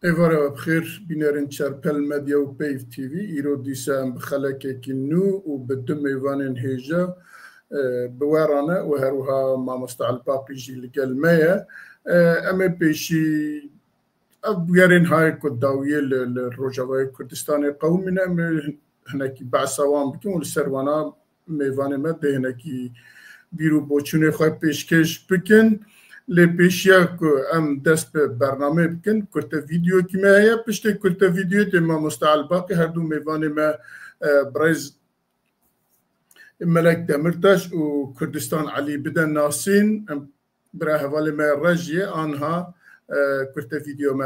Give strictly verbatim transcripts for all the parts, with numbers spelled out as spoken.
Êvara we bi xêr, bînerên Çerpel Medya û Peyv T V. Îro dîsa em bi xelekekî nû û bi du mêvanên hêja, e, bi we re ne û her wiha Mamoste Elbaqî jî li gel me ye. E, em ê pêşî ev bûyerên hayê ku dawiyê li, li Rojavayê Kurdistanê qewimîne, em ê hinekî behsa wan bikin û li ser wana mêvanê me dê hinekî bîr û boçûnê xwe pêşkêş bikin. Lê pêşiya ku em dest bi bernameyê bikin, kurte vîdeokî me heye. Piştê kurte vîdeoyê dê Mamoste Elbaqî her du mêvanê me, e, birêz Melek Demirtaş û Kurdistan Elî bide nasîn. Em bira hevalê me Rejiyê anha, e, kurte vîdeo me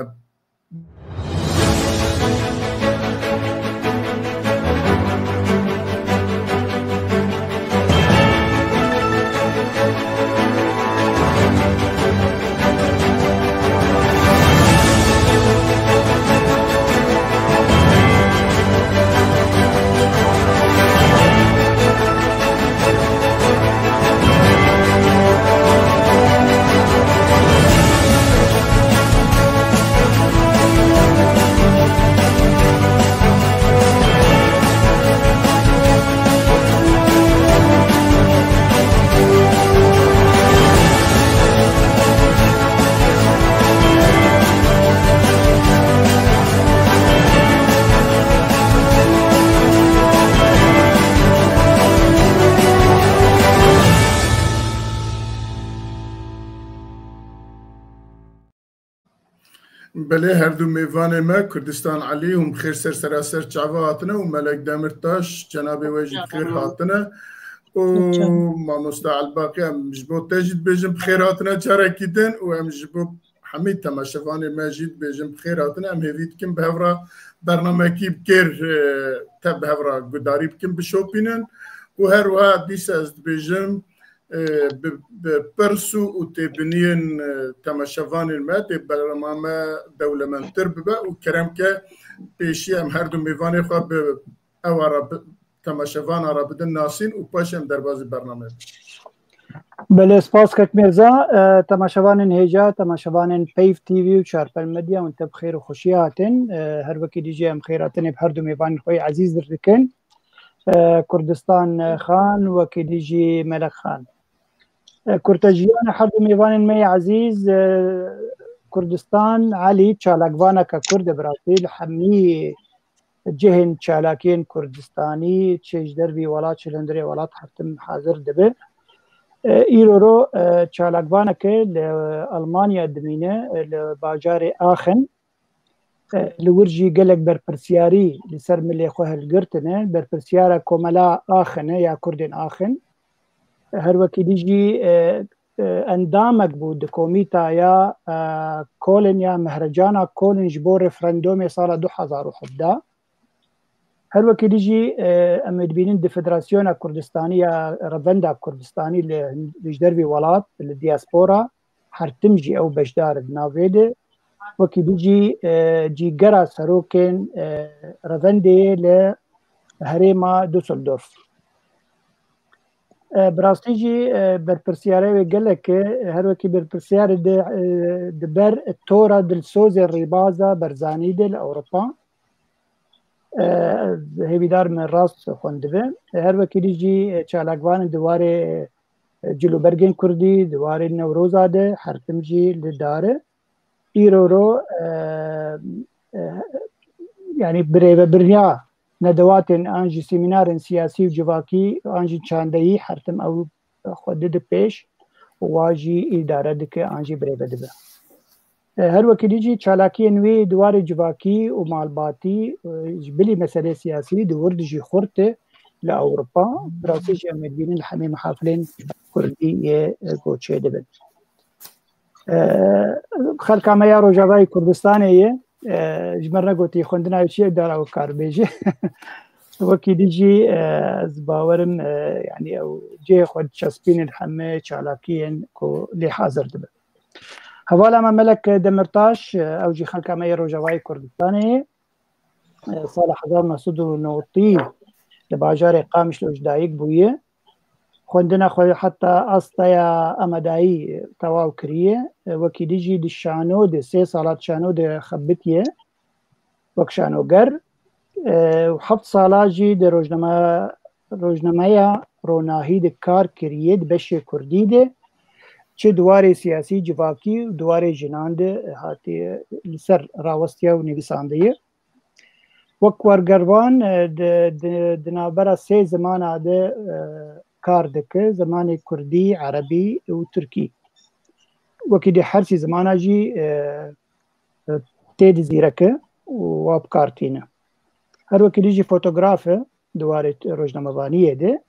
Belê, her du mêvanê me Kurdistan Elî hûn bi xêr ser sera ser çava hatine û Melek Demirtaş, cenabê we jî bi xêr hatine. Û mamoste Elbaqî, em ji bo te jî dibêjin bi xêr hatine carekî din û em ji bo hemî temaşevanê me jî dibêjin bi xêr hatine. Em hêvî dikin bi hev re bernamekî bi kêr, e, te bi hev re gudarî bikin, bişopînin û her wiha dîsa ez dibêjim, e, bi, bi pirs û, û têbiniyên, e, temaşevanên me, tê bernama me dewlemendtir bibe û kerem ke pêşî em her du mêvanê xwe bi ewa re bi, temaşevana re bidin nasîn û paşê em derbazî bernameyê bikin. Belê, spas kek Mirza. E, temaşevanên hêja, temaşevanên Peyv T V û Çarpel Medya, hûn te bi xêr û xweşî hatin. E, her wekî dî jî em xêrhatinê bi her du mêvanên xwe yê ezîz dir dikin. E, Kurdistan Xan, wekî dî jî Melek Xan. E, kurtejiyana her du mêvanên me yê ezîz, e, Kurdistan Elî çalakvaneke Kurd e, bi rastî li hemî cihên çalakiyên Kurdistanî, çi ji dervî welat, çi li hundirê welat her tim hazir dibe. E, îro ro, e, çalakvaneke li Almanya dimîne, e, li bajarê Aachen. E, li wir jî gelek berpirsiyarî li ser milê xwe hilgirtine. Berpirsiyara Komela Aachen e ya Kurdên Aachen. E, her wekî dî jî, e, e, endamek bû di komîtaya, e, Kolin ya Mehrecana Kolin ji bo referandumê sala du hezar û hevdeh. Her wekî dî jî, e, em ê dibînin di Federasyona Kurdistanî ya Revenda Kurdistanî li, li ji dervî welat, li diaspora, her tim jî ew beşdar in di nav vê de. Wekî dî jî, e, cîgera serokên, e, revendê ye li herêma Düsseldorf. E, bi rastî jî, e, berpirsiyarê wê gelek e, her wekî berpirsiyarê di, e, di ber tora dilsozê Rêbaza Barzanî de li Ewropa. E, ez hêvîdar me rast xwendibe. E, her wekî dî jî, e, çalakvanên di warê, e, cilûbergên kurdî, di warê Newroza de her tim jî li dar e. Îro ro, e, e, yanî birêvebirina nedewatên an jî semînarên siyasî û civakî an jî çandeyî her tim ew xwe dide pêş û wa jî îdare dike an jî birêve dibe. E, her wekî dî jî çalakiyên wî di warê civakî û malbatî, e, ji bilî meselê siyasî di wir dijî xurt e li Ewropa. Bi rastî jî em ê dibînin li hemî mihafilên kurdî yê, e, goçê dibin. E, xelka me ya Rojavayê Kurdistanê ye. E, ji me re negotî xwendina wê çi ye, dara wê kar bêje. Wekî dî jî, e, ez bawerim, e, yanî ew cihê xwe diçespînin heme çalakiyên ku lê hazir dibin. Hevala me Melek Demirtaş, e, ew jî xelka me yê Rojavayê Kurdistanê ye. E, sala hezar û neh sed û newtî li bajarê Qamişlo ji dayik bûye. xwendina xwe heta astaya amadayî tewaw kiriye. Wekî dî jî di şano de, sê sala di şano de xebitiye wek şanoger. E, û heft sala jî di rojname, rojnameya Ronahî de kar kiriye, di beşê kurdî de, çi di warê siyasî, civakî û di warê jinan de hatiye li ser rawestiye û nivîsandiye. Wek wergervan, e, di, di, di navbera sê zimana de, e, kar dike, zimanê kurdî, erebî û tirkî. Wekî di her sî zimana jî, e, e, tê di zîreke û wa bi kar tîne. Her wekî dî jî fotograf e di warê rojnamevaniyê de.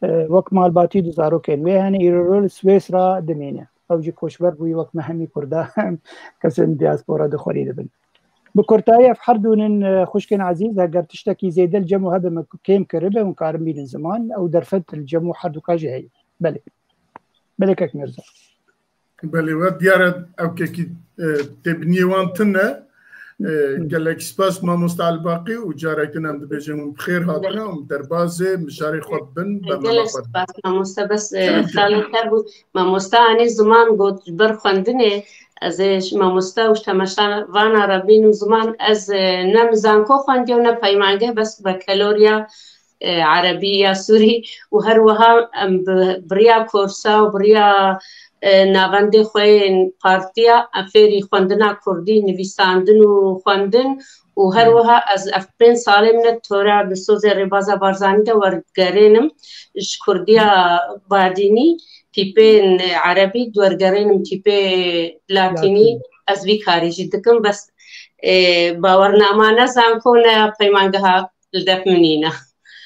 E, wek malbatî du zarokên wê hene, îro li Swêsra dimîne. Ew jî koçber bûyî wek me hemî Kurda, kesên diaspora di xwerî dibin. Bi kurtayî ev her dûnin, e, xwişkên ezîz, heger tiştekî zêde li cem û hebe me kêm kiribe, hûn karin bînin ziman, ew derfet li cem û her duka jî heye. Belê. Belê kek Mirza. Belê, we diyar e, ew kekî, e, têbiniyê wan tune. E, gelek spas mamosta Elbaqî û carek din em dibêjin hûn bi xêr hatine û derbazê mijarê xwe bin, bernama Gelek xwe bin. Spas mamosta, bes, e, Gelek xalê te bû. Mamosta anî ziman got ji ber xwendinê, ez ê ji mamosta û ji temaşevana re bînim ziman, ez, e, ne zanko xwendiye û ne peymangeh, bes bekeloriya e, erebî ya sûrî û her wiha em bi, bi riya korsa û bi riya, e, navendê xwe yên partiya em fêrî xwendina kurdî, nivîsandin û xwendin û her wiha ez ev pênc salê min e tora di sozê rêbaza Barzanî de wergerênim ji kurdiya badînî tîpên erebî, wergerênim tîpê latînî, ez vî karî jî dikim, bes, e, bawernama ne zanko ne peymangeha li def min nîne.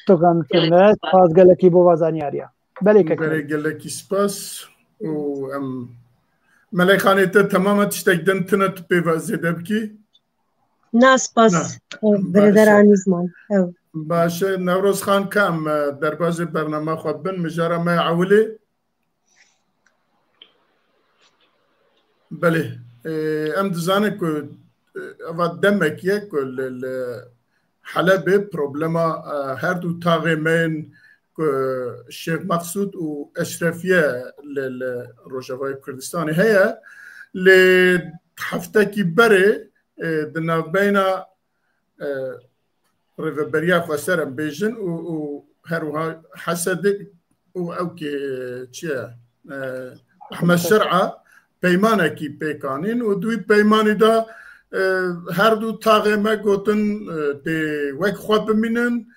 Tokan Gelek kirine, spas. Spas gelekî bo va zanyariya. Belê kek Belê Mirza. Gelekî spas û em Melek Xanê te temam e, tiştek din tune tu pê ve zêde bikî? Na, spas. Na. Baş e. Birêder Anî ziman. Ew. Baş e. Newroz Xan ka em, e, derbazê bernama xwe bin, mijara me ya ewilê. Belê, e, em dizanin ku, e, eva demek ye ku li, li Helebê problema, e, her du taxê me yên ku Şêx Meqsûd û Eşrefiye li, li Rojavayê Kurdistanê heye. Lê heftekî berê, e, di navbeyna, e, Rêveberiya Xweser em bêjin û, û her wiha Hesedê û ew kê çi ye, e, Ehmed Şer'a peymanekî pêk anîn û di wî peymanî de, e, her du taxê me gotin, e, dê wek xwe bimînin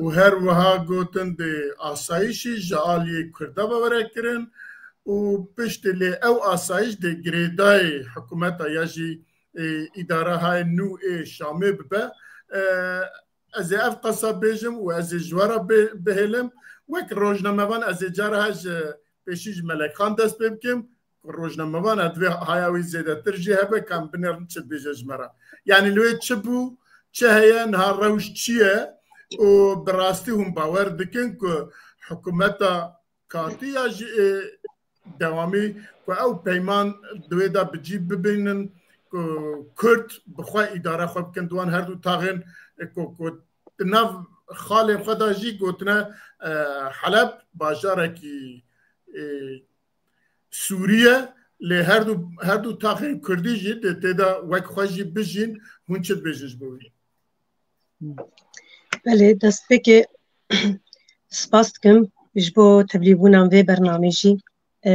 û her wiha gotin dê asayişî ji aliyê Kurda ve were kirin û piştî lê ew asayiş dê girêdayê hikûmeta ya jî, e, îdara hay nû ê Şamê bibe. E, ez ê ev qasa bêjim û ez ê ji we re bê-, bihêlim. Wek rojnamevan ez ê cara ji pêşî ji Melek Xan dest pê bikim. Rojnamevan e divê haya wî zêdetir jî hebe, ka em binêrin çi dibêje ji me re. Yanî li wê çi bû, çi heye, niha rewş çi ye û bi rastî hûn bawer dikin ku hikûmeta katî ya jî, e, dewamî ku ew peyman di wê de bi cî bibînin ku Kurd bi xwe îdare xwe bikin di wan her du taxên, e, ku, ku di nav xalên xwe de jî gotine, e, Heleb bajarekî, e, Sûrî ye, lê her du, her du taxên Kurdî jî dê tê de wek xwe jî bijîn, hûn çi dibêjin ji bo wî? Belê, destpêkê spas dikim ji bo tevlîbûnan vê bernamê jî. E,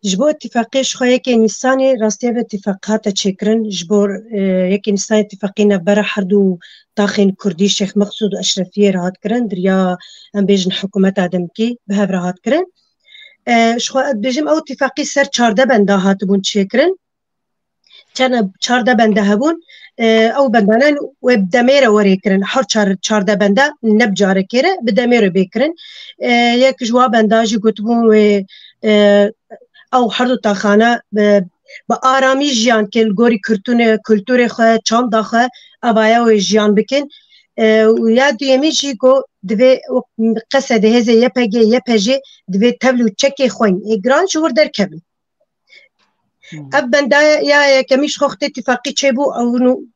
ji bo îtîfaqê ji xwe yekê Nîsanê rastî ev îtîfaq hate çêkirin. Ji bo, e, yekê Nîsanê îtîfaqî navbera her du taxên Kurdî Şêx Meqsûd û Eşrefiyê re hat kirin. Di riya em bêjin hikûmeta demkî bi hev re hat kirin. E, ji xwe ez dibêjim ew îtîfaqî ser çardeh benda hatibûn çêkirin. Çend çardeh bende hebûn, e, ew bendane wê bi demê re werê kirin. Her çar, çardeh bende ne bi carekê re, bi demê re bê kirin. E, yek ji wa benda jî gotibûn wê, e, ew her du taxane bi, bi aramî jiyan ke li gorî kultûrê, kultûrê xwe, çanda xwe, evaya wê jiyan bikin. E, û ya duyemî jî got divê wek Qesedê hêzê Y P G, Y P J divê tevl û çekê xwe yên ê giran ji wir derkevin. Hmm. Ev benda ya yekemî ji xwe xwedê tifaqî çêbû, ew nû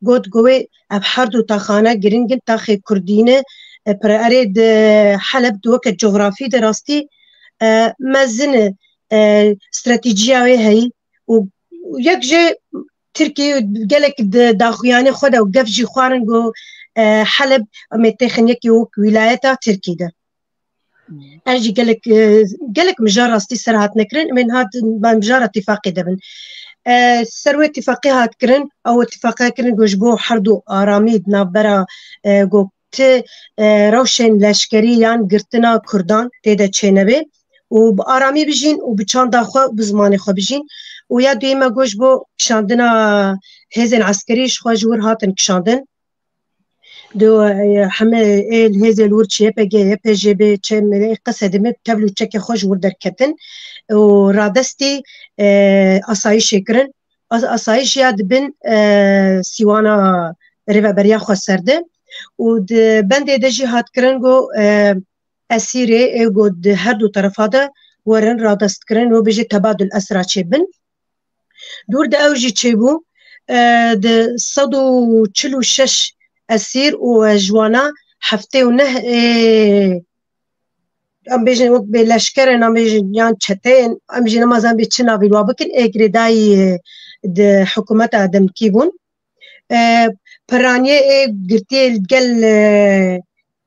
got, got wê ev her du taxane giring in, taxê Kurdî ne, e, pira erê di Heleb di weke cografî de rastî, e, mezin e, e, stratejiya wê heyî û yek jê Tirkî gelek di daxuyanê xwe de û gef jî xwarin ku, e, Heleb em ê têxin yekî wek wîlayeta Tirkî de. Ez jî gelek, e, gelek mijar rastî ser hatine kirin, em ên hat, em mijara tifaqê de bin. E, ser wê tifaqê hat kirin, ew tifaqe kirin ku ji bo herdu aramî di navbera, e, ku ti, e, rewşên leşkerî yan girtina Kurdan tê de çênebe û bi aramî bijîn û bi çanda xwe û bi zimanê xwe bijîn. Û ya duyê me got ji bo kişandina hêzên eskerî ji xwe ji wir hatin kişandin. Di, e, heme ê li hêzê li wir çi Y P G, Y P G bê, çem, ê qese dime tevl û çekê xwe ji wir derketin û radestî, e, asayişê kirin. As-, asayîş ya di bin, e, sîwana rêveberiya xweser de û di bendê de jî hat kirin ku, e, esîrê ê ku di her du terefa de werin radestkirin û bêje tebadul esra çêbin. Dûr de ew jî çêbû, e, di sed û çil û şeş esîr û, e, ji wana heftê û neh ê, em bêjin wek bê leşker in, em bêjin yan çete in, em jî nema zan bê çi navî wa bikin, ê girêdayî, e, di hikûmeta demkî bûn. E, piraniyê ê girtiyê li gel, e,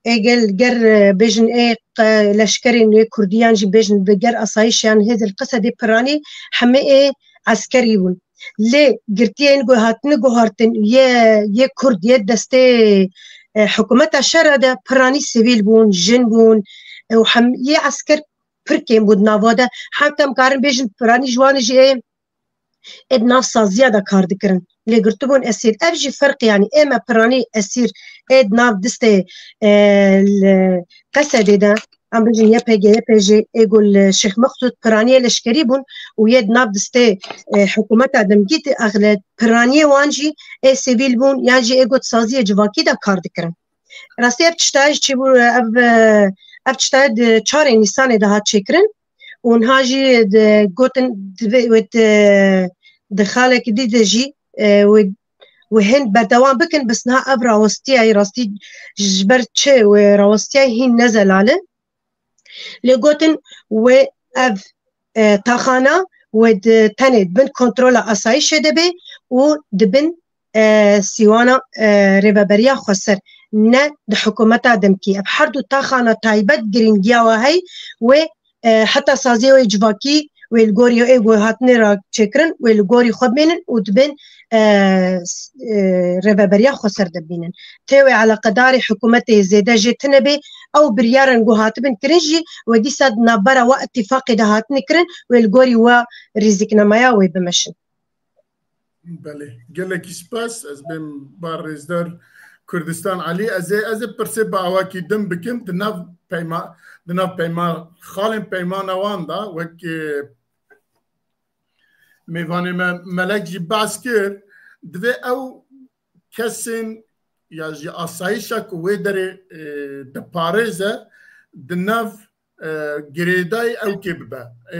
ê gel ger, e, bêjin ê qe-, leşkerên ê kurdî yan jî bêjin bi ger asayîş yan hêzên qesedê piranî hemê ê eskerî bûn. Lê girtiyên ku hatine guhartin yê, yê kurd yê destê, e, hikûmeta şera de piranî sivîl bûn, jin bûn, e, û hem yê esker pir kêm bû di nava de. Heta em karin bêjin piranî ji wan jî ê, ê di nav saziya de kar dikirin. Lê girtibûn esîr. Ev jî ferq, yanî ê me piranî esîr ê di nav distê, e, li Qesedê de, em bêjin Y P G, Y P G, ê ku li Şêx Mexsûd piraniyê leşkerî bûn û yê di nav distê, e, hikûmeta demkî de exle piraniyê wan jî ê sivîl bûn yan jî ê ku di saziyê civakî de kar dikirin. Rastî ev tiştayê jî çêbû, ev, ev tiştayê di çarê Nîsanê de hat çêkirin û niha jî di, gotin divê wê di, di xalekî dî de jî, e, wê, wê hên berdewam bikin, bes niha ev rawestiyayî rastî ji ber çi wê rawestiyayî hîn ne zelal e. Lê gotin wê ev, e, taxana wê di tenê di bin kontrola asayîşê de bê û di bin, e, sîwana, e, rêveberiya xweser, ne di hikûmeta demkî. Ev her du taxana taybet girîngiya we hey wê, e, heta saziyê wê civakî wê li gorî ê ku hatine re çêkirin wê li gorî xwe bimînin û di bin, e, s-, e, rêveberiya xweser de bimînin. Tê wê eleqedarê hikûmetê zêde jê tune bê, ew biryarên ku hatibin kirin jî wê dîsa di navbera we îtîfaqê de hatine kirin, wê li gorî we rîziknameya wê bimeşin. Belê, gelekî spas. Ez bêm ba rêzdar Kurdistan Elî. Ez ê, ez ê pirsê bi awakî din bikim. Di nav peyma-, di nav peyma-, xalên peymana wan de wek, e, mêvanê me Melek jî behs kir, divê ew kesên ya jî asayişa ku wê derê, e, diparêze, di nav, e, girêdayî ew kê bibe. E,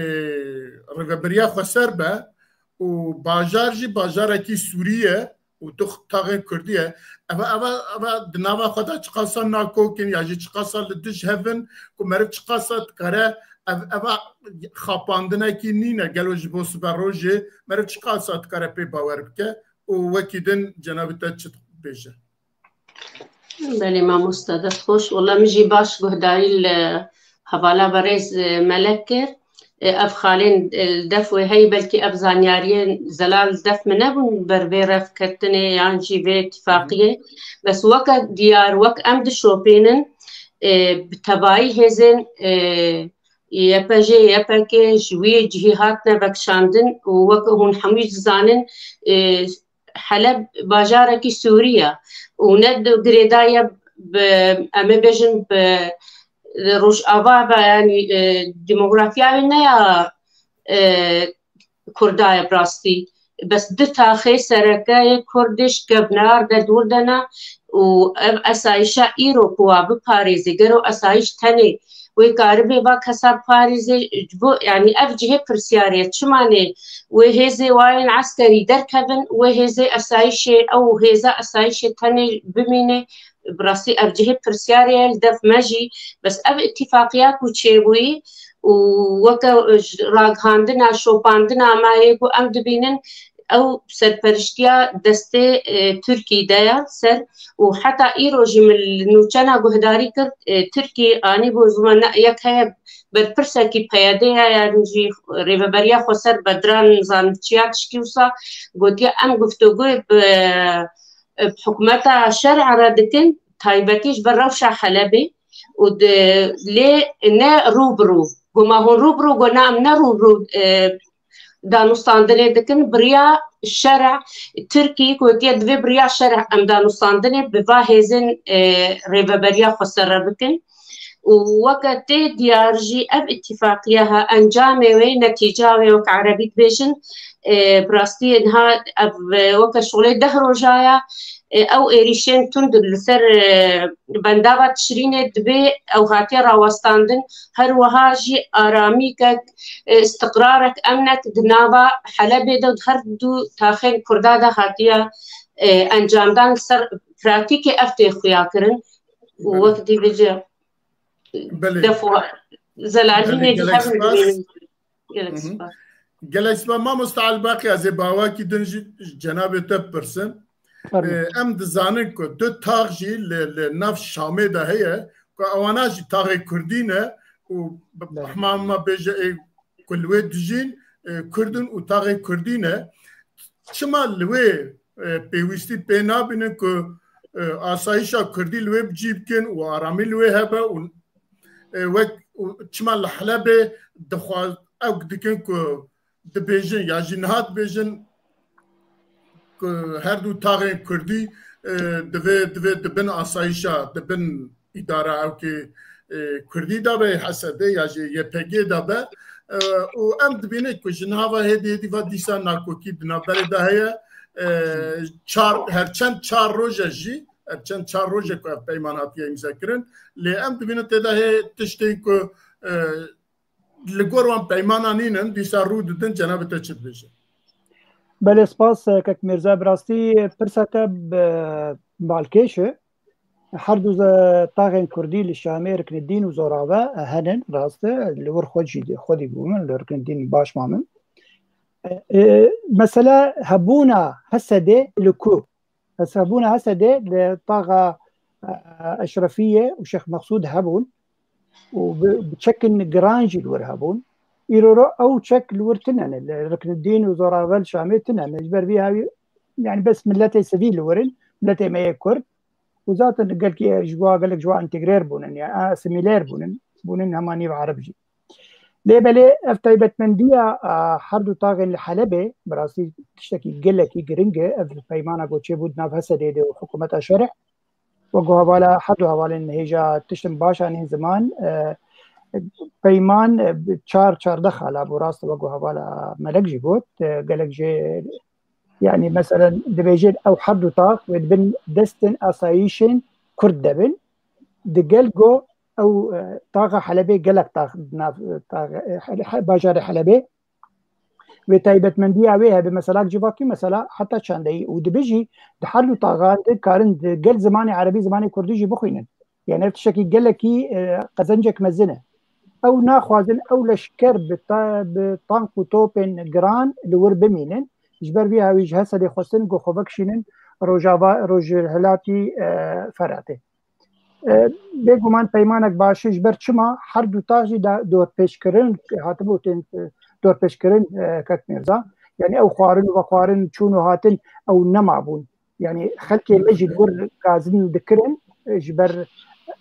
rêveberiya xweser be û bajar jî bajarekî Sûrî ye û tu taxê Kurdî ye. Eva, eva, eva di nava xwe de çiqasa nakokin ya jî çiqasa li dij hev in ku meriv çiqasa dikare ev, eva xapandinekî nîne gelo ji bo siberojê meriv çiqasa dikare pê bawer bike û wekî din cenabê te çi dibêje? Belê mamoste, dest xweş. Wela min jî baş guhdarî li hevala berêz, e, Melek kir. E, ev xalên, e, li def wê heyî, belkî ev zanyariyên zelal li def min nebûn ber vê revketinê yan jî vê tifaqiyê. Bes weke diyar, wek em dişopînin, e, bi tevayî hêzên, e, Y P G, Y P K ji wî cihî hatine vekişandin û wek hûn hemû dizanin, e, Heleb bajarekî Sûrî ye û ne di-, girêdayî ye bi, em ê bêjin bi Rojava ve, yanî, e, demografya wê ne ya, e, Kurda ye bi rastî. Bes du taxê sereke yê Kurdiş kevnar de dûr de ne û ev esayişa îro ku wa biparêzê, gero esayîş tenê wê karibê va kesa biparêzê, ji bo, yanî ev cihê pirsyarê ye. Çima nê wê hêzê wayên eskerî derkevin, wê hêzê esayişê, ew hêza esayişê tenê bimîne, Bi rastî ev cihê pirsyarê ye li dev me jî, bes ev îtîfaqiya ku çêbûyî û weke ji ragihandina, şopandina me yê ku em dibînin ew serperiştiya destê, e, Tirkî de ye ser û heta îro jî min li nûçena guhdarî kir, e, Tirkî anî bû ziman ne-, yek heye berpirsekî P Y D'ê ye, yan jî Rêveberiya Xweser Bedran Zançiya tişkî wisa gotiye, em guftûgoyê bi, bi hikûmeta şer'a re dikin, taybetî ji ber rewşa Helebê û di, lê ne rû bi rû. Go ma hûn rû bi rû, go na em ne rû bi rû, e, danûstandinê dikin. Bi riya şer'a Tirkî gotiye, divê bi riya şer'a em danûstandinê bi va hêzên, e, Rêveberiya Xweser re bikin. Û weke tê diyar jî ev îtîfaqiya ha encamê wê, netîca wê wek erebî dibêjin, e, bi rastî niha ev, e, weke şolê deh roja ye, e, ew êrîşên tund li ser, e, bendava Tişrînê dibê ew hatiye rawestandin, her wiha jî aramîkek, e, istiqrarek, emnek di nava Helebê de û di her du taxên Kurda de hatiye, e, encamdan. Li ser pratîkê ev tê xuyakirin û Belê. wek dî bêje Belê. Def û zelalînê Belê, jî gelek hev spas. dibînin. Gelek Hı hı. spas. Gelek spas. Mamoste Elbaqî, ez ê bawakî din jî ji cenabê te bipirsim. Fermo. Ee, em dizanin ku du tax jî li, li nav Şamê de heye ku ewana jî taxê Kurdî ne û bi-, Belê. hema me bêje ê ku li wê dijîn, e, Kurd in û taxê Kurdî ne. Çima li wê, e, pêwîstî pê nabînin ku, e, asayîşa Kurdî li wê bi cî bikin û aramî li wê hebe û, e, wek û çima li Helebê dixwaz-, ew dikin ku dibêjin ya jî niha dibêjin ku her du taxên Kurdî, e, divê, divê di bin asayîşa, di bin îdara ewkê, e, Kurdî de be, H S D ya jî Y P G de be. E, û em dibînin ku ji niha ve hêdî hêdî ve dîsa nakokî di navberê de heye. E, çar, her çend çar roje jî, her çend çar roje ku ev peyman hatiye îmzekirin, lê em dibînin tê de hê tiştên ku, e, li gor wan peymana nînin, dîsa rû didin, cenabê te çi dibêje? Belê, spas, e, kek Mirza, bi rastî pirsa te bi balkêş e. Her du ze-, taxên Kurdî li Şamê Riknedîn û Zorave, e, henin, rast e, li wir xwe jî, xwedî bû min, li Riknedîn baş ma min. E, e, mesele hebûna H S D li ku? Hesabûna H S D li taxa, e, Eşrefiyê û Şêx Meqsûd hebûn û bi, bi çekin giran jî li wir hebûn. Îro ro ew çek li wir tine ne, li Riknedîn û Zoravel Şamê tine ne. Ji ber vî hawî, yani bes miletê sivîl li wir in, miletê me yê Kurd. Û zaten gelkî ji wa, gelek ji wa întegrer bûnin, yani asimiler bûnin, bûnin hema nîv Ereb jî. Lê belê ev taybetmendiya, a, her du taxên li Helebê, bi rastî tiştekî gelekî giring e, ev peymana ku çêbû di nav H S D'ê de û hikûmeta şerê. Wek ku hevala, her du hevalên hêja tiştin baş anîn ziman, e, peyman, e, bi çar, çardeh xala bû, rast e, wek ku hevala Melek jî got, e, gelek jê, yani, meselen, dibêjin ew her du tax wê di bin destên asayîşên Kurd de bin, di gel ku ew, e, taxa Helebê gelek tax, di nav, e, tax, e, Hele-, He-, bajarê Helebê wê taybetmendiya wê hebe, mesela civakî, mesela heta çandeyî û dibe jî di her du taxan de karin di gel zimanê erebî, zimanê kurdî jî bixwînin. Yani ev tiştekî gelekî, e, qezencek mezin e. Ew naxwazin ew leşker bi ta-, bi tank û topên giran li wir bimînin. Ji ber vî hawî ji Hesedê xwestin ku xwe vekişînin Rojava, Rojhilatî, e, Feratê. E, bêguman peymanek baş e, ji ber çima her du tax jî da dorpêçkirin hatibû tên, e, dorpêçkirin, e, kek Mirza. Yani ew xwarin û vexwarin, çûn û hatin ew nemabûn. Yani xelkê me jî li wir gazin dikirin, e, ji ber,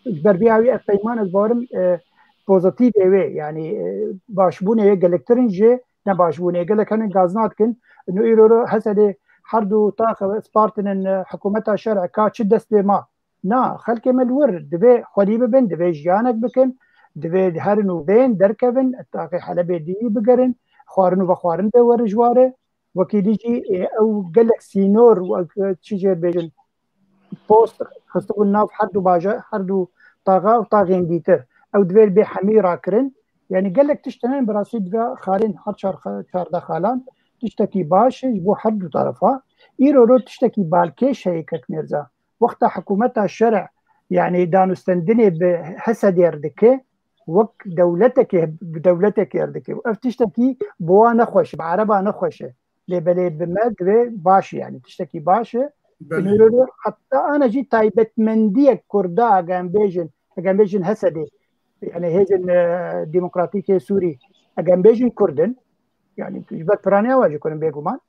ji ber vî hawî ev peyman ez bawerim, e, pozîtîfê wê, yani, e, başbûnê wê gelektir in ji nebaşbûnê. Gelek henin gazina dikin. Ino îro ro Hesedê her du taxe spartinin, e, hikûmeta şer'e ka çi dest pê ma. Na, xelkê me li wir divê xwedî bibin, divê jiyanek bikin, divê herin û bên derkevin, taxê Helebê dî bigerin, xwarin û vexwarin bê werin ji ware. Wekî dî jî, ê, ew gelek sînor, wek, çi jê bêjin, post xistibûn nav her du bajar, her du taxa û taxên dîtir. Ew divê bê hemî rakirin. Yani gelek tişt hene, bi rastî divê xalên her çar, çardeh xalan tiştekî baş e ji bo her du terefa. Îro ro tiştekî balkêş heye kek Mirza. Wexta hikûmeta şerî, yanî danûstendinê bi Hesedê re dike, wek dewletekê, bi dewletekê re dike. Ev tiştekî bi wan nexweş e, bi Ereba nexweş e. Lê belê bi me divê baş e, yanî tiştekî baş e. Belê. Îro heta ana jî taybetmendiyek Kurda, eger em bêjin, eger em bêjin Hesedê, yanî hêzên, e, demokratîk ê Sûrî, eger em bêjin Kurd in, yanî ji ber piraniya we jî Kurd in bêguman.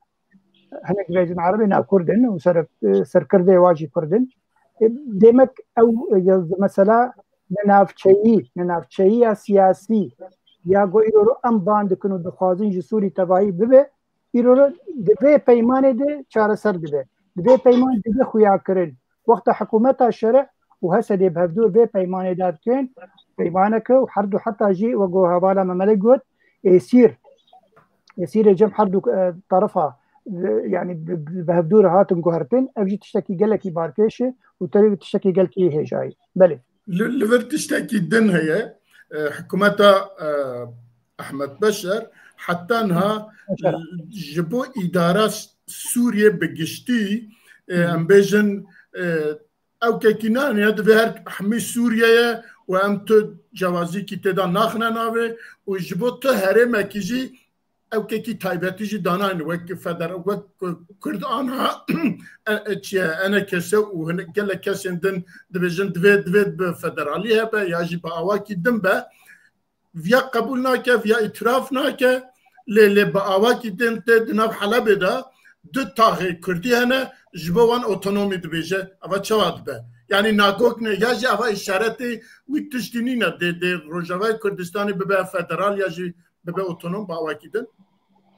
Hinek dibêjin Ereb in, na Kurd in û ser-, e, serkirdeyê wa jî Kurd in. E, demek ew, e, ya mesela ne navçeyî, ne navçeyiya siyasî ya ku îro em ban dikin û dixwazin ji Sûrî tevahî bibe, îro di vê peymanê de çareser dibe. Di vê peyman dibe xuyakirin. Wexta hikûmeta şerî û Hesedê bi hevdû vê peymanê dadikin, peymaneke û her du heta jî wek ku hevala Memelê got, êsîr, êsîrê cem her du, e, terefa, e, yanî bi, bi, bi hevdû re hatin guhertin, ev jî tiştekî gelekî balkêş e û tevî tiştekî gelkî hêjayî. Belê. Li, li vir tiştekî din heye. E, hikûmeta, e, Ehmed Beşer heta niha, Beşer. Ji bo îdara Sûriyê bi giştî, e, Hı hı. em bêjin, e, ew kekî naniye, divê her hemî Sûriye ye û em tu cewazîkî tê de naxine navê û ji bo tu herêmekî jî ew kekî taybetî jî danayne wek feder-, wek Kurd ana, e, e, çi ye, enekese û hinek gelek kesên din dibêjin divê, divê bi federalî hebe ya jî bi awakî din be. Viya qebûl nake, viya îtiraf nake, lê, lê bi awakî din tê di nav Helebê de du taxê Kurdî hene, ji bo wan otonomî dibêje, eva çawa dibe? Yanî nagok ne, ya jî eva îşaretê wî tiştî nîne, dê, dê Rojavayê Kurdistanê bibe federal ya jî bibe otonom bi awakî din?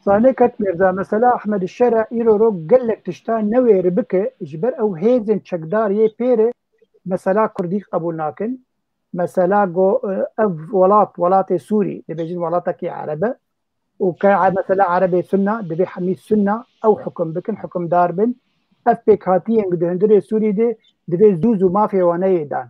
Zanê Kek Mirza, mesela Ahmed Şera îro ro gelek tişta newêri bike, ji ber ew hêzên çekdar yê pêre mesela Kurdî qebûl nakin. Mesela go, e, ev welat, welatê Sûrî, dibêjin welatekî Ereb e. Û ke, e, mesela Erebê Sunna, divê hemî Sunna ew hukum bikin, hukimdar bin. Ev pêkhatiyên di hundirê Sûrî de divê zû zû mafê wan neyê dan.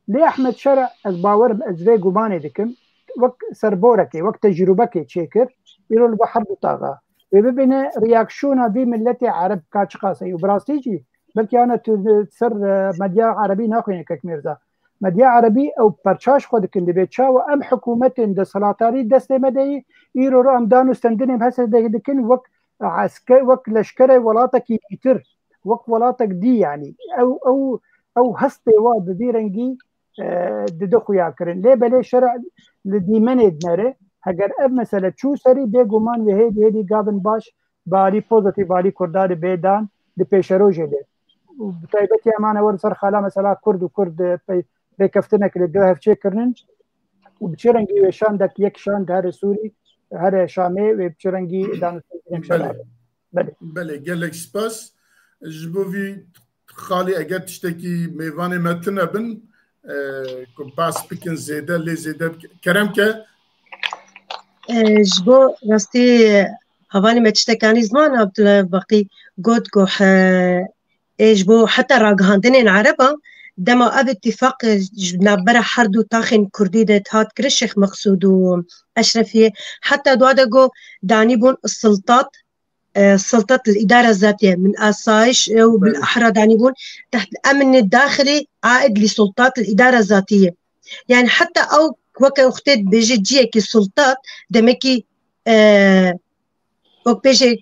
Lê Ehmed Şera, ez bawer, ez vê gumanê dikim, wek serborekê, wek tecrûbekê çêkir, îro li bo her du taxa. Wê bibîne reaksiyona vî miletê Ereb ka çiqas e. Û bi rastî jî, belkî ana tu ser, e, medya Erebî naxwîne Kek Mirza. Medya Erebî ew perçaş xwe dikin, dibê çawa em hikûmetên desthilatdarî destê me de yî, îro ro em dan û stendinên Hesedê dikin wek esker, wek leşkerê welatekî dîtir, wek welatek dî, yanî ew, ew, ew hestê wa bi vî rengî, e, dide xuya kirin. Lê belê şerî li dîmenê dinere, heger ev mesele çû serî, bêguman wê hêdî hêdî gavin baş, balî pozitîf, balî Kurda dibê dan di pêşerojê de. Û bi taybetî em ane werin ser xala mesela Kurd û Kurd, e, pey-, pêkeftinek li du hev çêkirinin û bi çi rengî wê şandek yek şand here Sûrî, here Şamê wê bi çi rengî danûstendinên Belê. Şerab. Belê. Belê, gelek spas. Ji bo vî xalî eger tiştekî mêvanê me tune bin, e, ku behs bikin zêde, lê zêde bikin. Kerem ke. E, ji bo rastî hevalê me tiştekanî ziman Abdullah Baqî got ku he, ê ji bo heta ragihandinên Ereba, dema ev îtîfaq ji navbera her du taxên Kurdî de hat kirin, Şêx Meqsûd û Eşrefiyê, heta dua de got danîbûn siltat, e, siltat li îdara zatiye, min asayiş, e, û bil Belê. ahra danîbûn teht emni daxilî aid li siltat li îdara zatiye. Yani heta ew weke wextê dibêje ciyekî siltat, demekî, e, wek bêje,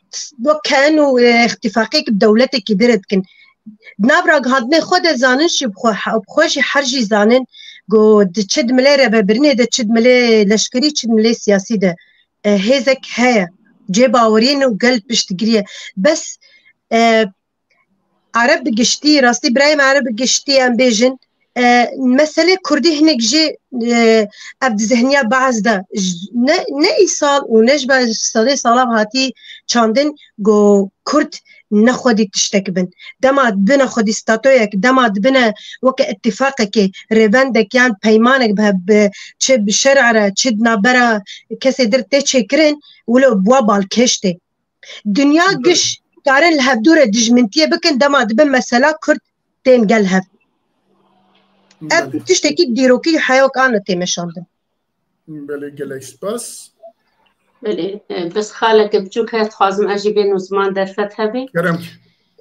wek ken û, e, îtîfaqek bi dewletekî dire dikin. Di nav ragihandinê xwe de zanin jî bi xwe, bi xwe jî her jî zanin ku di çi di milê rêvebirinê de, çi di milê leşkerî, çi di milê siyasî de, e, hêzek heye. Cê bawerî ne û gel piştgirî ye. Bes, e, Ereb bi giştî, rastî birayê me Ereb bi giştî em bêjin, e, meselê Kurdî hinek jî, e, ev di zihniya Be'es de j-, ne, ne îsal û ne ji ber sedê sala hatî çandin ku Kurd ne xwedî tiştek bin. Dema dibine xwedî statoyek, dema dibine weke îtîfaqekê, rêvendek yan peymanek bi, bi, çi bi şer'a re, çi di navbera kesê dir tê çêkirin, wilo bi wa balkêş tê. Dinya Belê. giş karin li hevdû re dijmintiyê bikin, dema dibin mesela Kurd tên gel hev. Ev Belê. tiştekî dîrokî heyok an tê meşandin. Belê, gelek spas. Belê, e, bes xaleke biçûk heye, dixwazim ez jî bênim ziman derfet hebê. Kerem.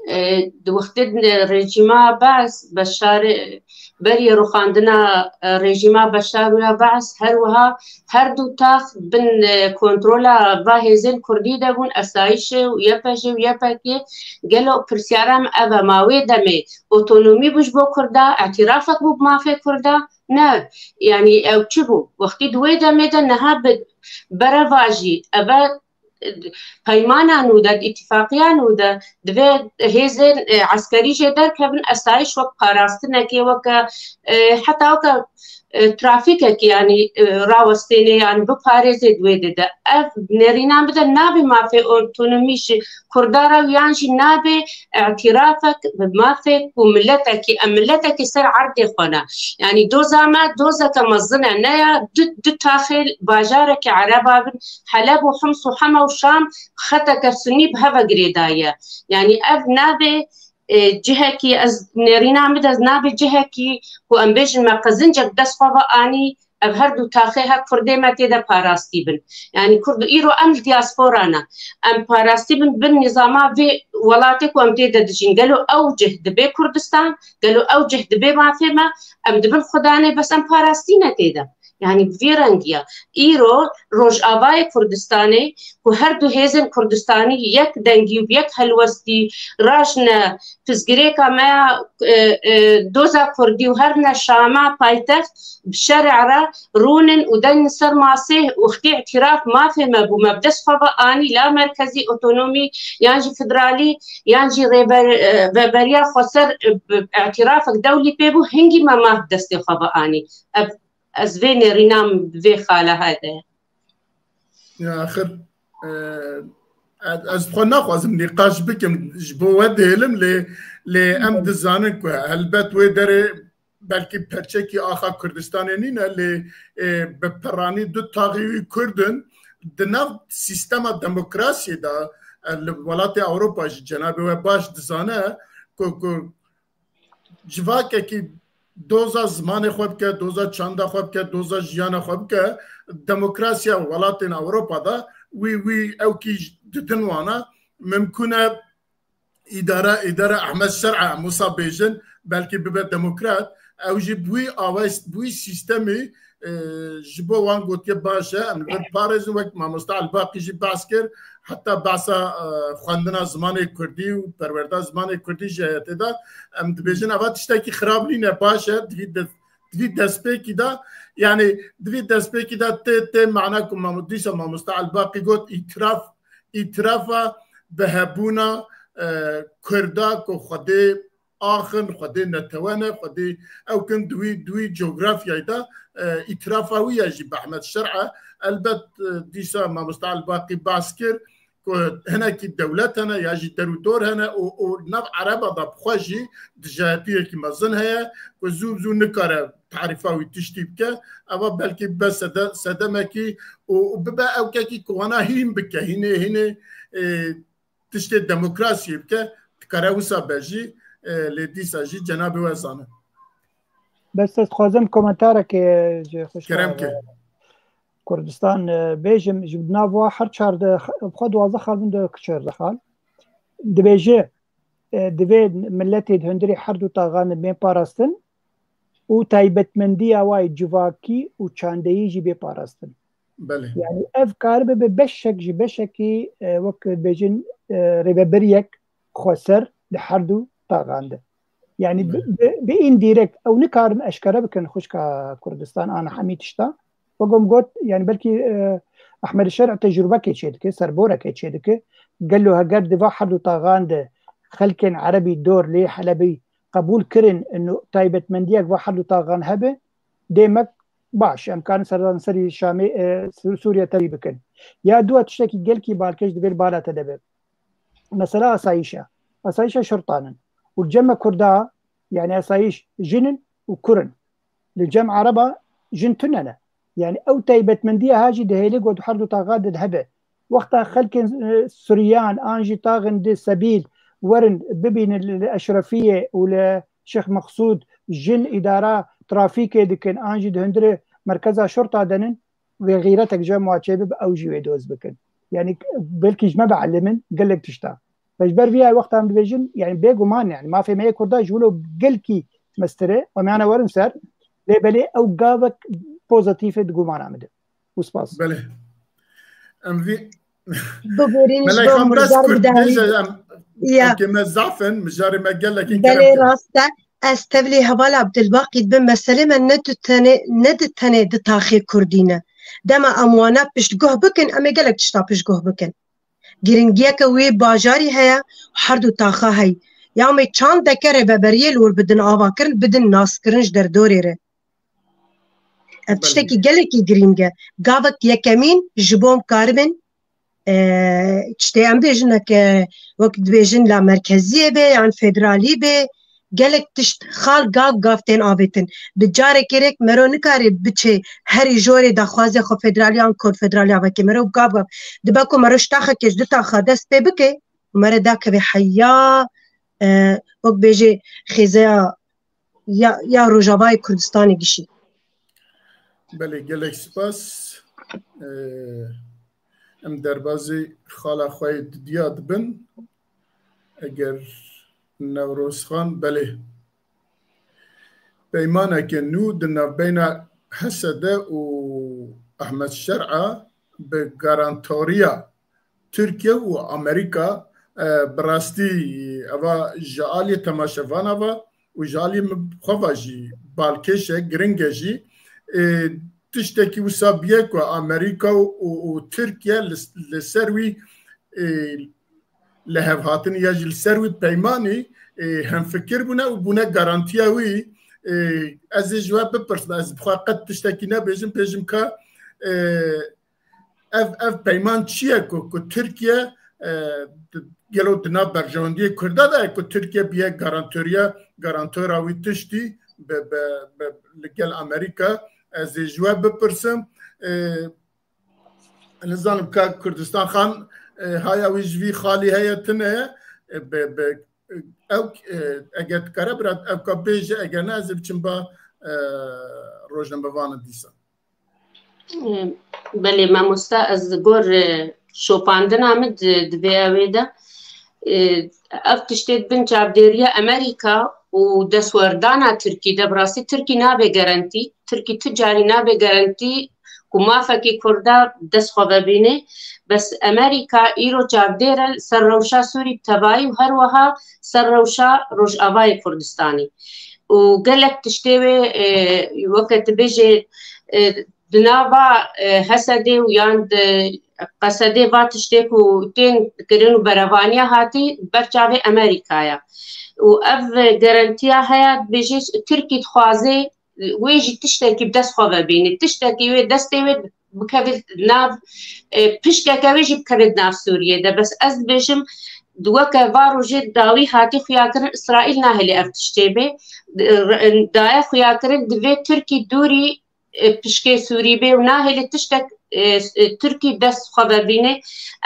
E, di wextê de rejîma Bees, Beşar, berî rûxandina, e, rejîma Beşar û ya Bees, her wiha her du tax bin, e, kontrola va hêzên Kurdî de bûn, esayîşê û Y P J û Y P G. Gelo pirsyara me ev e, ma wê demê otonomî bû ji bo Kurda, îtirafek bû bi mafê Kurda? Ne. Yanî ew çi bû? Wextî di wê demê de niha bi bereva jî eve peymana nû de, îtifaqiya nû de divê hêzên, e, eskerî jê derkevin, esayîş wek parastinekê, weke, e, heta weke, e, trafîkekê, yanî, e, rawestêne, yanî biparêzê di wê dê de. Ev nêrîna min de nabe mafê otonomî ji Kurda re û yan jî nabe îtirafek bi mafê ku miletekî, em miletekî ser erdê xwe ne. Yanî doza me, dozeke mezin e, ne ya du, du taxê bajareke ereba bin, Heleb û Hims û Hema û Şam xeteke sunî bi heve girêdaye. Yanî ev nabe, e, cihekî, ez nêrîna min de nabe cihekî ku em bêjin me qezincek dest xwe ve anî, ev her du taxê her Kurdê me tê de parastî bin. Yanî Kurd îro em li diaspora ne. Em parastî bin, bin nîzama vê welatê ku em tê de dijîn. Gelo ew cih dibe Kurdistan, gelo ew cih dibe mafê me, em dibin xudanê, bes em parastî ne tê de. Yanî bi vî rengiya. Îro Rojavayê Kurdistanê ku her du hêzên Kurdistanî yek dengî û yek helwestî rajne pizgirêka me ya, e, e, doza Kurdî û her ne Şama paytext bi şerê re rûnin û denin ser masê û xtî îtiraf mafê me bû. Me bi dest xwe ve anî la merkezî otonomî yan jî federalî yan jî rêber-, e, rêberiya xweser, e, bi îtirafek dewlî pê bû, hingî me maf bi destê xwe ve anî. Ev, ez vê nêrîna min bi vê xala hede. Ya axir, e, ez, ez xwe naxwazim nîqaş bikim, ji bo we dihêlim, lê, lê em dizanin ku helbet wê derê belkî perçekî axa Kurdistanê nîne, lê, e, bi piranî du taxî wî Kurd in. Di nav sîstema demokrasiyê de, e, li welatê Ewropa jî cenabê we baş dizane ku, ku civakekî doza zimanê xwe bike, doza çanda xwe bike, doza jiyana xwe bike, demokrasiya welatên Ewropa de wî, wî ewkî didin wana. Mimkûn e îdare, îdare Ehmed Şer'a, em wisa bêjin, belkî bibe demokrat. Ew jî bi wî awayî, bi wî sîstemî, e, ji bo wan gotiye baş e, em li vir parêzin, wek mamoste Elbaqî jî behs kir, heta behsa, e, xwendina zimanê kurdî û perwerda zimanê kurdî jî heye tê de. Em dibêjin eva tiştekî xirab nîne, baş e, divî de, divî destpêkî de, yanî divî destpêkî de tê, tê mana ku mamo-, dîsa mamoste Elbaqî got, îtiraf, îtirafa bi hebûna, e, Kurda ku Xwedê axin, Xwedê netewe ne, Xwedê ew kin di wî, di wî cografyayê de, e, îtirafa wî ya jî bi Ehmed Şer'a. Elbet, e, dîsa mamoste Elbaqî behs kir ku hinekî dewlet hene ya jî derûdor hene û, û nav Ereba de bi xwe jî dijayetiyekî mezin heye ku zû bi zû nikare tarîfa wî tiştî bike. Eva belkî bibe sede-, sedemekî û, û bibe ewkekî ku wana hîn bike, hînê, hînê, e, tiştê demokrasiyê bike, dikare wisa be jî, e, lê dîsa jî cenabê we zane. Bes ez dixwazim komentareke ji xwişka Kerem ke. Kurdistan, e, bêjim, ji nav wa her çar de, xwe duwazdeh xal bin de çardeh xal. Dibêje, e, divê miletê di hundirê her du taxan de bên parastin û taybetmendiya wa yê civakî û çandeyî jî bê parastin. Belê. Yani ev karibe bi beşek ji beşekî, e, wek dibêjin, e, rêvebiriyek xweser li her du taxan de. Yani bi, Belê. bi, bi indirekt ew nikarin eşkere bikin xwişka Kurdistan ana hemî tişta. Wek em got, yani belkî, e, Ehmed Şer tecrubekê çêdike, serborekê çêdike. Gelo heger di va her du taxan de xelkên erebî dor lê Helebî qebûl kirin, ino taybetmendiyek va her du taxan hebe, demek baş, em karin serdanserî Şamê, e, Sû-, Sûriye tevî bikin. Ya dua tiştekî gelkî balkêş divê li bala te de be. Mesela asayîş e. Asayîşa şurtan in. Û cem me Kurda, yani asayîş jin in û kur in. Li cem Ereba jin tune ne. Yani ew taybetmendiya ha jî dihêle got her du taxa de hebe. Wexta xelkên, e, Suryan an jî taxin di sebîl werin bibînin li, li Eşrefiyê û li Şêx Meqsûd jin îdara trafîkê dikin an jî di hundirê merkeza şurta denin, wê xîretek ji me çêbibe, ew jî wê doz bikin. Yani belkî ji me bielimin gelek tişta. Ji ber vî ya wexta em dibêjin, yani bêguman, yani mafê me yê Kurda ji wilo gelkî mestir e, em yana werin ser, lê belê ew gavek pozitîf e di gumana min de. Û spas. Belê. Em vî Bigurîn ji Melek bo Xan, bes murdar Kurd bidayî. Bêje, em, Ya. Em kê me zaf in, mijarê me gelekî Belê kerem kir. Rast e. Ez tevlî heval Abdulbaqî dibim, meselê me ne tu tenê, ne di tenê di taxê Kurdî ne. Dema em wana piştguh bikin, em ê gelek tişta piştguh bikin. Giringiyeke wê bajarî heye, her du taxa hey. Ya em ê çandeke rêveberiyê li wir bidin avakirin, bidin naskirin ji derdorê re. Ev Belê. Tiştekî gelekî girîng e. Gavek yekemîn ji bo em karibin, e, tiştê em bêjin, neke wek dibêjin la merkeziyê be yan federalî be, gelek tişt xal gav gav tên avêtin. Bi carekê rêk mero nikare biçe herî jorê daxwazê xwe federalî yan konfederalî aveke. Mero gav gav dibe ku mero ji taxekê ji du taxa dest pê bike û mere dakeve heya, e, wek bêjê xêzeya ya, ya Rojavayê Kurdistanê gişî. Belê, gelek spas. Ee, em derbazî xala xwe yê didiya dibin. Eger Newroz Xan, belê. Peymaneke nû di navbeyna H S D û Ahmet Şer'a bi garantoriya Tirkiye û Amerîka, e, bi rastî eva ji aliyê temaşevana ve û ji aliyê min xwe ve jî balkêş e, giring e jî. E, tiştekî wisa biye ku Amerîka û, û, û Tirkiye li, li ser wî, e, lihevhatinî ya jî li ser wî peymanî, e, hemfikir bûne û bûne garantiya wî. E, ez ê ji we bipirsim, ez bi xwe qet tiştekî nebêjim, bêjim ka, e, ev, ev peyman çi ye ku, ku Tirkiye, e, di, gelo di nav berjewendiyê Kurda de ye ku Tirkiye biye garantoriya, garantora wî tiştî bi, bi, bi, li gel Amerîka? Ez ê ji we bipirsim. E, nizanim ka Kurdistan Xan, e, haya wî ji vî xalî heye tune ye. E, bi, bi, ew, e, eger dikare bira ew ka bêje, eger ne ez ê biçim ba, e, rojnamevanin dîsa. Belê mamosta, ez li gor, e, şopandina min di, di vê ewê de, e, ev tiştê di bin çavdêriya Amerîka û destwerdana Tirkî de, bi rastî Tirkî nabe garantî, Tirkî tu carî nabe garantî ku mafekî Kurda dest xwe vebîne. Bes Amerîka îro çavdêr e ser rewşa Sûrî bi tevayî û her wiha ser rewşa Rojavayê Kurdistanê. Û gelek tiştê wê, e, weke tu bêjê, e, di nava, e, H S D û yan di Q S D va tiştê ku tên kirin û berevaniya hatî ber çavê Amerîkaya. Û ev garantiya heye, dibêje Tirkî dixwaze wê jî tiştekî bi dest xwe ve bîne. Tiştekî wê destê wê bikeve nav, e, pişkeke wê jî bikeve nav Sûriyê de. Bes ez dibêjim, di weke va rojê dawî hatî xuyakirin, Îsraîl nahêlê ev tiştê bê. E, daye xuyakirin, divê Tirkî dûrî, e, pişkê Sûrî bê û nahêlê tiştek, e, e, Tirkî dest xwe vebîne.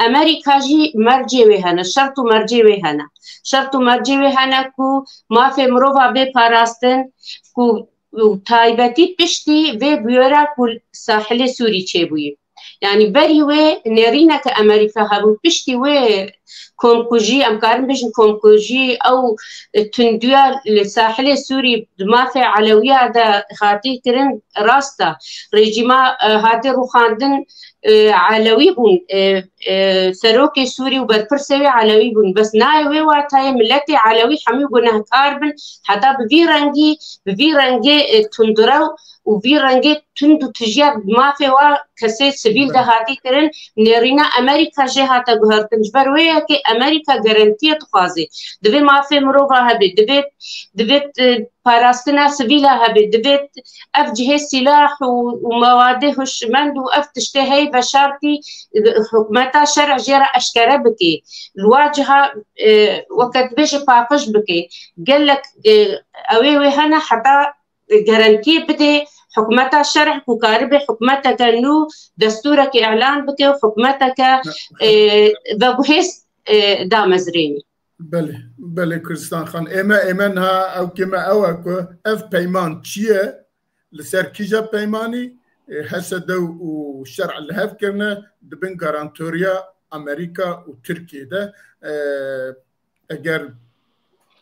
Amerîka jî mercê wê hene, şert û mercê wê hene. Şert û mercê wê hene ku mafê mirova bê parastin, ku û taybetî piştî vê bûyera ku sahilê Sûrî çêbûyî. Yanî berî wê nêrîneke Amerîka hebû, piştî wê komkujî, em karin bêjin komkujî, ew tundiya li sahilê Sûrî di mafê Elewiya de hatî kirin, rast e. Rejîma, e, hatî rûxandin, e, Elewî bûn, e, e, serokê Sûrî û berpirsê wê Elewî bûn. Bes nayê wê watayê miletê Elewî hemû gunehkar bin, heta bi vî rengî, bi vî rengê, e, tundrew û vî rengê tund û tijî ya mafê wa kesê sivîl de hatî kirin, nêrîna Amerîka jê hate guhertin. Ji ber wê yekê Amerîka garantiyê dixwaze. Divê mafê mirova hebe, divê, divê, e, parastina sivîla hebe, divê ev cihê sîlah û, û mewadê huşmend û ev tiştê hey veşartî, e, hikûmeta şerê jê re eşkere bike. Li wa ciha, e, weke dibêje paqij bike. Gelek, e, ewê wê hene heta garantiyê bidê hikûmeta şerê ku karibe hikûmeteke nû, destûrekê îlan bike û hikûmeteke, e, veguhêz, e, damezrênî. Belê, belê Kurdistan Xan. Ême, ême niha ewkê me ew e ku ev peyman çi ye? Li ser kîja peymanî, e, H S D û şer li hev kirine, di bin garantoriya Amerîka û Tirkiyê de, e, Eger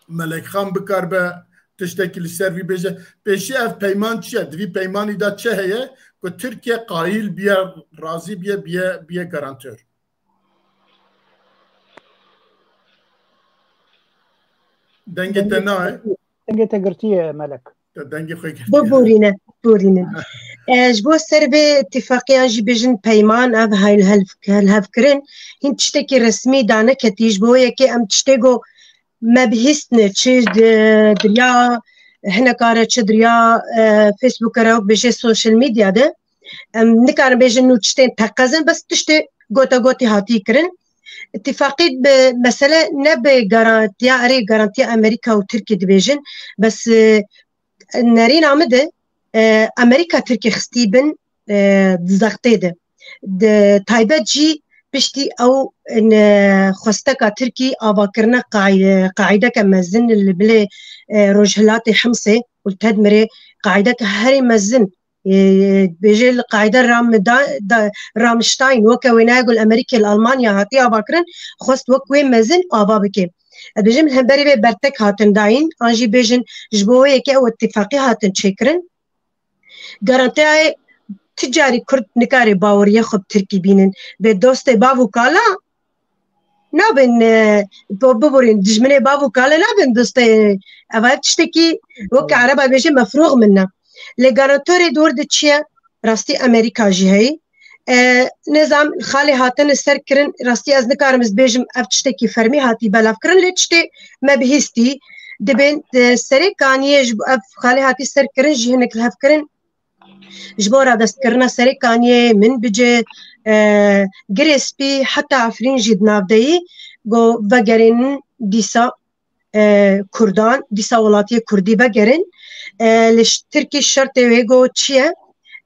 Melek Xan bikaribe tiştekî li ser vî bêje, pêşî ev peyman çi ye? Di vî peymanî de çi heye ku Tirkiye qayîl biye, razî biye, biye, biye garantor? Dengê te nayê. Dengê te girtiye, Melek. Te dengê xwe girtiye. Biborîne, biborînin. E, ji bo ser vê îtîfaqiyan jî bêjin peyman, ev hel-, hel-, helhevkirin, hîn tiştekî resmî daneketî, ji bo yekê em tiştê ku me bihîstine, çi di, diriya hinekare, çi diriya, e, Facebook'e re, wek bêje social media de, em nikarin bêjin nû tiştên teqez in, bes tiştê gota gotî hatî kirin. Îtîfaqî bi mesele ne bi garantiya, erê garantiya Amerîka û Tirkî dibêjin, bes, e, nerîna min de, e, Amerîka Tirkî xistî bin, e, di zextê de. Di taybet jî piştî ew, e, xwesteka Tirkî avakirina qay-, qaîdeke mezin li bilê, e, rojhilatê Himsê û li Tedmirê qaîdeke herî mezin, e, bêje li qaîde Ramda-, da-, Ramstein, weke wêneyek li Amerîkê li Almanya hatiye avakirin, xwest wek wê mezin ava bike. Ez bêjim li hemberî vê bertek hatin dayîn, an jî bêjin ji bo wê yekê ew îtîfaqî hatin çêkirin. Garantiyayê ti carî Kurd nikare baweriyê xwe bi Tirkî bînin. Bê dostê bav û kala nabin, e, bo-, biborîn, dijminê bav û kale nabin dostê. Eva ev tiştekî wek Ereba bêje mefrûx min ne. Lê garantorê dor de çi ye? Rastî Amerîka jî heye. E, nizam xalê hatine ser kirin, rastî ez nikarim ez bêjim ev tiştekî fermî hatî belavkirin, lê tiştê me bihîstî dibên, e, serê kaniyê ji bo ev xalê hatî ser kirin jî hinek li hev kirin. Ji bo radestkirina serê kaniyê min bice, e, Girê Spî heta Efrîn jî di nav de yî, go vegerînin dîsa, e, Kurdan, dîsa welatiyê Kurdî vegerin. E, li ş-, Tirkî şertê wê go çi ye?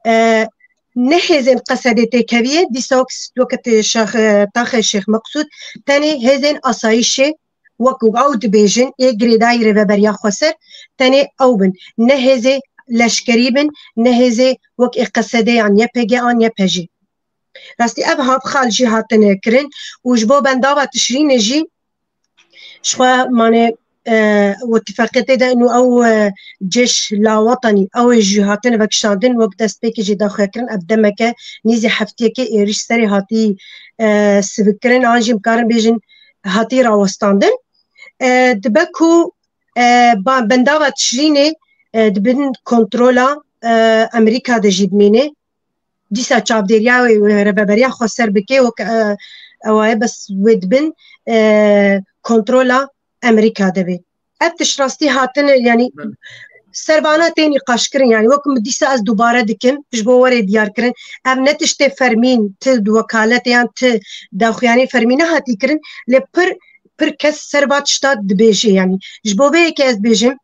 E, ne hêzên Qesedê têkeviyê, dîsa wek, weke tê Şex-, e, taxê Şêx Meqsûd, tenê hêzên asayîşê wek ew dibêjin, ê girêdayî Rêveberiya Xweser, tenê ew bin. Ne hêzê leşkerî bin, ne hêzê wek ê Qesedê an Y P G an Y P J. Rastî ev hevxal jî hatine kirin û ji bo bendava Tişrînê jî ji xwe mane, e, û tifaqetê de û ew, e, cêş lawetanî ew ê jî hatine vekişandin wek destpêkê jî daxuya kirin. Ev demeke nîzî heftiyekê êrîş serê hatî, e, sivikkirin an jî em karin bêjin hatî rawestandin. E, dibe ku, e, ba-, bendava Tişrînê, e, di bin kontrola, e, Amerîka de jî dimîne. Dîsa çavdêriya wê, wê rêveberiya xweser bike, wek, e, ew e, bes wê di bin, e, kontrola Amerîka de be. Ev tişt rastî hatine, yanî Belê. Servana tê nîqaşkirin, yanî wek min dîsa ez dubare dikim, ji bo were diyarkirin. Ev ne tiştê fermîn, ti wekaletê yan ti daxuyanê fermî nehatî kirin, lê pir, pir kes ser va tişta dibêje, yanî. Ji bo vê yekê ez bêjim,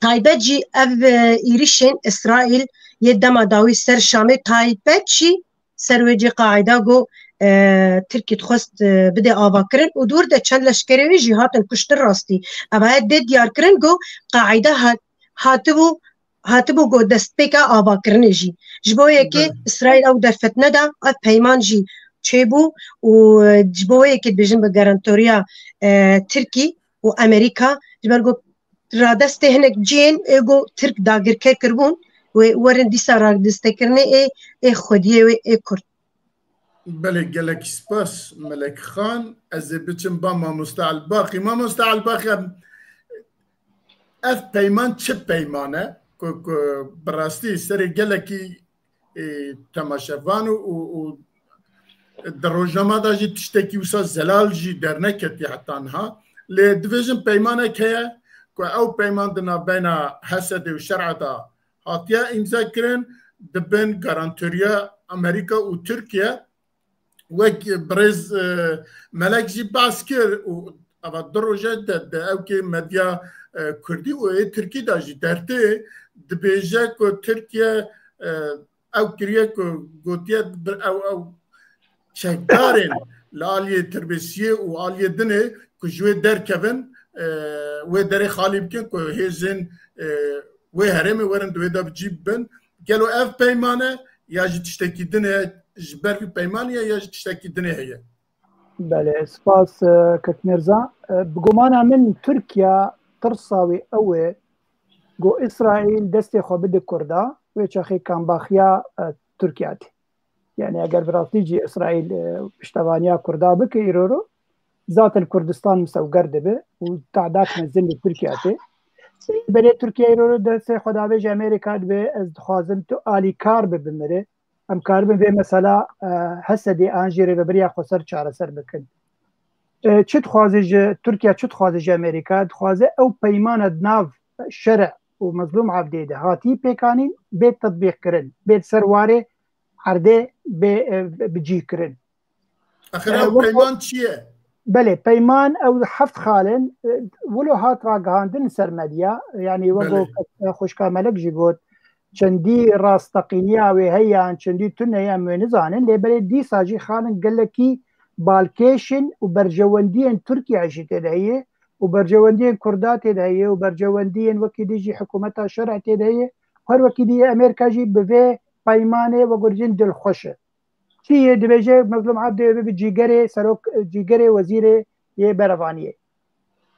taybet jî ev, e, êrîşên Îsraîl yê dema dawî ser Şamê taybet jî ser wê cê qaîda got, e, Tirkî dixwest, e, bide avakirin û dûr de çend leşkerê wê jî hatin kuştin rastî. Ev heye dê diyarkirin got qaîda hat-, hatibû, hatibû got destpêka avakirinê jî. Ji bo yekê Belê. Îsraîl ew derfet neda, ev peyman jî çêbû û, e, ji bo yekê dibêjin bi garantoriya, e, Tirkî û Amerîka, ji ber got radestê hinek cihên ê got Tirk dagirker kiribûn, wê werin dîsa radestekirinê ê, ê xwediyê wê ê Kurd. Belê, gelek spas Melek Xan. Ez ê biçim ba Mamoste Elbaqî. Mamoste Elbaqî, em, ev peyman çi peyman e? Ku, ku bi rastî serê gelekî, e, temaşevan û, û, û di rojnama de jî tiştekî wisa zelal jî derneketiye heta niha. Lê dibêjin peymanek heye ku ew peyman di navbeyna Hesedê û Şer'a de hatiye îmze kirin, di bin garantoriya Amerîka û Tirkiye, wek birêz, e, Melek jî behs kir û eva du roje de, de ewkê medya, e, kurdî û ê tirkî de jî dertê dibêje ku Tirkiye, e, ew kiriye ku gotiye bi-, ew, ew çekdarên li aliyê Tirbêsiyê û aliyê dinê ku ji wê derkevin, e, wê derê xalî bikin ku hêzên, e, wê herêmê werin di wê de bi cî bibin. Gelo ev peyman e ya jî tiştekî din e, ji ber vî peymanê ye ya jî tiştekî dinê heye? Belê, spas, e, Kek Mirza. E, bi gumana min Tirkiye tirsa wê ew e ku Îsraîl destê xwe bide Kurda, wê çaxê kambaxiya, e, Tirkiye tê. Yani eger bi rastî jî Îsraîl, e, piştevaniya Kurda bike îroro, zaten Kurdistan misewger dibe û tadak mezin li Tirkiye tê. Belê Tirkiye îroro destê xwe davêje Amerîka dibe, ez dixwazim tu alîkar be bimire. Em karibin vê mesela, e, Hesedê an jî rêveberiya xweser çareser bikin. E, çi dixwaze ji Tirkiye, çi dixwaze ji Amerîka? Dixwaze ew peymana di nav şere û Mezlûm Abdê de hatî pêkanîn, bê tetbîqkirin, bê ser warê erdê bê, e, bicîkirin. Axir E, ew wek- peyman çi ye? Belê, peyman ew heft xal in, e, wilo hat ragihandin ser medya, yani wek Belê. ku, e, xwişka Melek jî got, çendî rasteqîniya wê heye yan çendî tune ye, em wê nizanin, lê belê dîsa jî xal in gelekî balkêş in û berjewendiyên Tirkiye jî tê de heye û berjewendiyên Kurda tê de heye û berjewendiyên wekî dî jî hikûmeta şer'ê tê de heye. Her wekî dî Amerîka jî bi vê peymanê wek got jin dilxweş e. Çi yê dibêje Mezlûm Abdê wê bibe cîgerê serok, cîgerê wezîrê yê berevaniyê.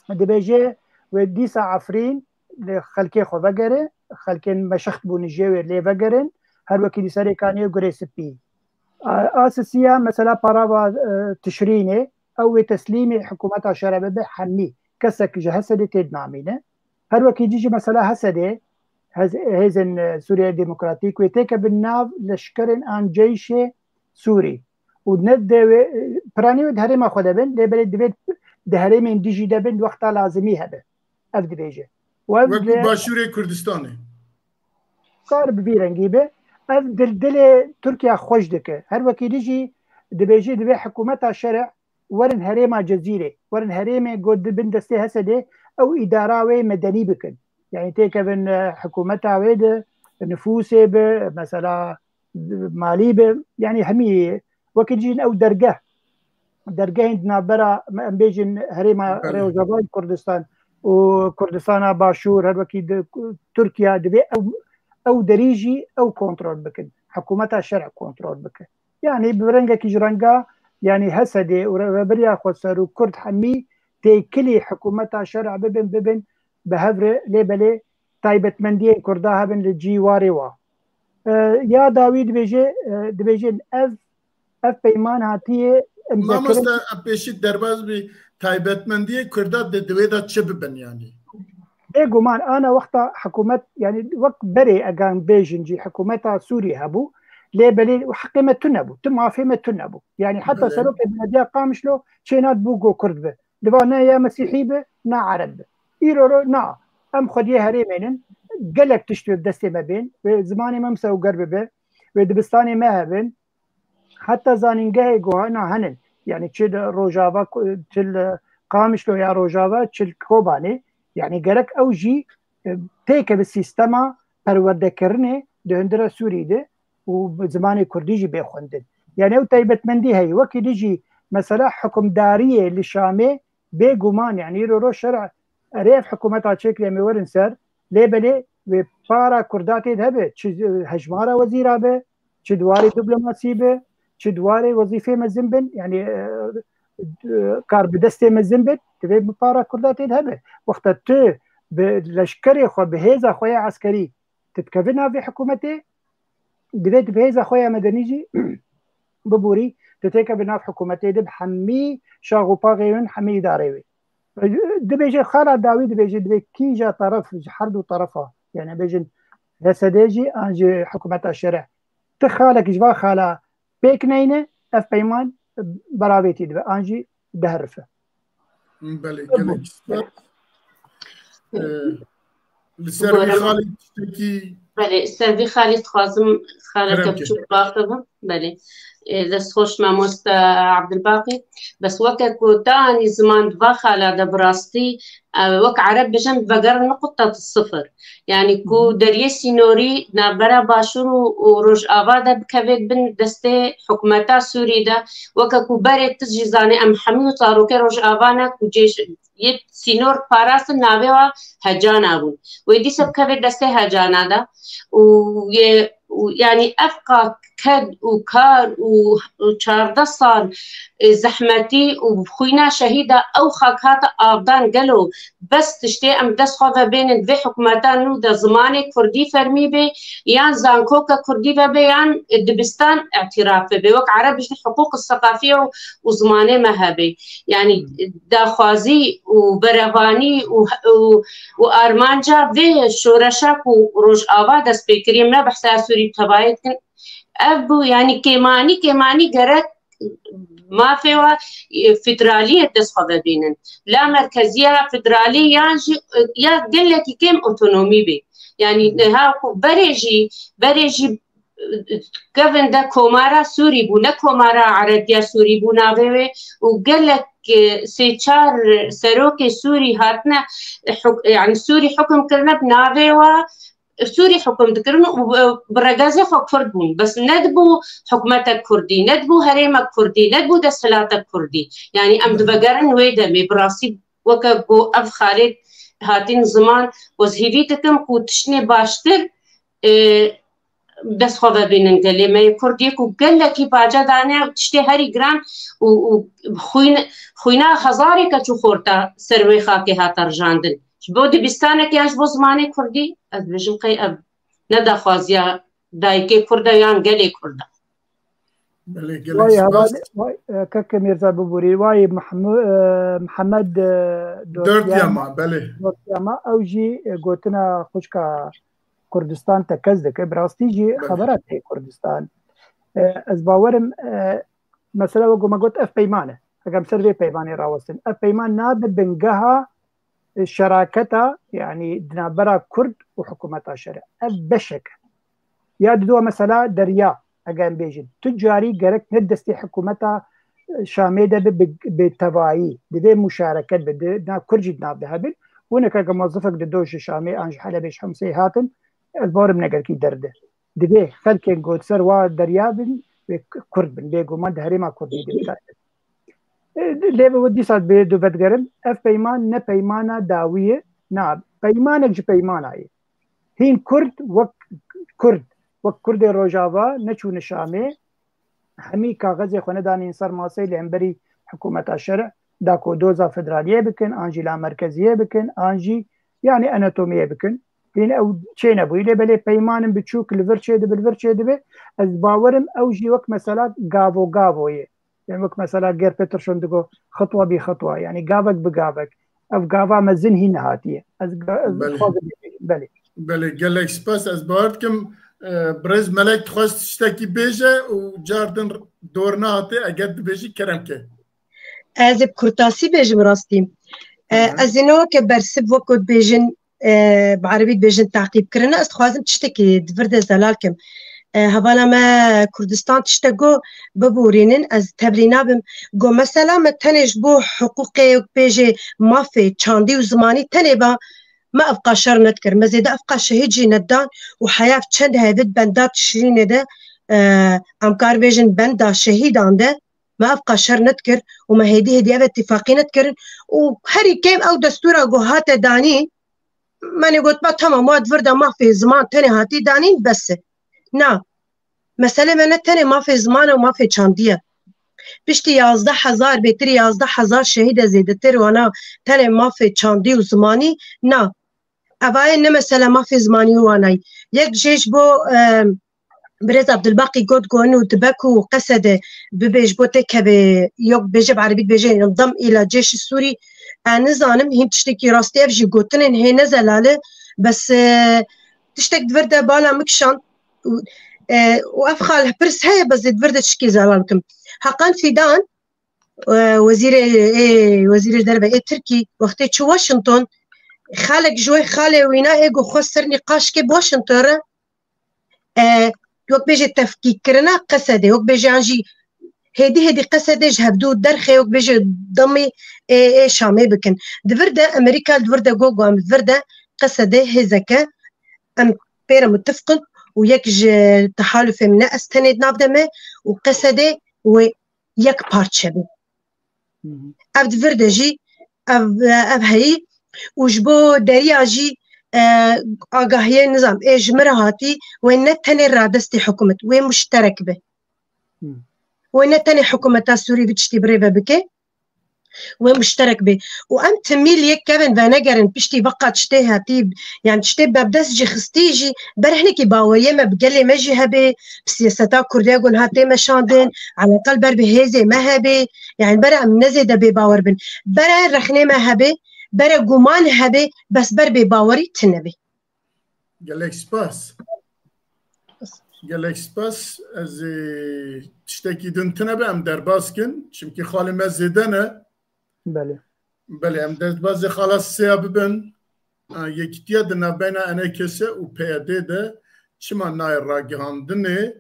Dibêje wê dîsa Efrîn li xelkê xwe vegere, xelkên meşext bûne jê wê lê vegerin, her wekî dî Serê Kaniyê û Gurê Spî. A-, Asisiya mesela parava, e, Tişrînê, ew wê teslîmê hikûmeta şer'ê bibe hemî. Kesek ji Hesedê tê dinamîne. Her wekî dî jî mesela Hesedê, hez-, hêzên, e, Sûriye Demokratîk wê têkevin nav leşkerên an ceyşê Sûrî. Û ne de wê, e, piranî wê di herêma xwe de bin, lê belê divê di herêmên dijî de bin, wexta lazimî hebe. Ev dibêje. Û ev Wekî li Başûrê Kurdistanê. kar bi vî rengî be. Ev dil, dilê Tirkiye xweş dike. Her wekî dî jî dibêje divê hikûmeta şer'ê werin herêma Cezîrê, werin herêmê ku di bin destê Hesedê ew îdara wê medenî bikin. Yani têkevin, e, hikûmeta wê de nifûsê bi, mesela malî bi, yani hemî wekî dî jî ew dergeh, dergehên di navbera, em bêjin herêma Belê. Rojavayê Kurdistan û Kurdistana Başûr, her wekî di Tirkiye divê ew, ew derî jî ew kontrol bikin. Hikûmeta şer'ê kontrol bike. Yani bi rengekî ji renga, yani Hesedê û rêveberiya xweser û Kurd hemî têkilî hikûmeta şer'ê bibin, bibin bi hev re, lê belê taybetmendiyên Kurda hebin li cî warê wa. E, ya dawî dibêje, e, dibêjin ev, ev peyman hatiye imzekirin. Mamoste, em pêşî derbaz bî, taybetmendiyê Kurda di, di wê de çi bibin yani? Bêguman ana wexta hikûmet, yani wek berê egan bêjin jî hikûmeta Sûrî hebû, lê belê heqê me tune bû, tu mafê me tune bû. Yani heta Belê. serokê belediya Qamişlo çênat bû ku Kurd bi. Diva ne ya Mesîhî bi, ne Ereb bi. Îro ro na. Em xwediyê herêmên in, gelek tişt wê bi destê me bên, wê zimanê me misewger bibe, wê dibistanê me hebin. Heta zanîngehê guhana henin. Yani çi li Rojava, çi li Qamişlo ya Rojava, çi li Kobanê. Yani gerek ew jî, e, têkeve sîstema perwerdekirinê di hundirê Sûrî de û bi zimanê Kurdî jî bê xwendin. Yani ew taybetmendî heye. Wekî dî jî mesela hikûmdariyê li Şamê bêguman, yani îro ro şer'ê ev hikûmeta çêkirî em ê werin ser, lê belê wê para Kurda tê de hebe, çi hejmara wezîra be, çi di warê diplomasî be, çi di warê wezîfê mezin bin, yani, e, e, kar bi destê mezin bin, divê bi para Kurda tê de hebe. Wexta tu bi leşkerê xwe, bi hêza xwe ya eskerî, tu dikevî nav vê hikûmetê, divê tu bi hêza xwe ya medenî jî biborî, tu têkevî nav hikûmetê de bi hemî şax û paxê win, hemî îdarê wê. Dibêje xala dawî dibêje, divê kîja teref ji her du terefa, yani bêjin Hesedê jî an jî hikûmeta şer'ê, ti xalek ji van xala pêk neyne, ev peyman beravêtî dibe an jî diherife. Belê, gelek spas. Ee, li ser vî Buyurun. xalî tiştekî Belê, ser vî xalî dixwazim xaleke Kerem ke. biçûk baqivim. Belê. Ee, destxweş mamoste Abdulbaqî. Bes weke ku te anî ziman di va xala de bi rastî Ew, wek Ereb bijin, vegerin nuqta sifir. Yani ku deriyê sînorî navbera Başûr û, û Rojava de bikeve bin destê hikûmeta Sûrî de, weke ku berê tu jî zanî em hemî zarokê Rojava ne ku cêj-, yê sînor parastin navê wa hecana bûn. Wê dîsa bikeve destê hecana de û yê, û yani ev qa ked û kar û, û çardeh sal, e, zehmetî û xwîna şehîda ew xak hate avdan, gelo bes tiştê em dest xwe vebênin vê hikûmeta nû de zimanê kurdî fermî bê, yan zankoka kurdî vebe, yan dibistan îtîraf bibe. Wek Ereb bijî hiqûq seqafiye û, û zimanê me hebe. Yani daxwazî û berevanî û, û, û armanca vê şoreşa ku Rojava dest pê kiriye, me behsa Sûrî bi tevayê dikin. Ev bû, yani kêmanî, kêmanî gerek mafê wa, e, federaliyê dest xwe vebînin. La merkeziya federalî yan jî, e, ya gelekî kêm otonomî bê. Yani niha ku berê jî, berê jî, e, kevin de komara Sûrî bû, ne komara Erebiya Sûrî bû navê wê û gelek, e, sê çar serokê Sûrî hatine, e, huk-, yani Sûrî hukm kirine bi navê wa, Sûrî hukm dikirin û bi, bi regezê xwe kurd bûn. Bes nedibû hikûmetek kurdî, nedibû herêmek kurdî, nedibû desthilatek kurdî. Yani em divegerin wê demê, bi rastî weke ku ev xalê hatîn ziman, ez hîvî dikim ku tiştê baştir, e, dest xwe vebînin gelê me yê kurd yê ku gelekî pace dane û tiştê herî giran û, û xwîn-, xwîna hezarê keç û xorta ser wê xakê hate rijandin. Ji bo dibistanek yan ji bo zimanê kurdî, ez dibêjim qey ev ne daxwaziya dayikê kurd e yan gelê kurd e. Belê, gelek spas. Vay, e, keke Mîrza biborî. Vay Mehmu-, e, Mihemed, e, Dortiyama, belê. Dortiyama, ew jî, e, gotina xwişka Kurdistan tekez dike. Bi rastî jî xebera tê Kurdistan. E, ez bawerim, e, mesela wek me got, ev peyman e. Eger em ser vê peymanê rawestin, ev peyman nabe bingeha, e, şeraketa, yani di navbera Kurd û hikûmeta şer e. Ev beşek e. Ya dido mesela derya, eger em bêjin, tu carî gerek ne destê hikûmeta, e, Şamê de bi, bi, bi tevayî, divê muşareket bi, di, na Kurd jî di nav de hebin. Û neke ke mozifek dido ji Şamê an ji Helebê, ji Hemsê hatin, ez bawerim ne gelkî derde. Divê xelkên ku ser wa derya bin, wê Kurd bin, bêguman di herêma Kurdî de bikare. E, lê bi dîsa bê du vedigerim, ev peyman ne peymana dawî ye, na, peymanek ji peymana ye. Hîn Kurd wek Kurd, wek Kurdê Rojava neçûne Şamê, hemî kaxezê xwe nedanîn ser maseyê li hemberî hikûmeta şer, da ku doza federaliyê bikin, an jî lamerkeziyê bikin, an jî, yani, anatomiyê bikin. Hîn ew çênebûyî, lê belê peymanin biçûk li vir çêdibe, li vir çêdibe. Ez bawerim ew jî wek mesela gavo gavo ye. Yani wek mesela Gerd Peterson digo, xitwa bî xitwa, yani gavek bi gavek. Ev gava mezin hîn nehatiye. Ez ga-, ez Belê. dixwazim bêjim, belê. Belê, gelek spas. Ez bawer dikim, e, birêz Melek dixwest tiştekî bêje û car din dor nehate, eger dibêjî kerem ke. Ez ê bi kurtasî bêjim rastî. E, Hı hı. Ez ê ne weke bersiv wek ku dibêjin, e, bi erebî dibêjin teqîb kirine, ez dixwazim tiştekî di vir de zelal kim. E, hevala me Kurdistan tiştek got, biborînin, ez tevlî nabim. Got mesela me tenê ji bo hiqûqê, wek bêjê mafê çandî û zimanî tenê ba, me ev qa şer nedikir. Me zêde ev qa şehîd jî nedan û heya çend hevit benda Tişrînê de, e, em kar bêjin benda şehîdan de, me ev qa şer nedikir û me hêdî hêdî ev îtîfaqî nedikirin û herî kêm ew destûra ku hate danîn, me nê got, ba temam, wa di vir de mafê ziman tenê hatî danîn, bes e. Na, meselê me ne tenê mafê ziman e û mafê çandî ye. Piştî yazdeh hezar, bêtir yazdeh hezar şehîd e, zêdetir wana tenê mafê çandî û zimanî, na. Evayê ne mesele mafê zimanî û wanayî. Yek jê ji bo, e, Birêz Abdulbaqî got, got û dibe ku Qesede bibe ji bo têkevê, yok bêje bi erebî dibêje yindim îla cêşî Sûrî. Ez nizanim hîn tiştekî rastî ev jî gotinên hê ne zelal e. Bes, e, tiştek di vir de bala min kişand û, e, û ev xal pirs heye, bes di vir de tiştekî zelal bikim. Hakan Fîdan, e, wezîrê, ê, wezîrê derve ê Tirkî, wextê çû Washington, xalek ji wê xalê wîna ê ku xwest ser nîqaş ke bi Washington re, e, wek bêje tefkîkkirina Qesedê, wek bêje an jî hêdî hêdî Qesedê ji hevdû derxê wek bêje demî ê, ê Şamê bikin. Di vir de Amerîka di vir de got, got em di vir de Qesedê hêzeke em pê re mutifiq in û yek ji tehalufê min e, ez tenê di nav de me û Qesedê wê yek parçe be. Ev di vir de jî ev, ev heyî û ji bo deriya jî, e, agahiyê nizam ê ji min re hatî, wê ne tenê radestê hikûmet, wê muşterek be. Wê ne tenê hikûmeta Sûrî vî tiştî birêve bike, wê muşterek be. Û em timî li yek kevin venegerin, piştî veqa tiştê hetî, yani tiştê bebdest jî xistî jî, ber hinekî baweriyê me bi gelê me jî hebe, bi siyaseta Kurdiya ku niha tê meşandin, eleqel ber bi hêzê me hebe, yani ber em ne zêde bêbawer bin. Bere rexnê me hebe, bere guman hebe, bes ber bêbawerî tune be. Gelek spas. Gelek spas. Ez ê tiştekî din tune be, em derbas kin. Çimkî xalê me zêde ne. Belê. Belê, em derbasê xala sêya bibin. A, yekîtiya di navbeyna E N K S û P Y D de çima nayê ragihandinê?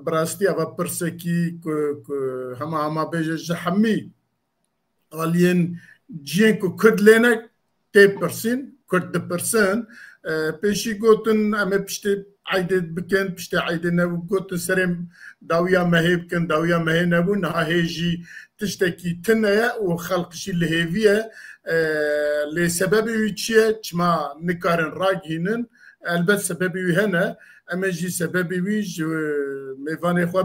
Bi rastî eva pirsekî ku, ku hema hema bêje ji hemî aliyên cihên ku Kurd lê ne tê pirsîn, Kurd dipirsin. E, pêşî gotin, em ê piştê eydê bikin, piştê eydê nebû, gotin serê dawiya mehê bikin, dawiya mehê nebû, niha hê jî tiştekî tune ye û xelq jî li hêvî ye. E, lê sebebê wî çi ye? Çima nikarin ragihînin? Elbet sebebê wî hene. Em ê jî sebebê wî ji mêvanê xwe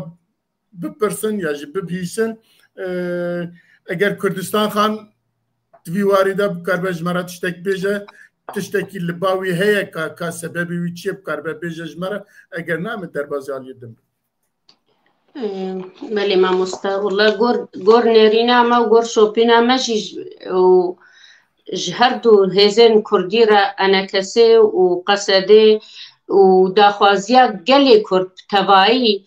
bipirsin ya jî bibihîsin. E, eger Kurdistan Xan di vî warî de bikaribe ji me re tiştek bêje, tiştekî li ba wî heye ka, ka sebebê wî çi ye, bikaribe bêje ji me re, eger na, em ê derbazê aliyê din bin. E, belê mamoste, wele gor, gor nêrîna me û gor şopîna me jî û ji her du hêzên kurdî re, E N K S û Qesedê û daxwaziya gelê Kurd bi tevayî,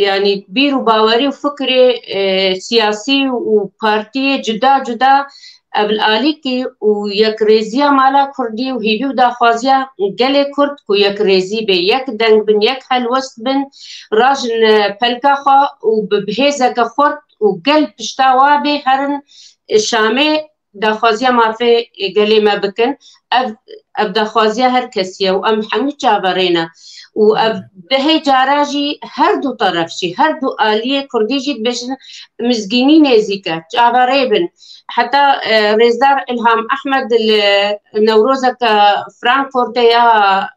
yanî bîr û bawerî û fikrê, e, siyasî û partiyê cuda cuda ev li alîkî û yekrêziya mala Kurdî û hîvî û daxwaziya gelê Kurd ku yekrêzî bê, yek deng bin, yek helwest bin, rajin, e, pelka xwe û bi, bi hêzeke xurt û gel pişta wa bê herin, e, Şamê daxwaziya mafê gelê me bikin. Ev, ev daxwaziya her kesî ye û em hemû çaverê ne. Û ev dehê cara jî her du teref jî, her du aliyê kurdî jî dibêjin mizgînî nêzîk e. Çaverê bin. Heta, e, rêzdar Îlham Ehmed li Newrozeke Frankfurtê ya,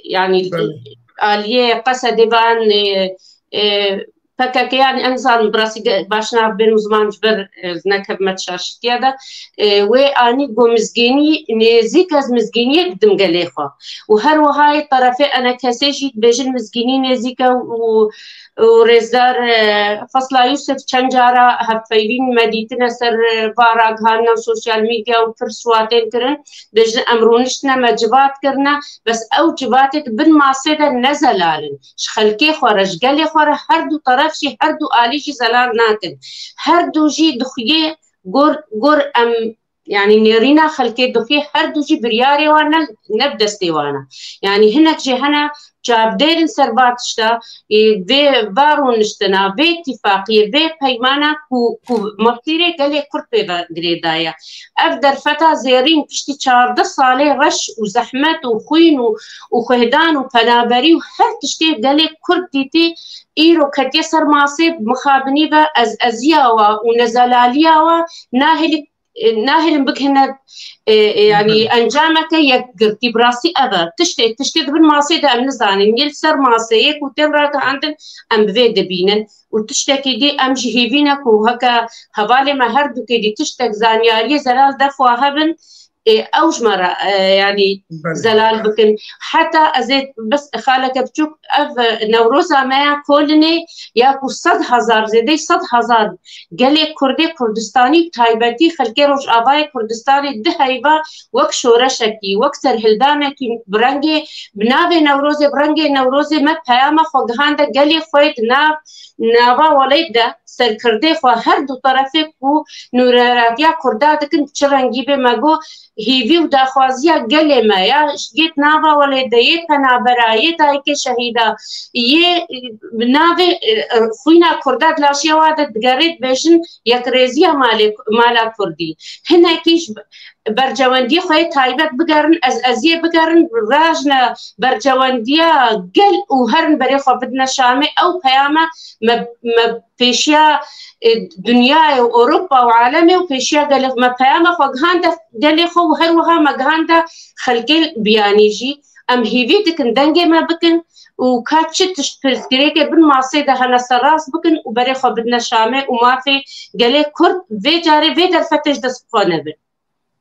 yanî Belê. aliyê Qesedê van, e, e, P K K, yanî em zanin, bi rastî ge-, baş nav bênim ziman ji ber, e, nekevime di şaşitiya de. E, wê anî got mizgînî, nêzîk ez mizgîniyê didim gelê xwe. Û her wiha yê terefê E N K S'ê jî dibêjin mizgînî nêzîk e û, û rêzdar, e, Fesla Yusuf çend cara hevpeyvîn me dîtine ser, e, va ragihandina sosyal medya û pir siwatên kirin. Dibêjin em rûniştine me civat kirine, bes ew civatê di bin masê de ne zelal in. Ji xelkê xwe re, ji gelê xwe re her du teref jî, her du alî jî zelal nakin. Her du jî dixuyê gor, gor em, yanî nêrîna xelkê dixuyê, her du jî biryarê wan ne, ne bi destê wan e. Yanî hinek jê hene çavdêr in ser va tişta, ê, vê va rûniştina, vê îtîfaqiyê, vê peymana ku, ku mesîrê gelê Kurd pê ve girêdaye. Ev derfeta zêrîn piştî çardeh salê reş û zehmet û xwîn û, û xwehdan û penaberî û her tiştê gelê Kurd dîtî, îro ketiye ser masê, mixabinî ve ez eziya wa û nezelaliya wa nahêlin, e, nahêlin bigihine, e, e, yanî Belê. encameke yekgirtî. Bi rastî ev e. Tiştê, tiştê di bin masê de em nizanin. Yê li ser masê yê ku tên ragihandin, em bi vê dibînin. Û tiştekî dî em ji hêvî ne ku heke hevalê me her dukê dî tiştek zanyariyê zelal def wa hebin, ê, ew ji me re, e, yanî Belê. zelal bikin. Heta ez ê bes xaleke biçûk, ev, e, Newroza me ya Kolinê ya ku sed hezar, zêdeyî sed hezar gelê Kurdê Kurdistanî, taybetî xelkê Rojavayê Kurdistanê di heyva wek şoreşekî, wek serhildanekî bi rengê, bi navê Newrozê, bi rengê Newrozê me peyama xwe gihande gelê xwe di nav, nava welêt de serkirdê xwe her du terefê ku nûneratiya Kurda dikin bi çi rengî bê me got, hêvî û daxwaziya gelê me ya, yê di nava welê de, yê penabera, yê dayikê şehîda, yê, e, bi navê, e, e, xwîna Kurda di laşiya wa de digerê, dibêjin yekrêziya malê, mala Kurdî. Hinekî ji bercewendiyê xwe yê taybet bigerin, ez, ez yê bigerin, rajne bercewendiya gel û herin berê xwe bidine Şamê. Ew peyama me, me pêşiya, e, dinyayê û Ewropa û alemê û pêşiya gelê xwe, me peyama xwe gihande gelê xwe û her wiha me gihande xelkê biyanî jî. Em hîvî dikin dengê me bikin û ka çi tişt pirsgirêkê bin masê de hene serrast bikin û berê xwe bidine Şamê û mafê gelê Kurd vê carê vê derfetê ji dest xwe nebin.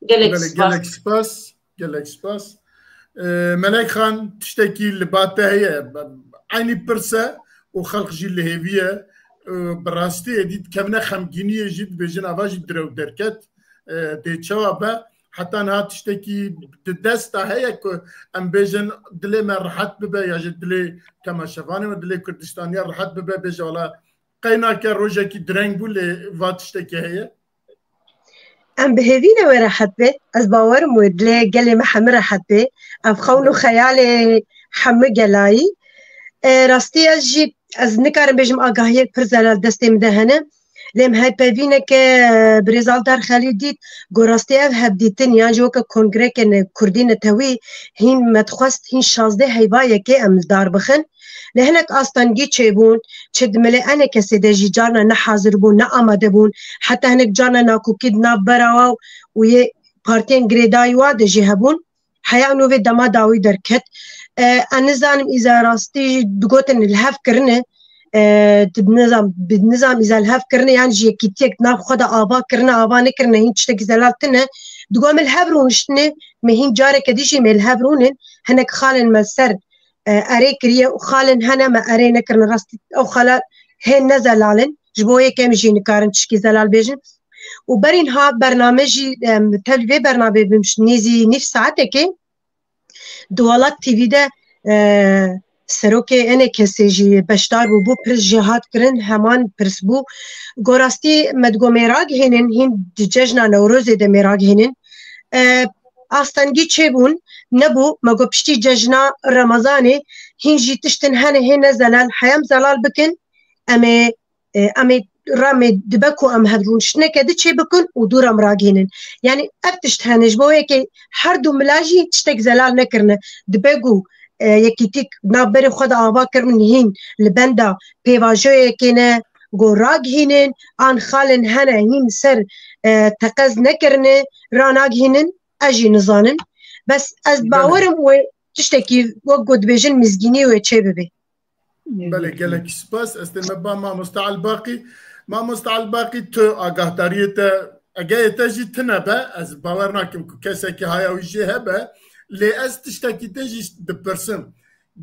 Gelek Belê, spas. Gelek spas. Gelek spas. Ee, Melek Xan, tiştekî li ba te heye. Eynî pirse û xelq jî li hêvî ye. Ee, bi rastî êdî dikevine xemgîniyê jî, dibêjin ava jî direw derket. Ee, dê çawa be? Heta niha tiştekî di desta heye ku em bêjin dilê me rehet bibe ya jî dilê temaşevanê me, dilê Kurdistaniya rehet bibe, bêje wala qey nake rojekî direng bû lê va tiştekî heye? Em bi hêvî ne wê rehet be. Ez bawerim wê dilê gelê me hemî rehet be. Ev xewn û xeyalê hemî gelayî. E, rastî ez jî, ez nikarim bêjim agahiyek pir zelal destê min de hene. Lê em hevpeyvîneke, e, birêz Aldar Xelîl dît, got rastî ev hevdîtin yan jî weke kongreke ne kurdî netewî hîn me dixwest hîn şazdeh heyva yekê em li dar bixin. Lê hinek astengî çêbûn, çi di milê enê kesê de jî carna nehazir bûn, ne amade bûn. Heta hinek carna nakokî di nav bera wa û yê partiyên girêdayî wa de jî hebûn. Heya nû vê dema dawî derket. E, ez nizanim îza rastî jî digotin li hev kirine, e, di nizam, bi nizam îza li hev kirine yan jî yekîtiyek di nav xwe de ava kirine, ava nekirine, hîn tiştekî zelal tine. Digot em li hev rûniştine, me hîn careke dî jî me li hev rûnin, hinek xalên me ser e, erê kiriye û xalên hene me erê nekirine. Rastî ew xala hê ne zelal in. Ji bo yekê em jî nikarin tişkî zelal bêjin. Û berî niha bername jî, em, tevlî vê bernameyê bim, nêzî nîv saetekê di Welat T V de, e, serokê enê kesê jî beşdar bû, bû pirs jê hat kirin, heman pirs bû. Go rastî me digo mêrag hênin, hîn di cejna Newrozê de mêrag hênin. E, astengî çêbûn, nebû, me got piştî cejna Remezanê hîn jî tiştin hene hê ne zelal, heya em zelal bikin, em ê, e, em ê re me dibe ku em hevdûniştineke di çê bikin û dû re em ragihînin. Yanî ev tişt hene, ji bo yekê her du mila jî tiştek zelal nekirine. Dibe ku, e, yekîtîk navberê xwe de ava kirin hîn li benda pêvajoyekê ne, ku ragihînin, an xalên hene hîn ser, e, teqez nekirine, ranagihînin, ez jî nizanin. Bes ez Belê. bawerim wê tiştekî wek ku dibêjin mizgînî wê çê bibe. Belê, gelek spas. Ez tê me ba mamosta Elbaqî. Mamosta Elbaqî, tu agahdariyê te, egeyê te jî tine be, ez bawer nakim ku kesekî haya wî jê hebe, lê ez tiştekî te jî dipirsim.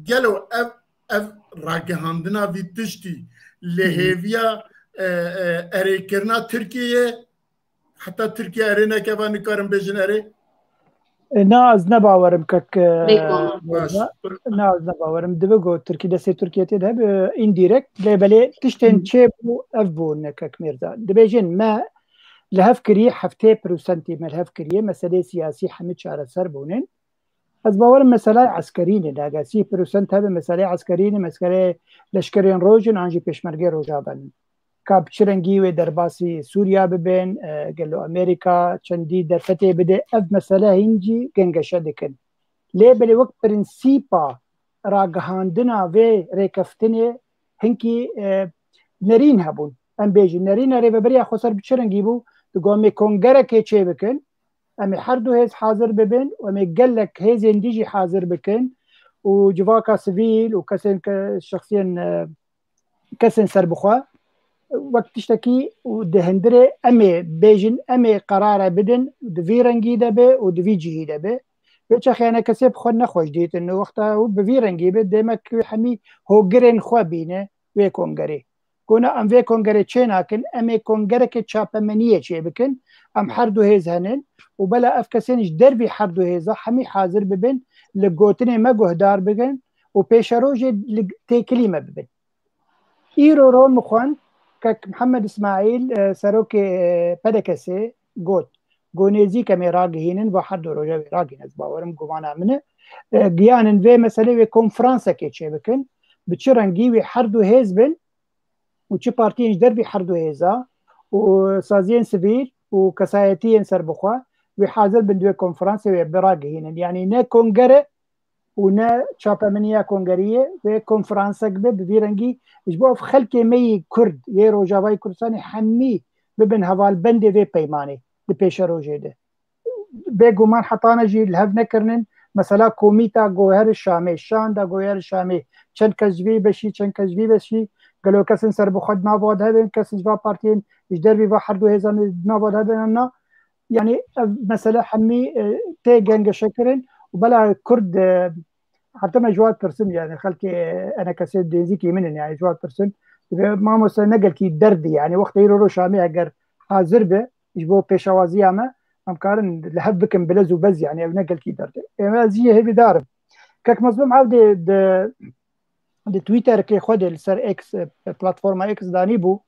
Gelo ev, ev ragihandina vî tiştî li Hı hı. hêviya, e, e, erêkirina Tirkiyeyê, heta Tirkiye erê neke, va nikarin bêjin erê? E, na, ez ne bawerim kek, e, Pêk bû. Baş. Mirza. Na, ez ne bawerim. Dibe got Tirkî destê Tirkiye tê de hebe, e, indirekt. Lê belê tiştên Hı. çê bû, ev bûn kek Mirza. Dibêjin me li hev kirî heftê prosentî me li hev kiriye. Meselê siyasî hemî çareser bûnin. Ez bawerim meselay eskerî ne. Naga sî prosent hebe meselê eskerî ne, meselê leşkerên rojin an jî pêşmergê Rojava ne. Ka bi çi rengî wê derbasî Sûriya bibin, e, gelo Amerîka çendî derfetê bide, ev mesele hîn jî gengeşe dikin. Lê belê wek prensîpa ragihandina vê rêkeftinê hinkî, e, nerîn hebûn. Em bêjin, nerîna rêveberiya xweser bi çi rengî bû? Digo em ê kongerekê çê bikin, em ê her du hêz hazir bibin û em ê gelek hêzên dî jî hazir bikin û civaka sivîl û kesên ke, şexsiyên, e, kesên serbixwe wek tiştekî û di hundirê em ê bêjin, em ê qerare bidin, di vî rengî de be û di vî cihî de be. Wê çaxê enê kesê bi xwe nexweş dîtin û wexta û bi vî rengî be, demek wê hemî hogirên xwe bîne wê kongerê. Ku na em vê kongerê çê nakin, em ê kongereke çapemeniyê çê bikin. Em her du hêz henin û bela ev kesên ji dervî her du hêza hemî hazir bibin, li gotinê me guhdar bikin û pêşerojê li têkilî me bibin. Îro ro min xwend, kek Mihemed Îsmaîl, e, serokê, e, P D K S'ê got, go nêzîk em ê ragihînin, va her du roja wê ragihînin, ez bawerim gumana min e. E, giyanin vê meselê wê konferansekê çêbikin, bi çi rengî wê her du hêz bin û çi partiyên ji dervî her du hêza û saziyên sivîl û kesayetiyên serbixwe wê hazir bin di wê konferansê wê biragihînin. Yanî ne kongere û ne çapemeniya kongeriyê wê konferansek be, bi vî rengî ji bo ev xelkê me yî Kurd yê Rojavayê Kurdistanê hemî bibin hevalbendê vê peymanê di pêşerojê de. Bêguman hetane jî li hev nekirinin. Mesela komîta goher Şamê, şanda goher Şamê, çend kes ji vî beşî, çend kes ji vî beşî, gelo kesin serbixwe di nava de hebin, kesin ji va partiyên ji dervî va her du hêzan di nava de hebin an na? Yanî ev mesele hemî, e, tê gengeşekirin û bela Kurd, e, heta me ji wan pirsim, yanî xelkê, e, enekesê dêzîkî min in, yanî ji wan pirsim. Dibe mamoste ne gelkî derdî, yanî wextê îro ro Şamê eger hazir be ji bo pêşewaziya me, em karin li hev bikin bilez û bez, yanî ev ne gelkî derdî. Ême ez jî hêvîdar im. Kek Mezlûm Evdê di, di Twitterkê xwe de li ser X, e, platforma X danî bû,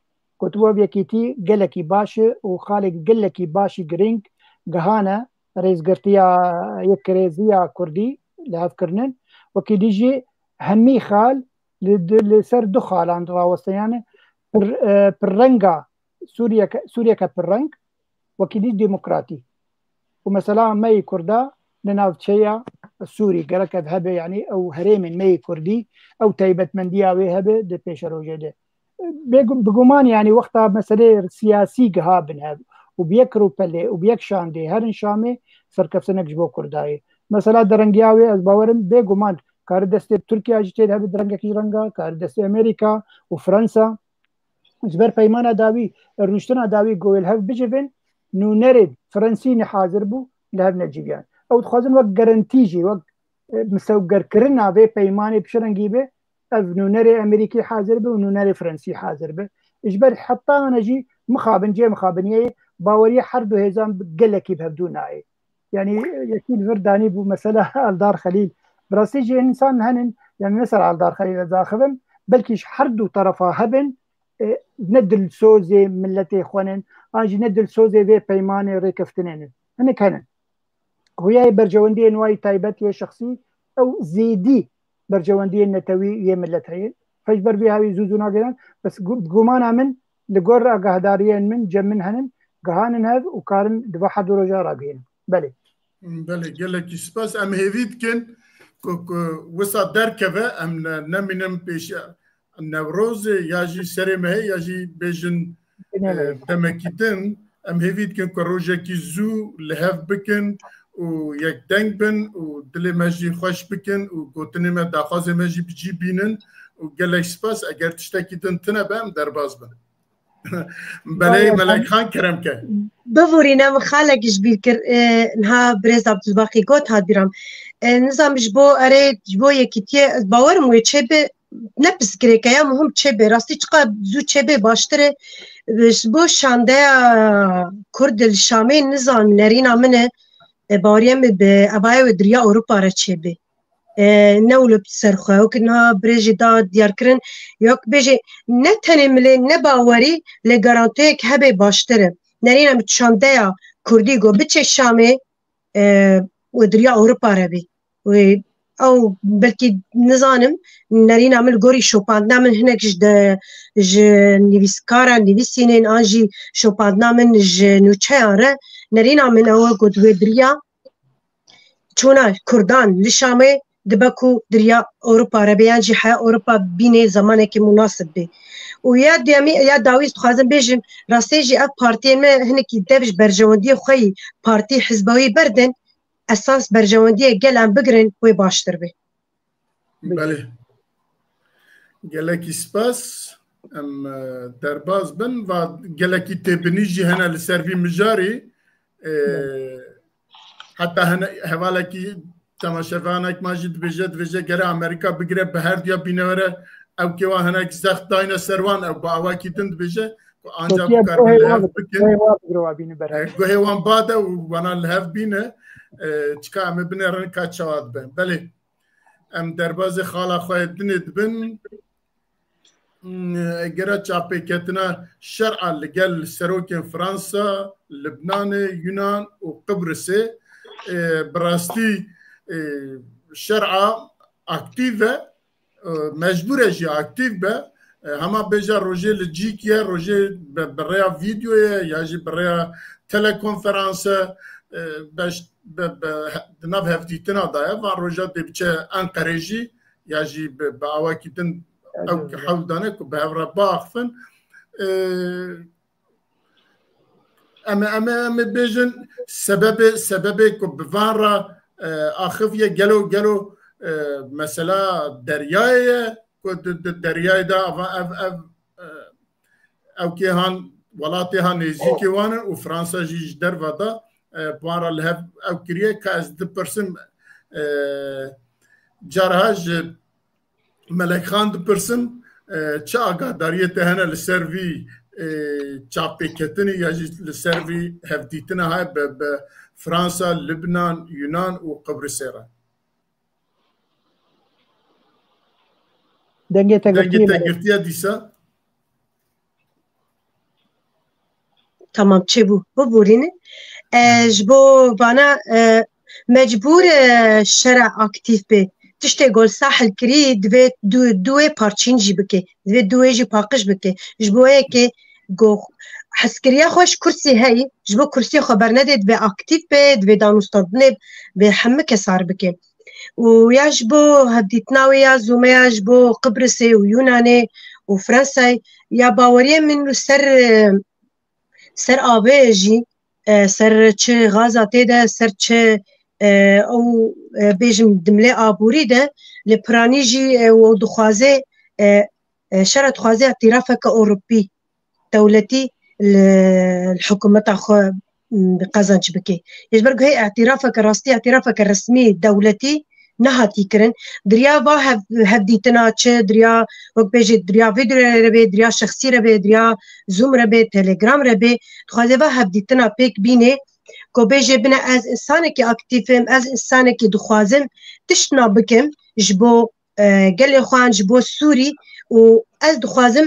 gotibû ev yekîtî gelekî baş e û xalek gelekî başî girîng gihane rêzgirtiya yekrêziya Kurdî li hev kirinin. Wekî dî jî hemî xal li, li ser du xalan rawestin, yani pir, e, pirrenga Sûriyeke, Sûriyeke pirreng, wekî dî demokratî. Û mesela me yê Kurda li navçeya Sûrî gerek ev hebe, yanî ew herêmên me yê Kurdî, ew taybetmendiya wê hebe di pêşerojê de. Bêgum-, bi guman, yanî wexta meselê siyasî giha bin hev û bi yek rûpelê û bi yek şandê herin Şamê, serkeftinek ji bo Kurda ye. Mesela derengiya wê ez bawerim bêguman kari destê Tirkiye jî tê de hebe derengekî renga, kari destê Amerîka û Fransa. Ji ber peymana dawî, rûniştina dawî ku wê li hev bicivin, nûnerên Fransî ne hazir bû, li hev neciviyan. Ew dixwazin wek garantî jî, wek, e, misewgerkirina vê peymanê bi çi rengî be, ev nûnerê Amerîkî hazir be û nûnerê Fransî hazir be. Ji ber heta ne jî mixabin, cê mixabiniyê baweriya her du hêzan gelekî bi hevdû nayê. Yanî yekî li vir danî bû mesela Eldar Xelîl. Bi rastî jî însan henin, yani ne ser Eldar Xelîl ez axivim, belkî ji her du terefa hebin, e, ne dilsozê miletê xwe nin, an jî ne dilsozê vê peymanê rêkeftinê nin. Hinek henin. Huyayê berjewendiyên wayî taybet yê şexsî, ew zêdî berjewendiyên netewî yê milet heye. Ji ber vê hawî zû zû nagêran, bes gu-, gumana min, li gor agahdariyên min, cem min henin, gihanin hev û karin di va her du roja ragihînin. Belê. Belê, gelekî spas. Em hêvî dikin ku, ku wisa derkeve, em ne, nemînin pêş Newrozê ya jî serê mehê ya jî bêjin, e, demekî din. Em hêvî dikin ku rojekî zû li hev bikin û yekdeng bin û dilê me jî xweş bikin û gotinê me, daxwazê me jî bi cî bînin û gelek spas. Eger tiştekî din tune be, em derbas bin. Belê, Melek Xan, kerem ke. Biborîne, min xalek ji bîr kir, e, niha birêz Abdulbaqî got, hat bîra min. E, nizam ji bo, erê, ji bo yekîtiyê, ez bawerim wê çêbe, ne pirsgirêk e, ya muhim çêbe. Rastî çiqa zû çêbe baştir e. Ji bo şandeya Kurd li Şamê nizam nerîna min e, e, baweriya min bi evaya wê di riya Ewropa re çêbe. E, ne wilo ser xwe. Wek niha birêjê da diyarkirin, yok bêjê, ne tenê milê, ne bawerî, lê garantiyek hebe baştir e. Nerîna min şandeya Kurdî got biçe Şamê, e, û di riya Ewropa re bî. Wê ew belkî nizanim, nerîna min li gorî şopandina min hinek ji de, ji nivîskara, nivîsînên an jî şopandina min ji nûçeyan re, nerîna min ew e got wê di riya çûna Kurdan li Şamê dibe ku di riya Ewropa re be yan jî heya Ewropa bînê zemanekî munasib be. Û ya duyemî, ya dawî dixwazim bêjim, rastê jî ev partiyên me hinekî dev ji berjewendiyê xwe yî partî hizbewî berdin, esas berjewendiyê gel em bigirin wê baştir be. Belê. Gelekî spas. Em, e, derbas bin. Va gelekî têbinî jî hene li ser vî mijarî. E, heta hene hevalekî temaşevanek ma jî dibêje, dibêje gere Amerîka bigire bi her duya bîne were. Ew kê wan hinek zext dayne ser wan, ew bi awakî din dibêje ku anca Tirkiye bikarbin guhê li wan hev bigire, bikin. Guhê wan bigire, wa bîne ber hev. E, guhê wan bade û wana li hev bîne. E, çika em ê binêrin ka çawa dibe. Belê. Em derbazê xala xwe yê dinê dibin. mm, gera çapêketina şer'a li gel serokên Fransa, Libnanê, Yunan û Qibrisê, e, bi rastî, e, şer'a aktîv e, e, mecbûr e jî aktîv be. E, hema bêje rojê li cîk ye, rojê bi, bi rêya vîdyoyê ya jî bi rêya telekonferanse, e, beş, bi, bi, di nav hevdîtina de ye. Van roja dê biçe Enqerê jî ya jî bi, bi awakî din ew hewl dane ku bi hev re biaxifin. E, em ê, em ê, em ê bêjin sebebê, sebebê ku bi van re, e, axiviye gelo, gelo, e, mesela deryayê ye ku di, di deryayê de ava ev, ev, e, ew kê han, welatê han nêzîkê wan in û Fransa jî ji derve de, e, bi wan re li hev ew kiriye. Ka ez dipirsim, e, carha ji Melekxan dipirsim, e, çi agadariyê te hene li ser vî, e, çavpêketinê ya jî li ser vî hevdîtina hay bi, bi Fransa, Libnan, Yunan û Qibrisê re? Dengê te Dengê girtiye te Merê. girtiye dîsa? Tamam, çêbû. Biborîne. E, ji bo vana, e, mecbûr, e, şera aktîf be. Tiştê gol sahil kirî, divê du, duê parçîn jî bike. Divê duê jî paqij bike. Ji bo yekê go heskiriya xwe ji kursî heyî, ji bo kursî xwe bernedê, divê aktîf be, divê danûstandinê bi hemû kesar bike. Û ya ji bo hevdîtina wê ya Zoomê ya ji bo Qibrisê û Yunanê û Fransayê ya baweriyê min li ser, e, ser avê jî, e, ser çi gaza tê de, ser çi, e, ew, e, bêjim dimlê aborî de, li piranî jî, e, ew dixwaze, e, e, şera dixwaze îtîrafeke Ewropî, dewletî li, li hikûmeta xwe, m, qezenc bike. Ji ber ku hê îtîrafeke rastî, îtîrafeke resmî dewletî nehatî kirin. Diriya va hev, hevdîtina çi, diriya, wek bêjê, diriya vîdyoyê re bê, diriya şexsî re bê, diriya Zoom re bê, Telegram re bê, dixwaze va hevdîtina pêk bînê, ku bêjê bine ez însanekî aktîf im, ez însanekî dixwazim tiştna bikim ji bo, e, gelê xwe an, ji bo Sûrî û ez dixwazim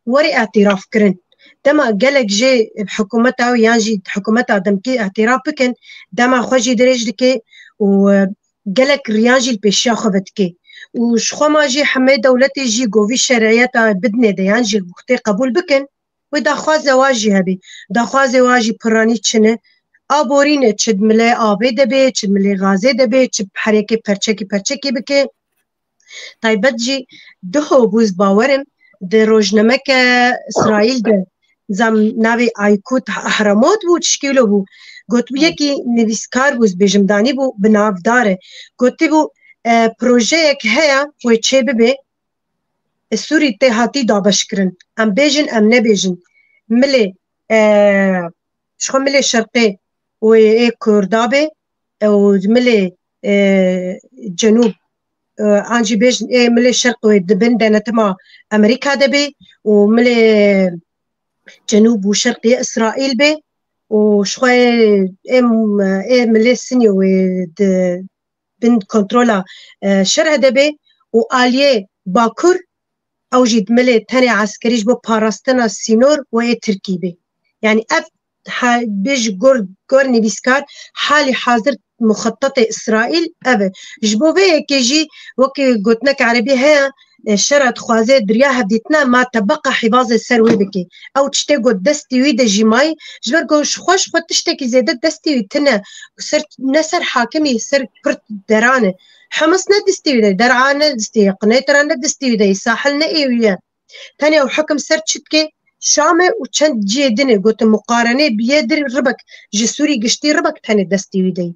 were îtîraf kirin. Dema gelek jê hikûmeta wî yan jî hikûmeta demkî îtîraf bikin, dema xwe jî dirêj dike û, e, gelek riyan jî li pêşiya xwe vedike. Û ji xwe ma jî hemê dewletê jî govî şeriyeta bidinê de yan jî wextê qebûl bikin, wê daxwaze wa jî hebî. Daxwazê wa jî piranî çi ne? Aborîne çi di milê avê de bê, çi di milê gazê de bê, çi herekê perçekî perçekî bike. Taybet jî duho bûz bawerim di rojnameke Îsraîl de, zam navê Aykut Ahramot bû, tişkî wilo bû. Got, yekî nivîskar bû, bêjimdanî bû, bi navdar e. Gotibû, e, projeyek heye wê çê bibe, e, Sûrî tê hatî dabeşkirin. Em bêjin, em nebêjin. Milê, e, ji xwe milê şerqê wê ê Kurda be, e, û milê, e, cenûb, e, an jî bêjin ê milê şerq wê di bin denetima Amerîka de be û milê cenûb û şerqê Îsraîl be û ji xwe ê, ê, ê milê Sinî wê di bin kontrola, e, şerê de be û aliyê Bakur ew jî di milê tenê eskerî ji bo parastina sînor wê ê Tirkî be. Yanî ev ha-, bê ji gor, gor nivîskar halî hazir muxetetê Îsraîl ev e. Ji bo vê yekê jî wekî gotinek erebî heye, e, şera dixwaze diriya hevdîtina ma tebeqa hîvazê ser wê bike. Ew tiştê got destî wî de jî mayî, ji ber ku ji xwe ji xwe tiştekî zêde destî wî tune, ser, ne ser hakimî, ser pir deran e. Hemas ne destî wî de, Der'a ne destî wî, Qinêtira ne destî wî de, Sahil ne ê wî ye. Tenê ew hekim ser çi dike? Şam e û çend cihê din e, gotin muqarenê bi yê dir ribek, ji Sûrî giştî ribek tenê destî wî de ye.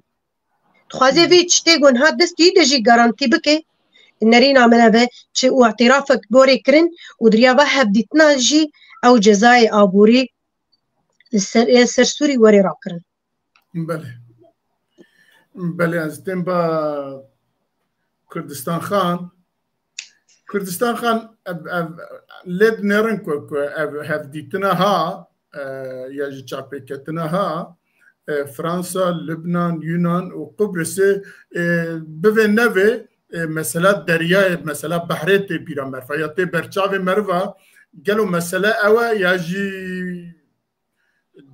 Dixwaze vê tiştê ku niha destî wî de jî garantî bike. Nerîna min ev e, çi û îtîrafek borê kirin û diriya va hevdîtina jî ew cezayê aborî li ser, ê ser Sûrî were rakirin. Belê. Belê, ez tên ba Kurdistan Xan. Kurdistan Xan, ev, ev, lê dinêrin ku, ku ev hevdîtina ha, e, ya jî çapêketina ha, e, Fransa, Libnan, Yunan û Qubrisê, e, bivê nevê, e, mesela deryayê, mesela behrê tê bîra meriva ya tê berçavê meriva, gelo mesele ew e ya jî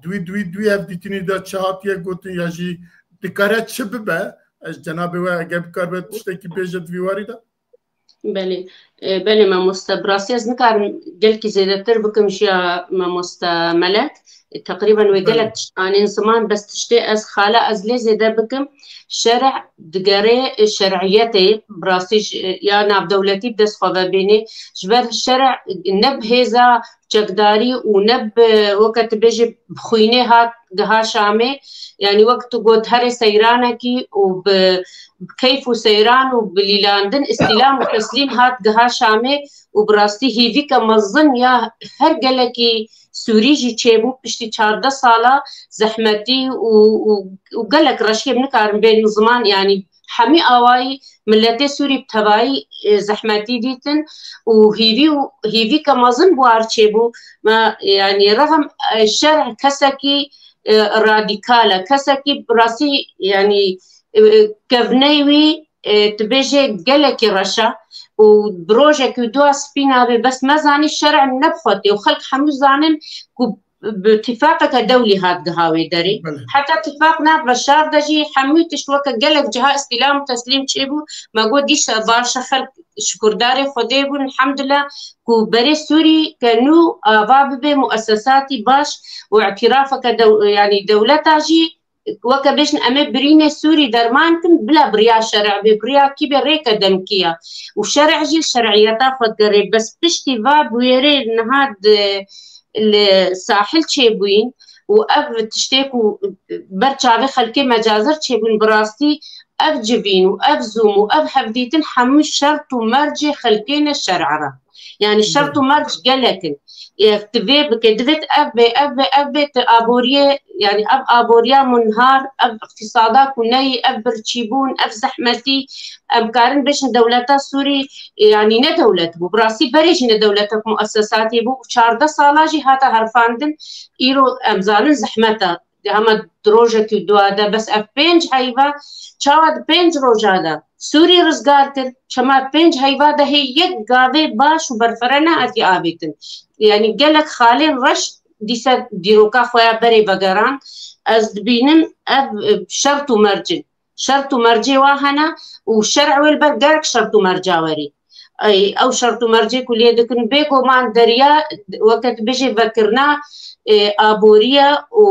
dûî dûî dûî hevdîtinî de çi hatiye gotin ya jî dikare çi bibe? Ez cenabê we eger bikaribe tiştekî bêje di vî warî de. Belê, e, belê mamoste, bi rastî ez nikarim gelkî zêdetir bikim ji ya mamoste Melek. E, teqrîben wê gelek tişt anîn ziman, bes tiştê ez xala ez lê zêde bikim. Şerh digere, e, şer'iyetê, bi rastî ji, e, ya navdewletî bi dest xwe ve bênê. Ji ber şerh ne bi hêza çekdarî û ne bi, weke tu bêjî, bi xwînê hat giha Şamê. Yanî wek tu got herê seyranekî û bi, bi keyf û seyran û bi lîlandin îstîlam û teslîm hat giha Şamê û bi rastî hêvîke mezin ya her gelekî Sûrî jî çêbû piştî çardeh sala zehmetî û, û, û gelek reşiyê nikarin bên ziman, yanî hemî awayî miletê Sûrî bi tevayî, e, zehmetî dîtin û hîvî û hîvîke mezin bi war çêbû. Me, yanî rexm, e, şer kesekî, e, radîkal e, kesekî bi rastî, yanî, e, kevney wî, e, tu bêjê gelekî reş e û bi rojekî û dua spî nabe, bes me zanî şer'e ne bi xwe tê û xelk hemû zanin ku bi tifaqeke dewlî hat giha wê derê. Belê. Heta tifaq nav Beşar de jî hemû tişt weke gelek ciha îstîlam û teslîm çêbû. Me got dîsa baş e, xelk şukurdarê Xwedê bûn, elhamdulillah, ku berê Sûrî ke nû ava bibe muessesatî baş û îtirafeke dew-, yanî dewleta jî weke bêjin em ê birînê Sûrî derman kin bila bi riya şer'e bê, bi riya kî bê rêke demkî ya. Û şer'e jî şer'iyeta xwe digerê. Bes piştî va bûyerê niha di, li sahil çêbûyîn û ev tiştê ku ber çavê xelkê mecazir çêbûn, bi rastî ev civîn û ev zûm û ev hevdîtin hemû şert û mercê xelkê ne şer'e re. Yanî şert û merc gelek in. E, tu vê bike, divêt ev bê, ev bê, ev bê, tu aboriyê, yanî ev aboriya munhar, ev îqtîsada ku neyî, ev birçîbûn, ev zehmetî, em karin bêjin dewleta Sûrî, e, yanî ne dewlet bû. Bi rastî berê jî ne dewletek muessesatê bû. Çardeh sala jî hate herfandin, îro em zanin zehmet e. Hema di rojekî dua de, bes ev pênc heyva çawa di pênc roja de Sûrî rizgar kir, çima pênc heyva de hê yek gavê baş û berfere nehatiye avêtin. Yanî gelek xalên reş dîse dîroka xwe ya berê vegeran. Ez dibînim ev, e, şert û merc in. Şert û mercê wa hene û şer'e wê li ber gelek şert û merca werî. Ey, ew şert û mercê ku lê dikin, bêguman derya weke tu bêjê vekirina, e, aboriya û,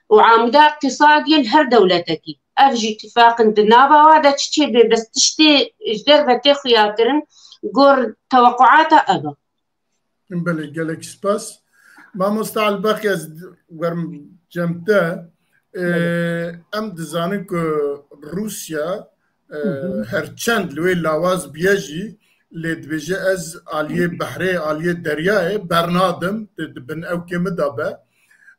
û amuda îqtîsadiyê li her dewletekî. Ev jî tifaq in di nava wa de çi çêbê, bes tiştê ji derve tê xuyakirin, gor tewequata ev e. Belê, gelek spas. Mamosta Elbaqî, ez werim cem te. Ee, Belê. Em dizanin ku Rûsya, e, Hı hı. her çend li wê lawaz biye jî, lê dibêje ez aliyê behrê, aliyê deryayê bernadim, di, di bin ewkê min de be.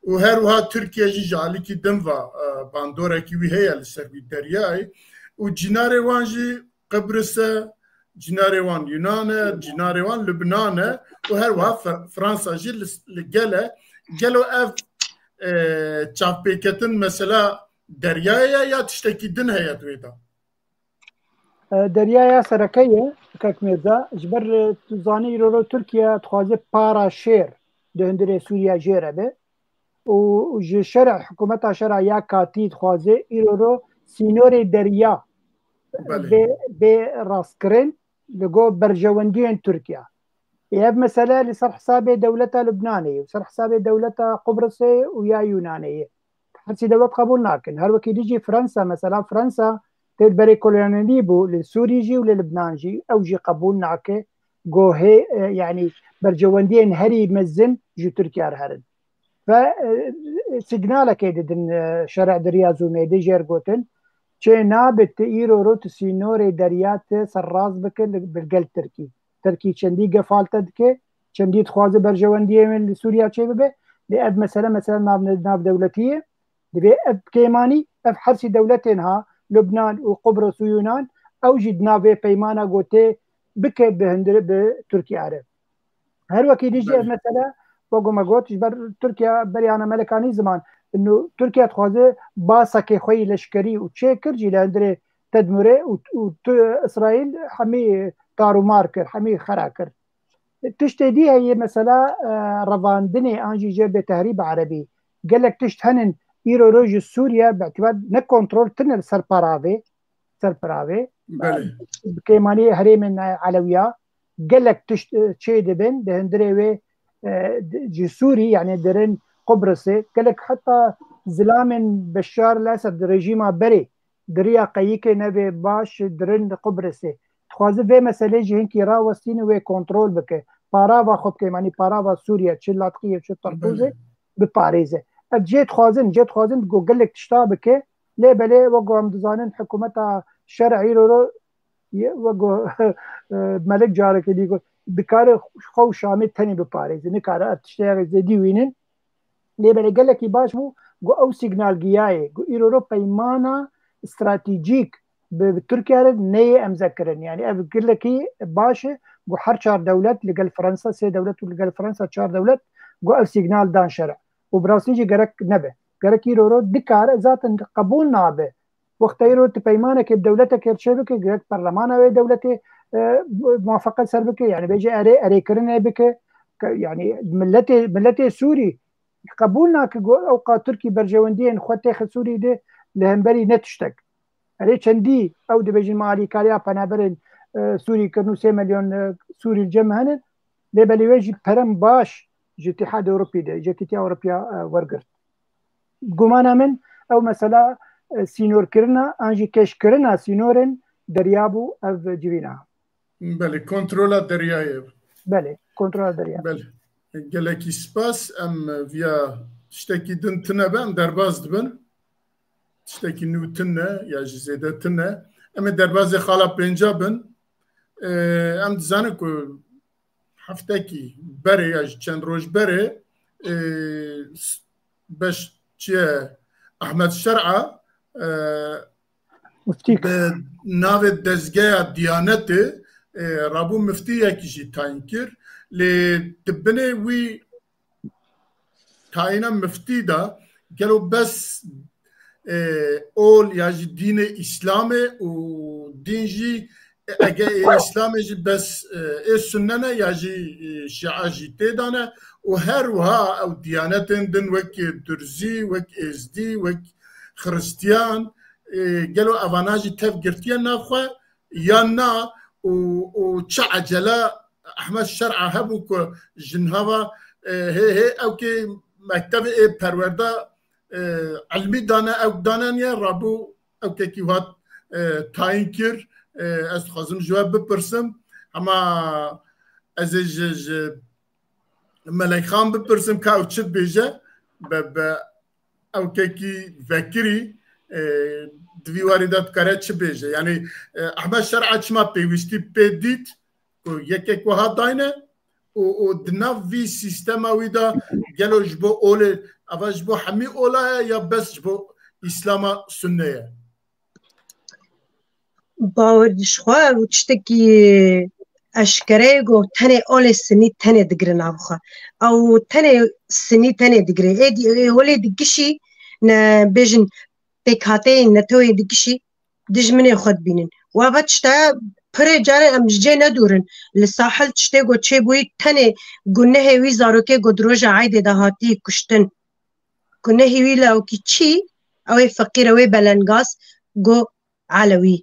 Û her wiha Tirkiye jî ji alikî din ve, e, bandorekî wî heye li ser wî deryayê. Û cînarê wan jî Qibris e, cînarê wan Yunan e, cînarê wan Lubnan e û her wiha Fr-, Fransa jî li, li gel e. Gelo ev, e, çavpêketin mesela deryayê ye ya tiştekî din heye di wê de? E, deryaya sereke ye, Kek Mirza. Ji ber, e, tu zanî îro ro Tirkiye dixwaze para şêr di hundirê Sûriye jê re be. Û ji şer, hikûmeta şera ya katî dixwaze îro ro sînorê derya Belê. bê, bê rastkirin li go berjewendiyên Tirkiye. Ê ev mesele li ser hesabê dewleta Lubnanê ye, ser hesabê dewleta Qubrisê û ya Yunanê ye. Her sî dewlet qebûl nakin. Her wekî dî jî Fransa, mesela Fransa tê berê kolonyalî bû li Sûrî jî û li Lubnan jî, ew jî qebûl nake. Go hê, e, yanî berjewendiyên herî mezin ji Tirkiye re herin. Ve, e, signalekê didin, e, şer'e di riya zûmê de jêr gotin, çê nabe tu îro ro tu sînorê derya te serrast bike li, bi gel Tirkî. Tirkî çendî gefal te dike, çendî dixwaze berjewendiyê min li Sûriya çê bibe, lê ev mesele, mesele nav, navdewletî ye. Divê ev kêmanî, ev her sî dewletên ha, Lubnan û Qubris û Yunan, ew jî di nav vê peymana gotê bike bi hundir bi Tirkiye re. Her wekî dî jî ev Belê. mesele, wek me got, ji ber Tirkiye beriya ne melekanî ziman. Ino Tirkiye dixwaze basekê xwe yî leşkerî û çêkir jî li hundirê tedmurê û, û tu, Îsraîl hemî tarûmar kir, hemî xera kir. Tiştê dî heye mesela, e, revandinê an jî jê bê tehrîb erebî. Gelek tişt henin îro roj ji Sûriye bi îtibar ne kontrol tine li ser paravê, ser paravê. Belê. Bi kêmanî herêmên, e, Elewiya gelek tişt, e, çê dibin, di hundirê wê, e, di, ji Sûrî, yani dirin Qubrisê, gelek heta zilamên Beşar el-Esed rejîma berê di riya qeyikê nevê baş dirin Qubrisê. Dixwaze vê meselê jî hinkî rawestîne wê kontrol bike. Parava xwe bike, yani parava Sûriye, çi Latqiyê, çi Tartûzê, biparêze. Ev cê dixwazin, cê dixwazin ku gelek tişta bike, lê belê wek ku em dizanin hikûmeta şer'î ro ro, ye, wek ku, e, Melik carekê dî got, dikare xwe û Şamê tenê biparêze, nikare ev tiştê zêdî wînin. Lê belê gelekî baş bû, ku ew sîgnal giyayê, ku îro ro peymana stratejîk bi, bi Tirkiye re neyê emze kirin. Yani ev gelekî baş e, ku her çar dewlet li gel Fransa, sê dewlet û li gel Fransa çar dewlet, ku ev sîgnal dan şer'e. Û bi rastî jî gerek nebe. Gerek îro ro dikare zaten qebûl nabe. Wexta îro tu peymanekê bi dewletekê çê bike, gerek perlemana wê dewletê, e, muwafaqet ser bike. Yani bêje erê, erêkirinê bike. Ke-, yani milletê, milletê Sûrî qebûl nake ku ew qa Tirkî berjewendiyên xwe têxe Sûrî de li hemberî ne tiştek. Erê çendî ew dibêjin me alîkariya penaberên, e, Sûrî kirin û sê milyon, e, Sûrî li cem henin. Lê belê wê jî perem baş ji Îtîhadê Ewropî de, ji Yekîtiya Ewropiya, e, wergirt. Gumana min ew mesela, e, sînorkirina an jî kêşkirina sînorên derya bû ev civîna. Belê, kontrola deryayê. Belê, kontrola derya. Belê. Gelekî spas. Em viya tiştekî din tine be, em derbas dibin. Tiştekî nû tine ya jî zêde tine. Em ê derbazê xala pênca bin. Ee, em dizanin ku heftekî berê ya jî çend roj berê, e, s-, beş çiye Ahmet Şer'a, e, Muftî. Bi navê dezgeya Diyanetê, e, rabû miftiyekî jî tayîn kir. Lê di binê wî tayîna miftî de gelo bes, e, ol ya jî dînê Îslamê û dîn jî, e, ege ê Îslamê jî bes, e, ê sunne ne ya jî, e, şia jî tê de ne û her wiha ew diyanetên din wek Durzî, wek Êzdî, wek Xiristiyan, e, gelo evana jî tev girtiye nav xwe yan na û, û çi ecele Ehmed Şer'a hebû ku ji niha ve, e, hê, hê ewkê mektevê ê perwerda, e, ilmî dane, ewk dane niye, rabû ewkekî hat, e, tayîn kir. E, ez dixwazim ji we bipirsim. Hema ez ê ji, ji Melek Xan bipirsim ka ew çi dibêje, be, be ewkekî vekirî, e, di vî warî de dikare çi bêje. Yanî, e, Ehmed Şer'a çima pêwîstî pê dît ku yekek wiha dayne û, û di nav vî sîstema wî de gelo ji bo olê, eva ji bo hemî ola ye ya bes ji bo Îslama Sunne ye? Bawer ji xwe û tiştekî eşkere ye ku tenê olê Sinî tenê digire nav xwe. Ew tenê Sinî tenê digire. Ê dî, ê olê digişî ne bêjin pêkhateyên netewê digişî dijminê xwe dibînin. Û eva tişta pirê carê em ji cê nedûrin. Li Sahil tiştê ku çêbûyî tenê gunehê wî zarokê ku di roja eydê de hatî kuştin. Gunehê wî lawkî çî, ew ê feqîr, ew ê belengaz, got Elewî.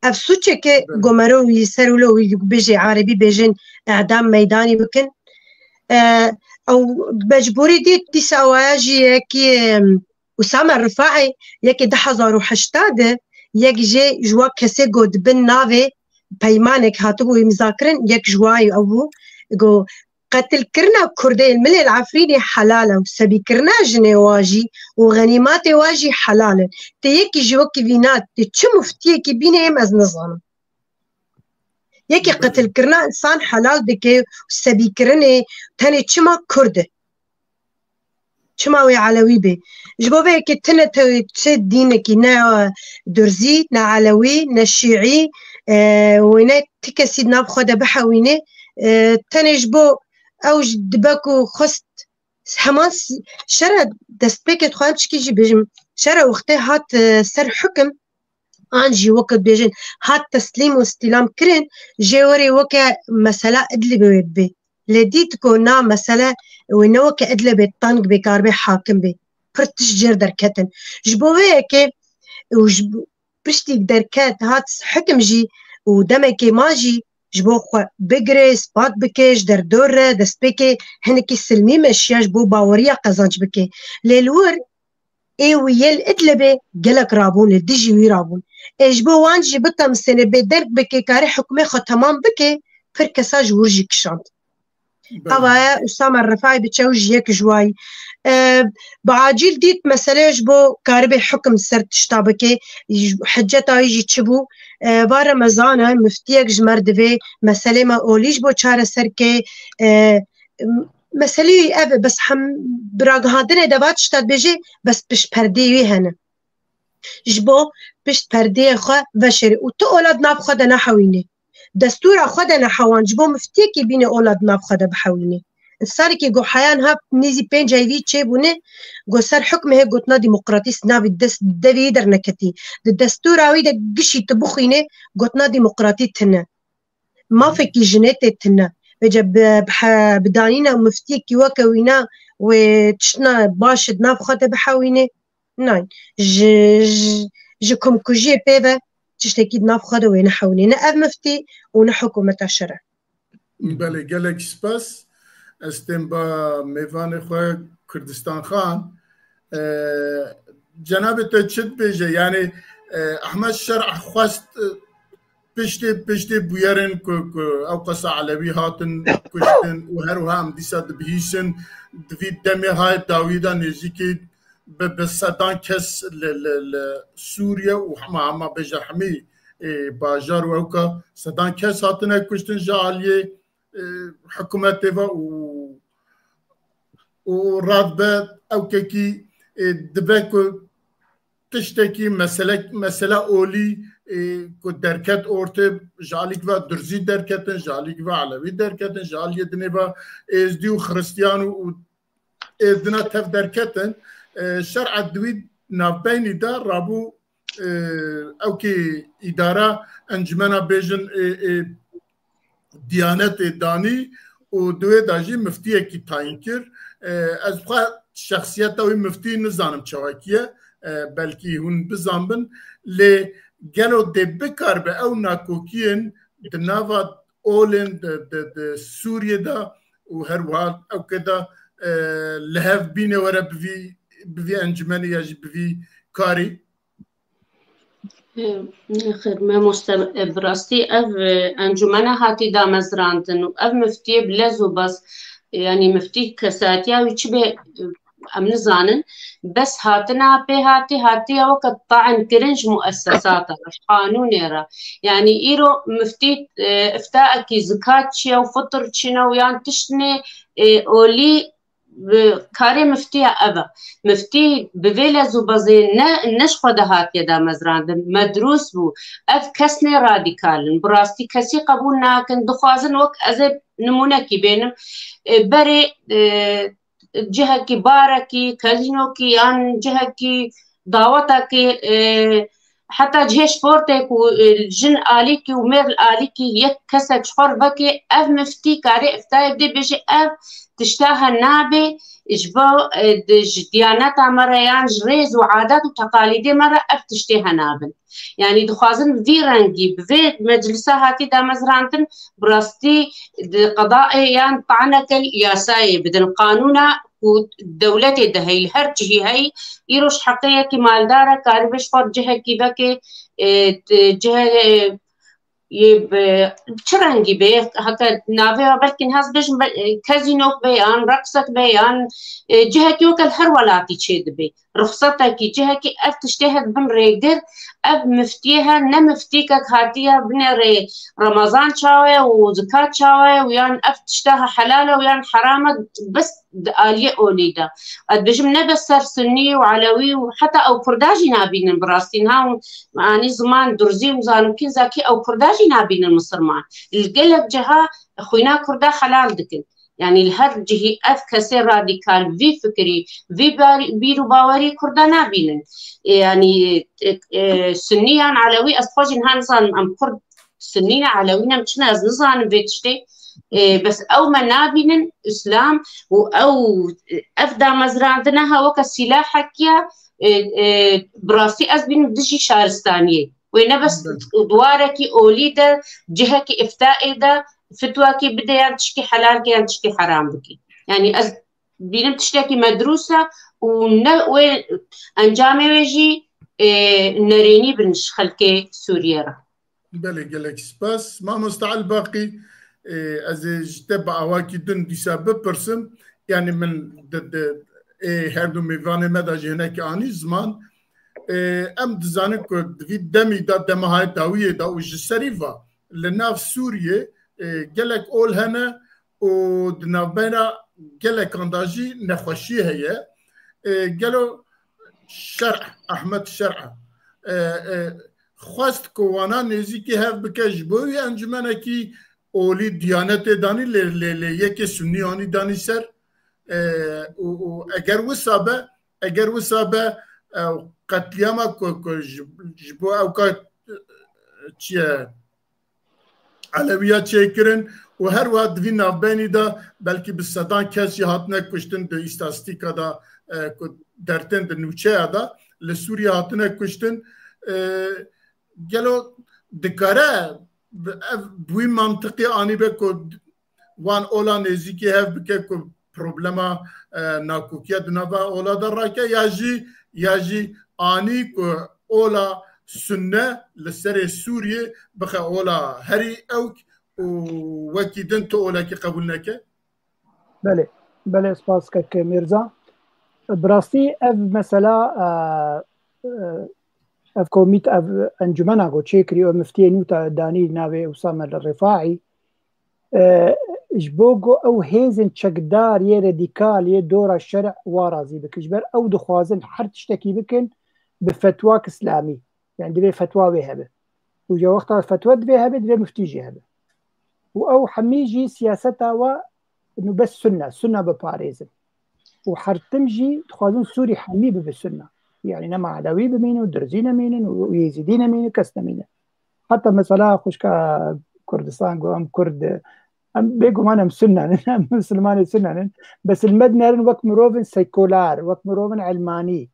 Ev sûçeke Belê. Gomero wî ser wilo wî bêjê erebî bêjin edam meydanî bikin. E, ew mecbûrî dît dîsa waya jî yekî, em, Usame Rifaî yekê du hezar û heşta de yek jê ji wa kesê got bin navê peymanek hatibû îmza kirin, yek ji wa ew bû, got, Qetilkirina Kurdê li milê li Efrînê helal e û sebîkirina jinê wa jî û xenîmatê wa jî helal e. Tê yekî ji wekî vîna, tê çi muftiyekî bîne em ez nizanim. Yekî Belê. Qetilkirina însan helal dike û sebîkirinê tenê çima Kurd e? Çima wê Elewî bê? Ji bo vê yekê tine te-, çi dînekî, ne Durzî, ne Elewî, ne Şîî, e, wê ne ti kesî di nav xwe de bihewîne, e, tenê ji bo ew ji dibe ku xwest heman s-, şere destpêkê dixwazim çikî jî bêjim. Şere wextê hat, e, ser hukim, an jî weke dibêjin hat teslîm û îstîlam kirin, jê werê weke mesela Idlibê wê bibê. Lê dît ku na mesele wê ne weke Idlibê teng bê, karibê hakim bê. Pir tişt jêr derketin. Ji bo vê yekê û ji bo piştî derket hat hikim jî û demekê ma jî ji bo xwe bigire, ispat bike, ji derdor re destpêkê hinekî silmî meşiya ji bo baweriya qezenc bike. Lê li wir ê wî yê li Idlibê gelek rabûn, li dijî wî rabûn. Ê ji bo wan jî bitemsêne, bê derk bike, kare hikûmê xwe temam bike, pir kesa ji wir jî kişand. Belê. Ava ye Usame Refayî bi çew ji yek ji wayî. E, bi acîl dît meseleyê ji bo karibê hikim ser tişta bike, hiceta wî jî çi bû? E, va Remezan e, miftiyek ji me re divê meselê me olî ji bo çareser ke, e, meselê wî ev e, bes hem bi ragihandinê de va tişta dibêje, bes pişt perdeyê wî hene. Ji bo pişt perdeyê xwe veşêrê û tu ola di nav xwe de nehewînê. Destûra xwe de nehewan, ji bo miftiyekî bîne ola di nav xwe de bihewînê. Salekî ku heya niha nêzî pênc heyvî çêbûne, ku ser hukmê hê gotina demokratî navê dest devê derneketî. Di destûra wî de gişî tu bixwînê, gotina demokratî tune. Mafekî jinê tê tune. Vêce bi, bi he-, bi danîna miftiyekî weke wîna wê tiştna baş di nav xwe de bihewînê. Nayên. Ji, ji, ji komkujiyê pê ve tiştekî di nav xwe de wê nehewînê. Ne ev miftî û ne hikûmeta şer e. Belê, gelek spas. Ez tên ba mêvanê xwe Kurdistan Xan. E, cenabê te çi dibêje? Yani, e, Ahmet Şer'a xwest, e, piştê, piştê bûyerên ku, ku ew qesa Elewî hatin kuştin û her wiha em dîsa dibihîşin, di vî demê hayê dawî de nêzîkî bi, bi sedan kes li, li, li Sûriye û hema, hema bêje hemî, e, bajar û ewka sedan kes hatine kuştin ji aliyê, e, hikûmetê ve û, û radibe ewkekî, e, dibe ku tiştekî mesele, mesela olî, e, ku derket ortê, ji alîk ve Durzî derketin, ji alîk ve Elewî derketin, ji aliyê dinê ve Êzdî û Xiristiyan û, û êzdina tev derketin. E, Şer'a di wî navbeynî de rabû, e, ewkî îdara encumena bêjin, e, e, Diyanetê danî û di wê de jî miftiyekî tayîn kir. E, ez xwe şexsiyeta wî miftî nizanim çawekî ye, e, belkî hûn bizanbin, lê gelo dê bikaribe ew nakokiyên di nava olên di, di, di Sûriyê de û her wiha ewke de, e, li hev bîne were bi vî, bi vî encûmenê ya jî bi vî karî? Nexêr, mamoste, e, bi rastî ev, e, encûmena hatî damezrandin û ev miftiyê bi lez û baz, e, yanî miftî kesatiya wî çi bê, e, em nizanin. Bes hatina pê hatî, hatiye weke ta'n kirin ji muessesata re, ji qanûnê re. Yanî îro miftî, e, iftaekî zikat çi ye û fitr çi ne û yan tiştnê, e, olî bi karê miftiya ev e. Miftî bi vê lez û bezê ne, ne ji xwe de hatiye damezrandin, medrûs bû. Ev kesnê radîkal in. Bi rastî kesî qebûl nakin. Dixwazin wek ez ê nimûnekî bênim. E, berê, e, cihekî barekî, kazînokî yan cihekî dawetekî, e, heta cihê sportê ku, e, jin alîkî û mêr alîkî yek kesek ji xwe re veke, ev miftî karê iftayê bidê bêje ev tişta henabe ji bo, e, di, ji diyaneta me re yan ji rêz û adet û teqalîdê me re ev tiştê henabin. Yanî dixwazin vî rengî bi vê meclisa hatî damezrandin, bi rastî di qedaê yan taneke yasayê bidin, qanûna ku dewletê de heyî, li her cihî heyî, îro ji heqê yekî maldar e, karibe ji xwe cihekî veke, e, di cihê, e, yê bi çi rengî be, heke navê we belkî niha ez bêjim, be-, e, kazînok be yan reqsek be yan, e, cihekî weke li her welatî çêdibe. Rixsetekî, cihekî ev tiştê he dibin rêgir, ev miftiyê he ne miftîkek hatiye binêrê Remezan çawa ye û zikat çawa ye û yan ev tişta he helal e û yan heram e, bes di aliyê olî de. Ez dibêjim ne bes ser Sunnî û Elewî û heta ew Kurda jî nabînin bi rastî. Niha hûn, anî ziman Durzî û zanim kî zakî ew Kurda jî nabînin misilman. Li gelek ciha xwîna Kurda helal dikin. Yani li her cihî ev kesê radîkal vî fikirî, vî bîr û bawerî Kurda nabînin. E, yani e, e, Sunnî yan Elewî, ez xwe jî niha nizanim em Kurd Sunnî ne, Elewî ne, em çi ne, ez nizanim vê tiştê. E, bes ew me nabînin Îslam û ew, ev damezrandine ha weke sîlahek ya, e, e, bi rastî ez bînim dijî şaristaniyê. Wê ne bes di warekî olî de, cihekî îftaê de fitwakî bide yan tişkî helal ke yan tişkî heram bikî. Yani ez bînim tiştekî medrûs e û ne wê encamê wê jî, e, nerênî bin ji xelkê Sûriye re. Belê, gelek spas. Mamosta Elbaqî, e, ez ê ji te bi awakî din dîsa bipirsim. Yani min di, di, ê her du mêvanê me de jî hinekî anî ziman. E, em dizanin ku di vî demî de, dema hayê dawiyê de û ji serî ve li nav Sûriyê, e, gelek ol hene û di navbeyna gelekan de jî nexweşî heye. E, gelo Şerh, Ehmed Şerh, e, e, xwest ku wana nêzîkî hev bike ji bo wî encûmenekî olî Diyanetê danî, lê, lê, lê yekê Sunnî anî danî ser. E, û, û eger wisa be, eger wisa be, e, qetlîama ku, ku ji, ji bo ew ka, e, çi ye, Elewiya çêkirin û her wiha di vî navbenî de belkî bi sedan kes jî hatine kuştin di îstatîstîka de, e, ku dertên di nûçeya de li Sûriye hatine kuştin. E, gelo dikare bi, ev, bi wî mantiqî anîbe ku wan ola nêzîkî hev bike ku problema, e, nakokiya di nava ola de rake, ya jî, ya jî anî ku ola Sunne li serê Sûriyê bixe ola herî ewk û wekî din tu olekî qebûl neke? Belê, belê, spas kek Mîrza. Bi rastî ev mesela, e, e, ev komît, ev encûmena ku çêkirî, ew miftiyê nû te danî navê Usame Rifaî, e, ji bo ku ew hêzên çekdar yê radîkal yê dora şerî wa razî bikin. Ji ber ew dixwazin her tiştekî bikin bi fetwak îslamî. Yani divê fetwa wê hebe. Û ya wexta fetwa divê hebe, divê miftî jî hebe. Û ew hemî jî siyaseta we inu bes Sunne, Sunne biparêzin. Û her tim jî dixwazin Sûrî hemî bibe Sunne. Yani nema Elewî bimîne û Dirzî nemînin û Êzîdî nemîne, kes nemîne. Heta mesela xwişka Kurdistan got, em Kurd, em bêguman em Sunne nin, em Misilmanê Sunne nin. Bes li me dinerin wek mirovên sekular, wek mirovên elmanî.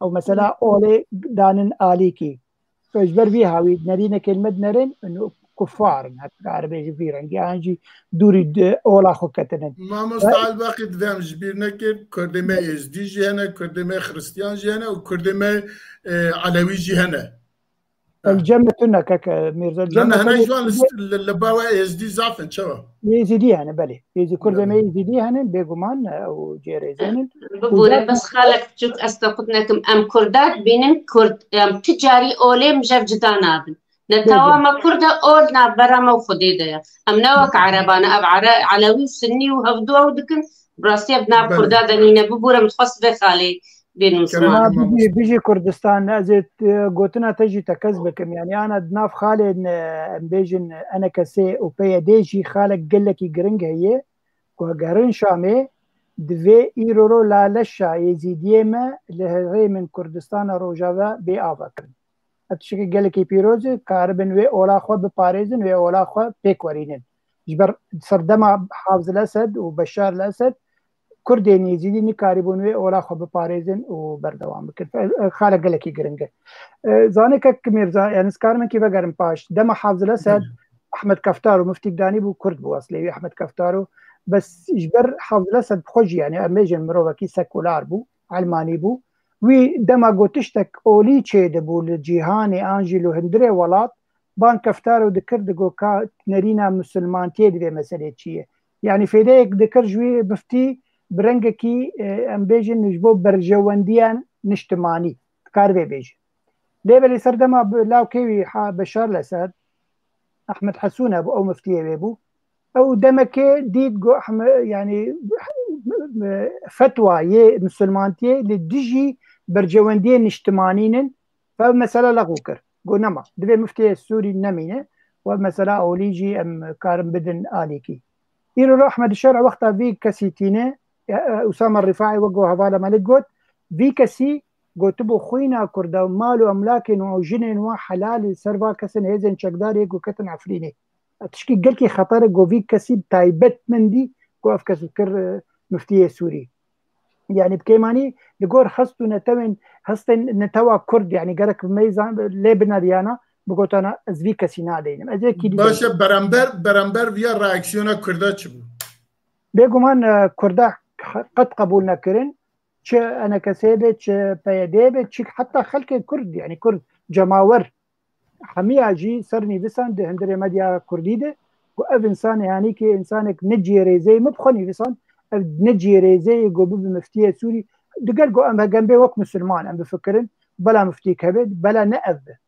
Ew mesela olê danin alîkî. Ji ber vî hawî nerînekên me dinerin, ino kufar in, heta Erebê jî vî rengî, an jî dûrî di ola xwe ketinin. Mamosta Elbaqî, divê em ji bîr nekin, Kurdê me Êzdî jî hene, Kurdê me Xiristiyan jî hene û Kurdê me, e, Elewî jî hene. El cem tune kek Mîrza, cem hene ji wan li, li, li ba we Êzdî zaf in, çawa? Êzîdî hene, belê. Êzî, Kurdê me Êzîdî hene, bêguman, e, ew cêrêzên in. Bibûre, bes xalek biçûk ez te qut nekim. Em Kurda dibînin, Kurd, em ti carî olê mijev cida nabin. Netawa me Kurd e, ol navbera me û Xwedê de ye. Em ne wek Ereban e, ev Ere-, Elewî û Sunnî û hevdu ew dikin, bi rastî ev nav Kurda de nîne. Bibûre, min dixwest vê xalê bênim ziman. Bijî, bijî Kurdistan, ez ê, e, gotina te jî tekez bikim. Yani ana di nav xalên, e, em bêjin E N K S û P Y D jî xalek gelekî giring heye. Ku hegerin Şamê, divê îro ro laleşa Êzîdiyê me li herêmên Kurdistana Rojava bê avakirin. Ev tiştekî gelekî pîroz e, karibin wê ola xwe biparêzin, wê ola xwe pêk werînin. Ji ber serdema Hafz el Esed û Beşar el Esed, Kurdên Êzîdî nikarîbûn wê ola xwe biparêzin û berdewam bikin. Xalek gelekî giring e. E, zanê kek Mîrza, yani, ez karim hinkî vegerim paş. Dema Hafz el Esed, Ehmed Keftaro, miftîk danî bû, Kurd bû eslê wî Ehmed Keftaro. Bes ji ber Hafz el Esed bi xwe jî, yani, em bêjin mirovekî sekular bû, elmanî bû. Wî dema got tiştek olî çêdibû li cîhanê an jî li hundirê welat, ban Keftaro dikir, digot ka nerîna misilmantiyê di vê meselê çi ye. Yani fêdeyek dikir ji wî miftî bi rengekî, e, em bêjin ji bo berjewendiyan niştimanî, dikar vê bêjin. Lê belê serdema bi lawkê wî ha Beşar el Esed, Ehmed Hesûne bû, ew miftiyê wê bû. Ew demekê dît, got, Ehme-, yani, fetwa yê misilmantiyê li dijî berjewendiyê niştimanî nin, ve mesela lexû kir. Got, nema, divê miftiyê Sûrî nemîne, ve mesela olî jî em karin bidin alîkî. Îro ro Ehmed Şer'a wexta vî kesî tîne, e, e, Usame Rîfaî wek ku hevala me li got, vî kesî gotibû xwîna Kurda û mal û emlakên wan û jinên wan helal li ser va kesin hêzên çekdarê ku ketin Efrînê. Tişkî gelkî xeter e ku vî kesî bi taybet min dî ku ev kes kir, e, miftiyê Sûrî. Yani bi kêmanî li gor hest û netewên, hestên netewa Kurd, yani gerek bi me zan-, lê bineriyana, bigotana ez vî kesî nadeynim. Ez yekî dî Baş e, beramber, beramber viya reaksiyona Kurda çi bû? Bêguman, e, Kurda qet qebûl nekirin. Çi E N K S be, çi P Y D be, çi heta xelkê Kurd, yani Kurd, cemawer, hemiya jî ser nivîsan di hundirê medya Kurdî de, ku ev însanê hanî ki însanek ne cihê rêzeyê min bi xwe nivîsan, ev ne cihê rêzeyê ku bibe miftiyê Sûrî, digel ku em hegem bê wek misilman em bifikirin, bela miftîk hebe, bela ne ev be.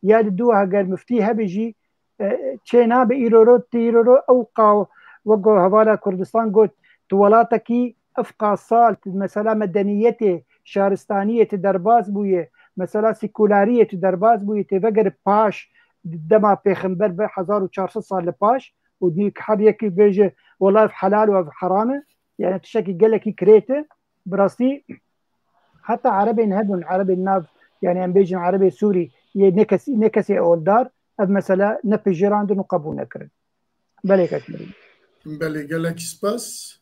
Ya di dû heger miftî hebe jî, e, çê nabe îro ro, ti îro ro ew qa wek ku hevala Kurdistan got, tu welatekî ev qa sal, tu mesela medeniyetê, şaristaniyê tu derbas bûye, mesela sekulariyê tu derbas bûye, tê vegere paş, dema pêxember be hezar û çar sed sal li paş, û dî her yekî bêje, wela ev helal û ev heram e, yani tiştekî gelekî kirêt e, bi rastî heta erebên hebûn, erebên nav, yani em bêjin erebê Sûrî, yê ne kesî, ne kesê oldar, ev mesela nepijirandin û qebûl nekirin. Belê, Kaşmirî. Belê, gelek spas.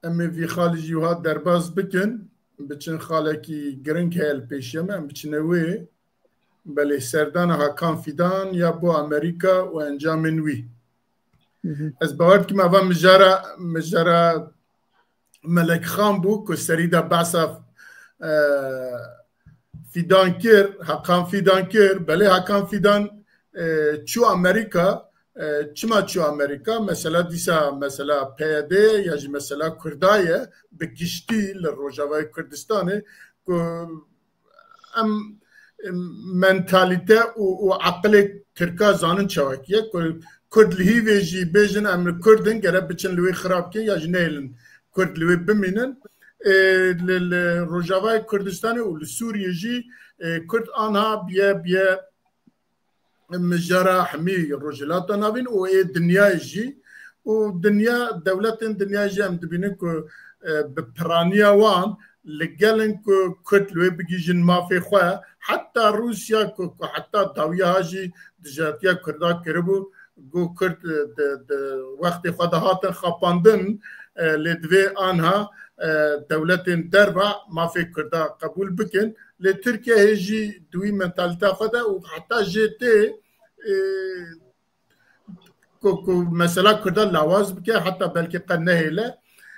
Em ê vî xalî jî wiha derbas bikin. Biçin xalekî giring heye li pêşiya me. Em biçine wê. Belê, serdana Hakan Fîdan ya bo Amerîka û encamên wî. Hı hı. Ez bawer dikim eva mijara, mijara Melek Xan bû ku serî de behsa, e, Fîdan kir, Hakan Fîdan kir. Belê Hakan Fîdan, e, çû Amerîka, e, çima çû Amerîka? Mesela dîsa mesela P Y D ya jî mesela Kurda ye, bi giştî li Rojavayê Kurdistanê ku em, em, mentalîte û, û aqilê Tirka zanin çawekî ye. Ku Kurd li hîvê jî bêjin em li Kurd in, gere biçin li wê xirab bikin ya jî nehêlin Kurd li wê bimînin. E, li, li Rojavayê Kurdistanê û li Sûriyê jî, e, Kurd anha biye, biye mijara hemî Rojhilata Navîn û ê dinyayê jî. Û dinya, dewletên dinyayê jî em dibînin ku, e, bi piraniya wan li gel in ku Kurd li wê bigihîjin mafê xwe. Heta Rûsya ku, ku heta dawiya ha jî dijatiya Kurda kiribû, ku Kurd, e, di, di wextê xwe de hatin xapandin, e, lê divê anha, e, dewletên derva mafê Kurda qebûl bikin. Lê Tirkiye hê jî di wî mentalîta xwe de û heta jê tê, e, ku, ku mesela Kurda lawaz bike, heta belkî qe nehêle.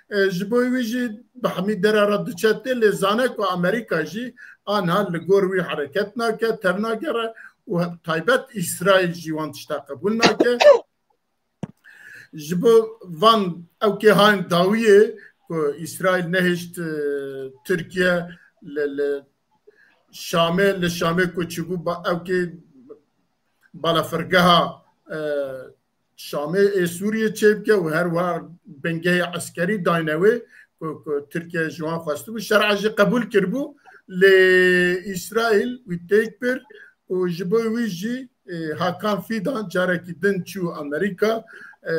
E, ji bo wî jî bi hemî dera re diçe tê, lê zane ku Amerîka jî anha li gor wî hereket nake, tevnagere û he-, taybet Îsraîl jî wan tişta qebûl nake. Ji bo van ewkê hain dawiyê ku Îsraîl nehişt, e, Tirkiye li, li Şamê, li Şamê ku çûbû ba-, ewkê balafirgeha, e, Şamê ê Sûriyê çêbike û her wiha bingehê eskerî dayne wê ku, ku Tirkiye ji wan xwestibû. Şer'a jî qebûl kiribû, lê Îsraîl wî têk bir û ji bo wî jî, e, Hakan Fîdan carekî din çû Amerîka, e,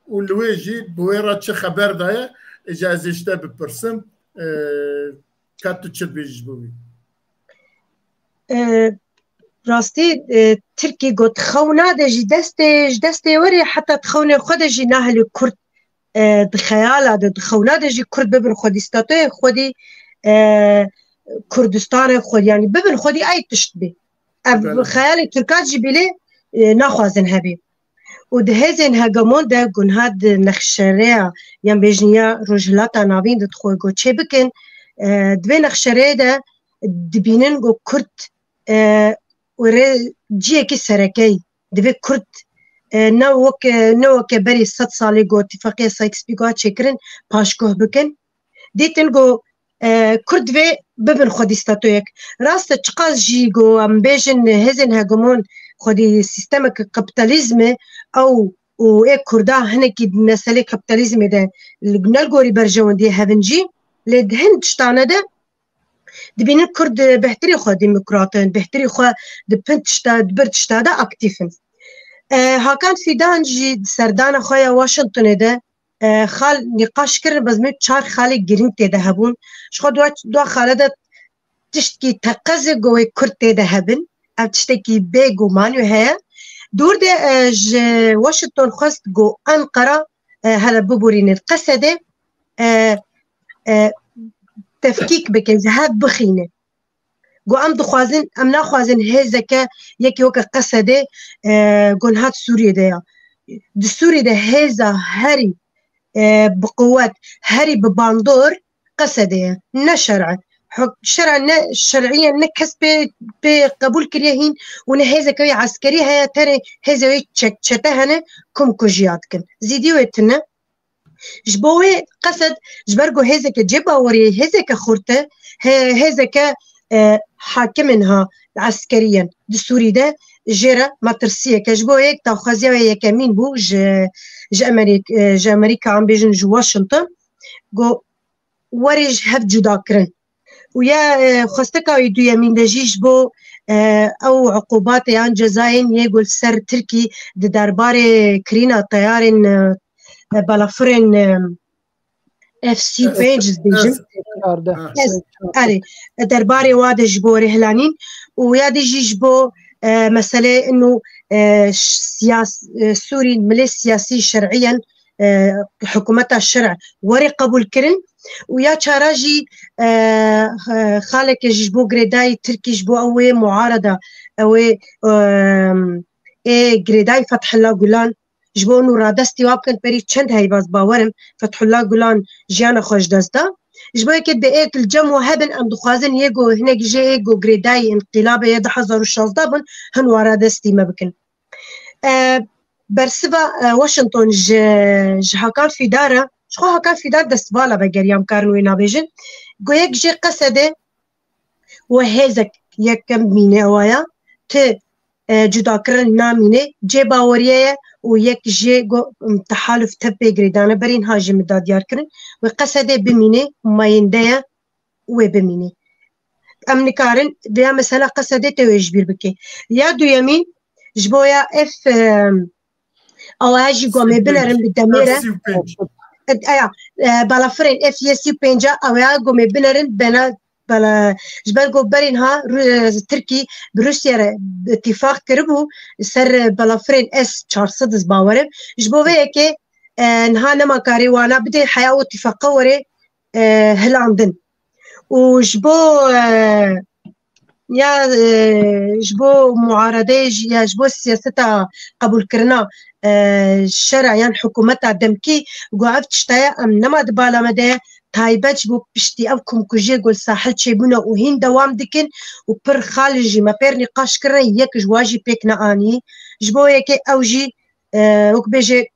û li wê jî bi wê re çi xeber daye, êca ez ê ji te bipirsim, e, ka tu çi dibêjî ji bo wî? E, rastî, e, Tirkî got, "Xew nade jî destê, ji destê werê heta di xewnê xwe de jî nahêlî Kurd, e, di xeyala de, di xewna de jî Kurd bibin xwedî statuya xwedî, e, Kurdistanê xwedî, yanî bibin xwedî ay tişt bê." Ev Belê. xeyalê Tirkan jî bîlê, e, naxwazin hebê. Û di hêzên hegemon de gunha di nexşereya yan bêjniya Rojhilata Navîn de dixwe go çê bikin, e, di vê nexşereyê de dibînin go Kurd, e, were ciyekî serekey. Divê Kurd, e, ne weke, ne weke berî sed salê go Tîfaqiya Sykes-Picot çêkirin, paşguh bikin. Dîtin go, e, Kurd divê bibin xwedî statoyek. Rast e, çiqas jî go em bêjin hêzên hegemon xwedî sîstemek kapîtalîzm e, ew û ê Kurda hinekî di meselê kapîtalîzmê de li, ne li gorî berjewendiyê hev in jî, lê di hin tiştane de dibînin Kurd, e, bêhtirî xwe demokrat in, bêhtirî xwe di pin tişta, di bir tişta de aktîf in. E, Hakan Fidan jî di serdana xwe ya Washingtonê de e, xal nîqaş kirin, bi min çar xalê girîng tê de hebûn. Ji xwe dua, dua xale de tiştkî teqez e ku wê Kurd tê de hebin. Ev tiştekî bê guman wê heye. Dûr de e, ji Washington xwest ku Enqera e, hele biborînin Qesedê e, e, tefkîk bike, ji hev bixîne. Got, em dixwazin, em naxwazin hêzeke yekî weke Qesedê, e, got niha di Sûriyê de ya. Di Sûriyê de hêza herî, e, bi quwet, herî bi bandor Qesedê ye. Ne şer'e. Huk-, şer'a ne şer'iye, ne kes pê, pê qebûl kiriye hîn û ne hêzeke wê eskerî heye, tenê hêzê wê çek-, çete hene, kum kujiya dikin. Zîdî wê tune. Ji bo wê Qesed, ji ber ku hêzeke cêbaweriyê, hêzeke xurt e, hê-, hêzeke, e, hakim in ha, eskerî yen di Sûrî de, jê re metirsiyeke. Ji bo wê daxwaziya wê yekemîn bû ji, ji Amerîk-, e, ji Amerîka, em bêjin ji Washington, ku werê ji hev cuda kirin. Û ya, e, xwesteka wî duyemîn de jî ji bo, e, ew uqubatê yan cezayên yê ku li ser Tirkî di derbarê kirîna teyarên, e, e, balafirên, e, F sî û pênc dibêjin. F çardeh. Erê, derbarê wa de ji bo rêhilanîn û ya de jî ji bo, e, meselê ino, e, ş-, siyas-, e, Sûrî milê siyasî şer'î yen, e, hikûmeta şer'î werê qebûl kirin û ya çara jî, e, xaleke jî ji bo girêdayî Tirkî ji bo ew ê muarada, ew ê, e, ê girêdayî Fethullah Gulen ji bo nû radestî wa bikin, berî çend heyva ez bawer im Fethullah Gulen jiyana xwe ji dest da. Ji bo yekê dê êk li cem we hebin, em dixwazin yê ku hinek jê ê ku girêdayî înqîlabê yê du hezar û şazdeh bin, hin wa radestî me bikin. E, bersiva, e, Washington ji, ji Hakan Fîdar e. Ji xwe Hakan Fîdar destvala vegeriya em karin wê nabêjin. Ku yek jê Qesedê we hêzek yekem mîne ewa ya. Ti, e, cudakirin namîne. Cê baweriye ye û yek jê go, em, tehaluf tev pê girêdane berî niha jî min da diyar kirin. Wê Qesedê bimîne, mayînde ye. Wê bimînî. Em nikarin vêya mesela Qesedê te wê ji bîr bikê. Ya duyemîn, ji bo ya ev, em, ew ya jî gomê binerin bi demê re. F sî û pênc. E, eya, e, balafirên F sî û pênc a, ew ya gomê binerin bena, bela, ji ber ku berî niha Ru-, Tirkî bi Rûsya re îtîfaq kiribû ser balafirên S çar sed ez bawer im. Ji bo vê yekê, e, niha nema karê wana bidê heya û îtîfaqa were, e, hilandin. Û ji bo, e, ya, e, ji bo muaredeyê jî ya ji bo siyaseta qebûlkirina, e, şera yan hikûmeta demkî, got ev tiştaya em nema di bala me de ye, taybet ji bo piştî ev komkujiyê ku li sahil çêbûne û hîn dewam dikin û pir xal jî me pêr nîqaş kirine, yek ji wan jî pêk neanî. Ji bo yekê ew jî, e, wek bêje,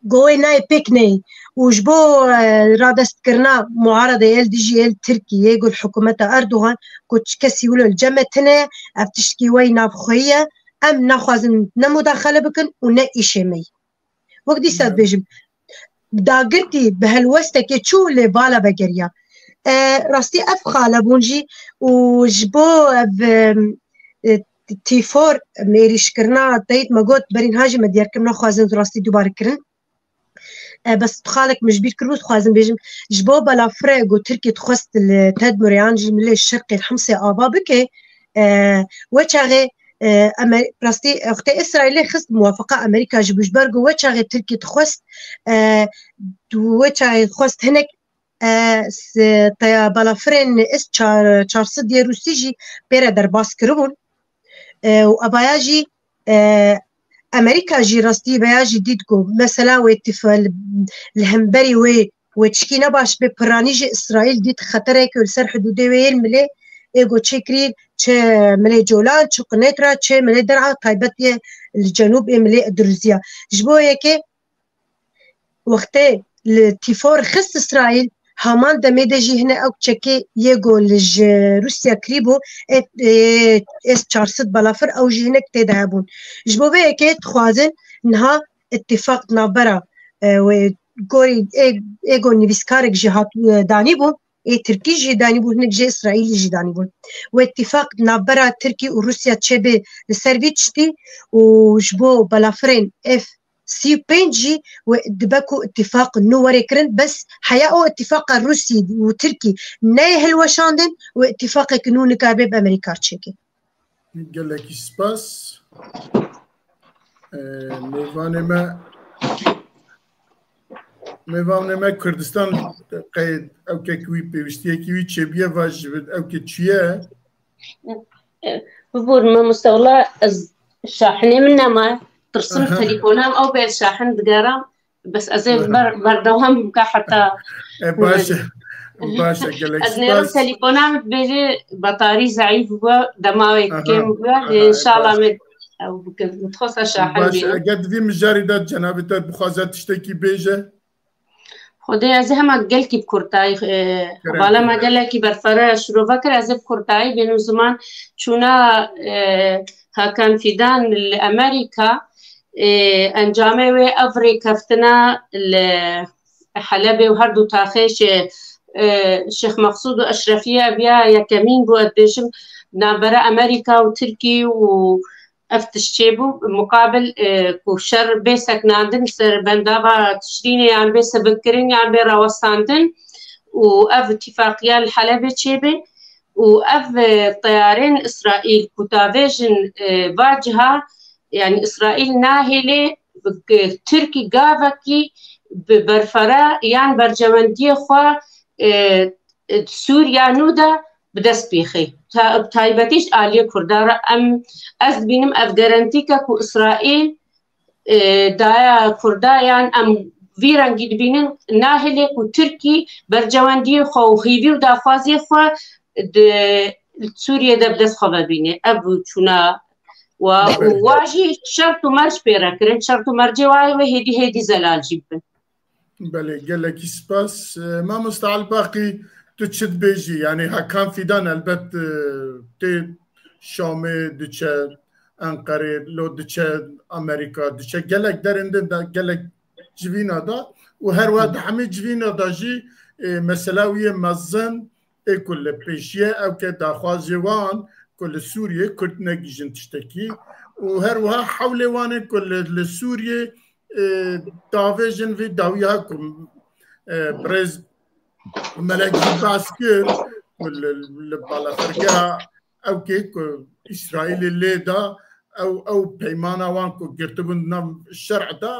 Go wê nayê pêk neyê. Û ji bo, e, radestkirina muarede yê li dijî yê li Tirkiyê, got hikûmeta Erdogan, got çi kesî wilo li cem me tune ye, ev tiştkî wey navxweyî ye, em naxwazin ne mudaxele bikin û ne îşê me yî. Wek dîsa dibêjim, dagirtî bi helwestekê çû lê bala vegeriya. E, rastî ev xale bûn jî û ji bo ev, e, e, tîfor, em êrîşkirina teyît me got, berî niha jî me diyar kir, naxwazin rastî dubare kirin. E, bes tu xalek min ji bîr kiribû, dixwazim bêjim, ji bo balafire ku Tirkî dixwest li Tedmurê yan jî milê şerqê li Himsê ava bike, e, we çaxê, e, Amer-, rastî, wextê Îsraîlê xist muwafaqa Amerîka jî bû, ji ber ku we çaxê Tirkî dixwest, e, we çaxê dixwest hinek e, s-, teya balafirên S çar, çar sed yê Rûsî jî pê re derbas kiribûn. E, û evaya jî, e, Amerîka jî rastî veya jî dît ku mesela wê tîf-, li, li hemberî wê, wê tişkî ne baş bê, piranî jî Îsraîl dît xetereke li ser hidûdê wê yên milê ê ku çêkirî çi milê Colan, çi Qunêtra, çi milê Der'a, taybet yê li cenûb ê milê Edrûziya. Ji bo yekê wextê li tîfor xist Îsraîl, haman demê de jî hine ew çekê yê ku li ji Rûsya kirîbû, ê, ê, S çar sed balafir ew jî hinek tê de hebûn. Ji bo vê yekê dixwazin niha îtîfaq di navbera, e, wê gorî ê, ê ku nivîskarek jî hat, e, danîbû, ê Tirkî jî danîbû, hinek jê Îsraîlî jî danîbûn. Û îtîfaq navbera Tirkî û Rûsya çêbe li ser vî tiştî û ji bo balafirên F sî û pênc jî û dibe ku îtîfaq nû were kirin, bes heya o îtîfaqa Rûsî û Tirkî neyê hilweşandin û îtîfaqek nû nikaribe bi Amerîka çêke. Gelekî spas. Ee, mêvanê me, mêvanê me Kurdistan qey ewkek wî pêwîstiyekî wî çêbiye va ji ewkê çûye. Bibûr me mustewla ez şahinê min nema tirsim telefonan ew bê şahin digeram. Bes ez ê ber berdewam bike heta. E, baş e. Baş e, gelek spas. Ez nêrim telefona min dibêje betarî zeîf bû, dema wê kêm bû. Înşallah me ew bikin. Min dixwesta şahin bînim. Baş e, eger di vî mijarî de cenabê te bixwaze tiştekî bêje. Xwedê ez ê hema gelkî bi kurtayî, e, hevala me gelekî berfere şirove kir, ez ê bi kurtayî bênim ziman. Çûna, e, Hakan Fidan li Amerîka, e, encamê wê ev rêkeftina li Helebê û her du taxê Şê-, e, Şêx Mexsûd û Eşrefiye eviya yekemîn bû, ez dibêjim, navbera Amerîka û Tirkî û ev tişt çêbû, muqabil, e, ku şer bê sekinandin ser bendava Tişrînê yan bê sevikkirin yan bê rawestandin û ev îtîfaqiya li Helebê çêbe û ev, e, teyarên Îsraîl ku davêjin, e, va ciha, yanî Îsraîl nahêlê, e, Tirkî gavekî bi berfere yan bercewendiyê xwe, e, e, Sûriya nû de bi dest bixî. Ta-, bi taybetî ji aliyê Kurda re em, ez dibînim ev garantîke ku Îsraîl, e, daya Kurda yan em vî rengî dibînin, nahêlê ku Tirkî bercewendiyê xwe û hîvî û daxwaziyê xwe di Sûriyê de bi dest xwe vebîne. Ev çûna wa û wa jî şert û merc pê re kirin. Şert û mercê wa wê hêdî hêdî zelal jî bibin. Belê, gelekî spas. E, Mamosta Elbaqî, tu çi dibêjî? Yanî Hakan Fîdan elbet, e, tê Şamê, diçe Enqerê, lo diçe Amerîka, diçe gelek derên din de, gelek civîna da û her wiha di hemî civîna da jî, e, mesela wî yê mezin ê ku li pêşiye ew ke daxwazê wan ku li Sûriyê Kurd negihîjin tiştekî û her wiha hewlê wan ê ku li, li Sûriyê, e, davêjin vî dawiya ku, e, birêz Melek jî behs kir ku li, li balafirgeha ew kê ku Îsraîlê lê da, ew, ew peymana wan ku girtibûn di nav şer'ê de,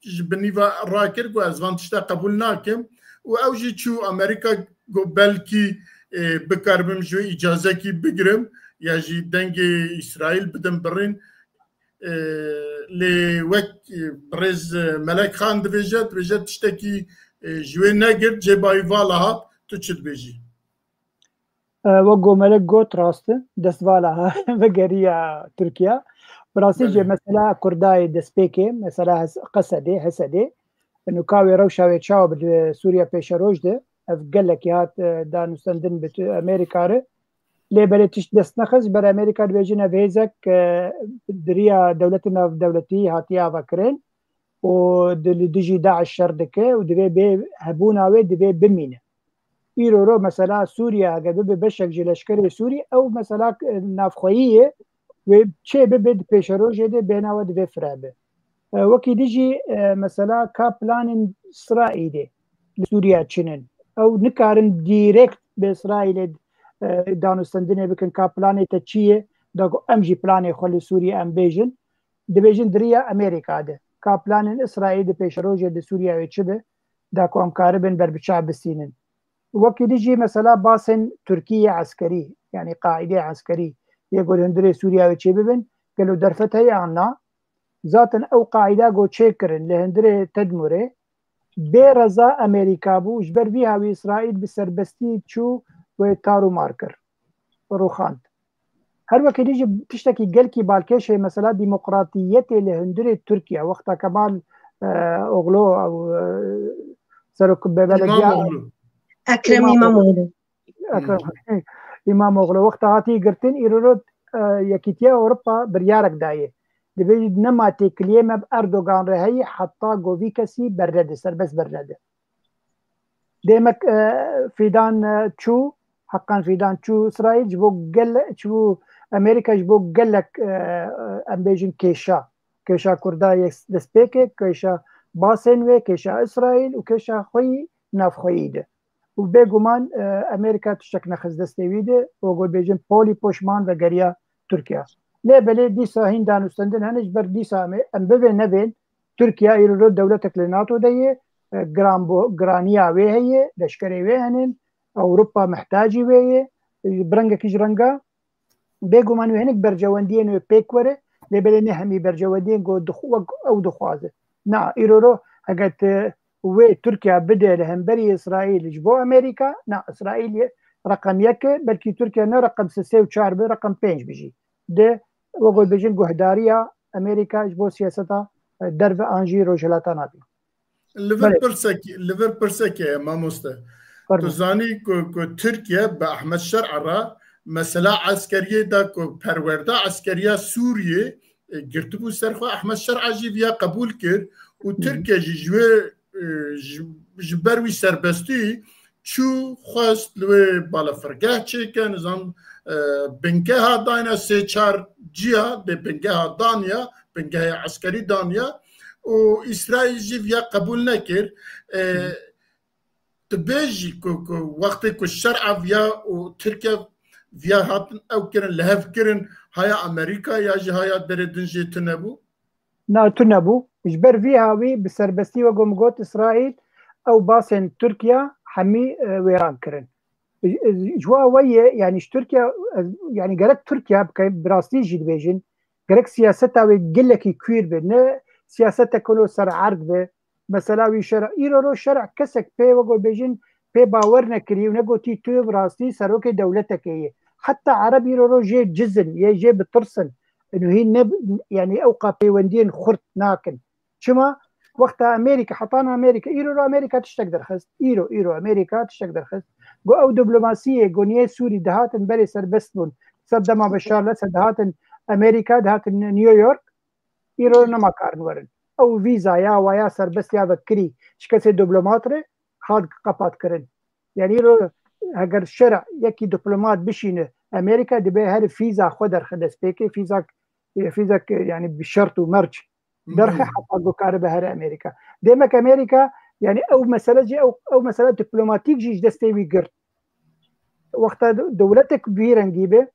ji binî ve rakir ku ez van tişta qebûl nakim û ew jî çû Amerîka got belkî, e, bikaribim ji wê îcazekî bigirim ya jî dengê Îsraîl bidim birîn. E, lê wek, e, birêz, e, Melek Xan dibêje, dibêje tiştekî, e, ji wê negirt, cêba wî vala hat, tu çi dibêjî? E, wek ku Melek got rast e, dest vala ha vegeriya Tirkiye. Bi rastî jî mesela Kurdayê destpêkê, mesela Hes-, Qesedê, Hesedê, nûka wê rewşa wê çawa bi Sûriye pêşeroj de, ev gelekî hat, e, danûstendin bi tu-, Amerîka re. Lê belê tişt dest nexist, ji ber Amerîka dibêjin ev hêzek, e, di riya dewletê navdewletî hatiye avakirin û di, li dijî DAIŞ şer dike û divê bê hebûna wê divê bimîne. Îro ro mesela Sûriye eger bibe beşek ji leşkerê Sûrî, ew mesela, e, navxweyî ye, wê çê bibe di pêşerojê de bêhna we divê fire be. E, wekî dî jî, e, mesela ka planên Îsraîlê li Sûriye çi ne. Ew nikarin dîrekt bi Îsraîlê, e, danûstendinê bikin ka planê te çi ye, da ku em jî planê xwe li Sûriye em bêjin. Dibêjin di riya Amerîka de. Ka planên Îsraîlê di pêşerojê di Sûriye wê çi be, da ku em karibin berbiçav bistînin. Wekî dî jî mesela basên Tirkiyê eskerî, yanî qaîdê eskerî, yê ku li hundirê Sûriye wê çê bibin, gelo derfet heye an na? Zaten ew qaîda ku çêkirin li hundirê Tedmurê, bê reza Amerîka bû, ji ber vî hawî Îsraîl bi serbestî çû wê tar û mar kir, rûxand. Her wekî dî jî tiştekî gelkî balkêş heye, mesela demokratiyetê li hundirê Tirkiye, wexta Kemal, e, Oxlu, ew, e, serok be-, belediya İmamoğlu. Ekrem İmamoğlu. Ekrem Îmamoğlu wexta hatî girtin, îro, e, Yekîtiya Ewropa biryarek daye. Dibê nema têkiliyê me bi Erdogan re heyî heta ku vî kesî bernede, serbest bernede. Demek e, Fîdan e, çû, Heqan Fîdan çû Îsraîl, ji bo gele, çû Amerîka ji bo gelek e, e, em bêjin kêşa. Kêşa Kurda yê destpêkê, kêşa basên wê, kêşa Îsraîl û kêşa xwe yî navxweyî de. Û bêguman e, Amerîka tiştek nexist destê wî de, wek bêjin polî poşman vegeriya Tirkiye. Lê belê dîsa hîn danûstendin hene ji ber dîsa em ê, em bivên nevên, Tirkiye îro dewletek li NATO de ye, e, giranbo-, giraniya wê heye, leşkerê wê hene, Ewropa mihtacî wê ye, e, bi rengekî ji renga, bêguman wê hinek bercewendiyên wê pêk were, lê belê ne hemî bercewendiyên ku dixu-, wek ew dixwaze. Na, îro ro, heger tu wê Tirkiye bide li hemberî Îsraîl ji bo Amerîka, na, Îsraîl ye reqem yek e, belkî Tirkiye ne reqem sê, sê û çar be, reqem pênc be jî. De, wek bêjin guhdariya Amerîka ji bo siyaseta e, derve an jî Rojhilata Navîn. Li vir Belê. Pirsek, li vir pirsek heye, mamoste. Fermo. Tu zanî ku, ku Tirkiye bi Ahmet Şer'a re mesela eskeriyê da ku perwerda eskeriya Sûriyê, e, girtibû ser xwe. Ahmet Şer'a jî viya qebûl kir û Hı hı. Tirkiye jî ji wê, e, ji, ji ber wî serbestî çû, xwest li wê balafirgeh çêke, nizam, e, bingeha dayne sê çar ciya dê bingeha daniya, bingehê eskerî daniya û Îsraîl jî viya qebûl nekir. E, Hı. Tu bêjî ku, ku wextê ku Şer'a viya û Tirkiye viya hatin ew kirin, li hev kirin, haya Amerîka ya jî haya derê din jê tune bû? Na, tune bû. Ji ber vî hawî bi serbestî, wek min got, Îsraîl ew basên Tirkiye hemî, e, wêran kirin. E, e, ji wa we ye, yanî ji Tirkiye, e, yanî gerek Tirkiye bike, bi rastî jî dibêjin, gerek siyaseta wê gelekî kûr be, ne siyasetek ku ser erd be. Mesela wî şer'a, îro ro şer'a kesek pê, wek bêjin, pê bawer nekirî û negotî tu bi rastî serokê dewletekê yê. Heta Ereb îro ro jê cizin, yê jê bitirsin. Û hîn ne, yanî ew qa pêwendiyên xurt nakin. Çima? Wexta Amerîka, hetan Amerîka, îro ro Amerîka tiştek derxist. Îro, îro Amerîka tiştek derxist. Go ew diplomasiyê, go niyê Sûrî dihatin berê serbest bûn. Ser dema Beşar Lesed dihatin Amerîka, dihatin New York. Îro nema karin werin. Ew vîza ya waya serbest ya vekirî ji kesê diplomat re hat qepat kirin. Yani îro heger şer'a yekî diplomat bişîne Amerîka, dibe her fîza xwe derxe destpêkê, fîzak, e, fîzak, e, yani bi şert û merc derxe Belê. Heta ku karibe here Amerîka. Demek Amerîka, yani ew mesele jî, ew, ew mesele diplomatîk jî ji destê wî girt. Wexta de-, dewletek bi vî rengî be,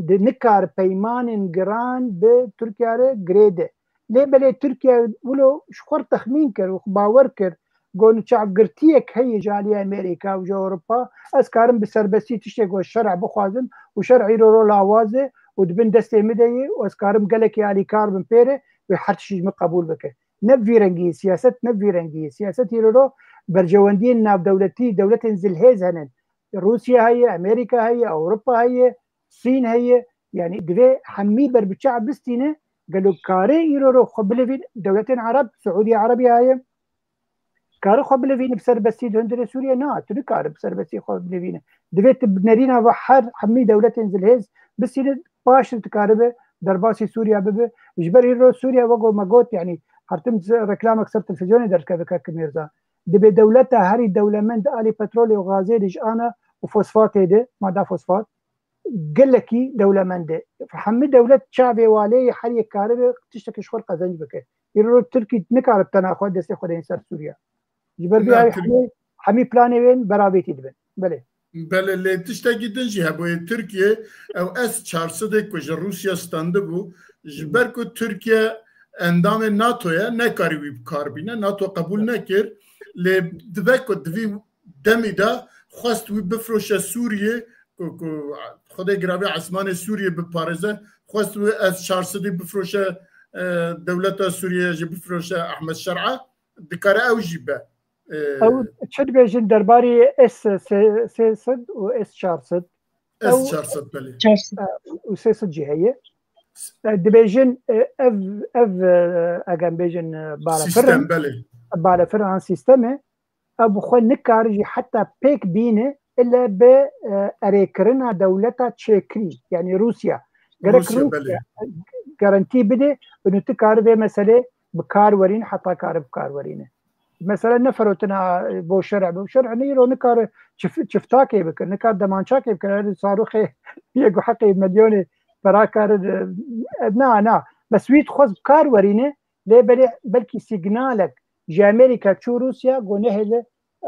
di nikar peymanên giran bi Tirkiye re girêde. Lê belê Tirkiye wilo ji xwe re texmîn kir û bawer kir, got, çavgirtiyek heye ji alî Amerîka û ji Ewropa, ez karim bi serbestî tiştê ku şer'a bixwazim û şer'a îro ro lawaz e û di bin destê min de ye û ez karim gelekî alîkar bim pê re û her tiştî ji min qebûl bike. Ne bi vî rengî ye siyaset, ne bi vî rengî ye. Siyaset îro ro berjewendiyên navdewletî, dewletên zilhêz hene. Rûsya heye, Amerîka heye, Ewropa heye, Sîn heye. Yani divê hemî ber bi çav bistîne, gelo kare îro ro xwe bilivîn, dewletên Ereb, Siûdiya Erebiya heye, kare xwe bilivîne bi serbestî di hundirê Sûriye? Na, tu nikare bi serbestî xwe bilivîne. Divê tu bi nerîna ve her hemî dewletên zilhêz bistîne, paş de tu karibe derbasî Sûriya bibe. Ji ber îro Sûriya, wek ku me got, yani her tim reklamek ser televîzyonê derdikeve kek Mîrza. Dibê dewleta herî dewlemend alî petrolê û gazê de ji ana û fosfatê de, mada fosfat, gelekî dewlemend e. Hemî dewlet çavê walê ye, her yek karibe tiştekî ji xwe re qezenc bike. Îro Tirkî nikare bi tena xwe destê xwe deyên ser Sûriye. Ji ber vê Na, hemî, hemî planê wên beravêtî dibin. Belê. Belê, lê tiştekî din jî hebûye. Tirkiye ew S çar sed ê ku ji Rûsya standibû, ji ber ku Tirkiye endamê nato ye, nekarî wî bi kar bîne. nato qebûl nekir. Lê dibe ku di vî demî de xwest wî bifroşe Sûriyê, ku, ku Xwedê giravê esmanê Sûriyê biparêze, xwest wî S çar sed ê bifroşe, e, dewleta Sûriyê jî bifroşe Ehmed Şer'a, dikare ew jî be. E, Ew çi dibêjin derbarê S sê sed û S çar sed? S çar sed, belê. Çar sed. E, û sê sed jî heye. E, dibêjin, e, ev, ev, e, eger bêjin, e, balafir Sîstem, in, belê. Balafir an sîstem e, ev bi xwe nikare jî heta pêk bîne, ille bi, e, erêkirina dewleta çêkirî, yani Rûsya. Gerek Rûsya, Rûsya belê. Garantî bide, û tu kare vê meselê bi kar werîn, heta kare bi kar werîne. Mesela ne firotina bo şer'e. Bo şer'e ne îro nikare çif-, çiftakê bikir, nikar demançakê bikir. Her saruxê yê ku heqê milyonê pera karin, e, na, na. Bes wî dixwest bi kar werîne, lê belê belkî signalek ji Amerîka çû Rûsya, got nehêle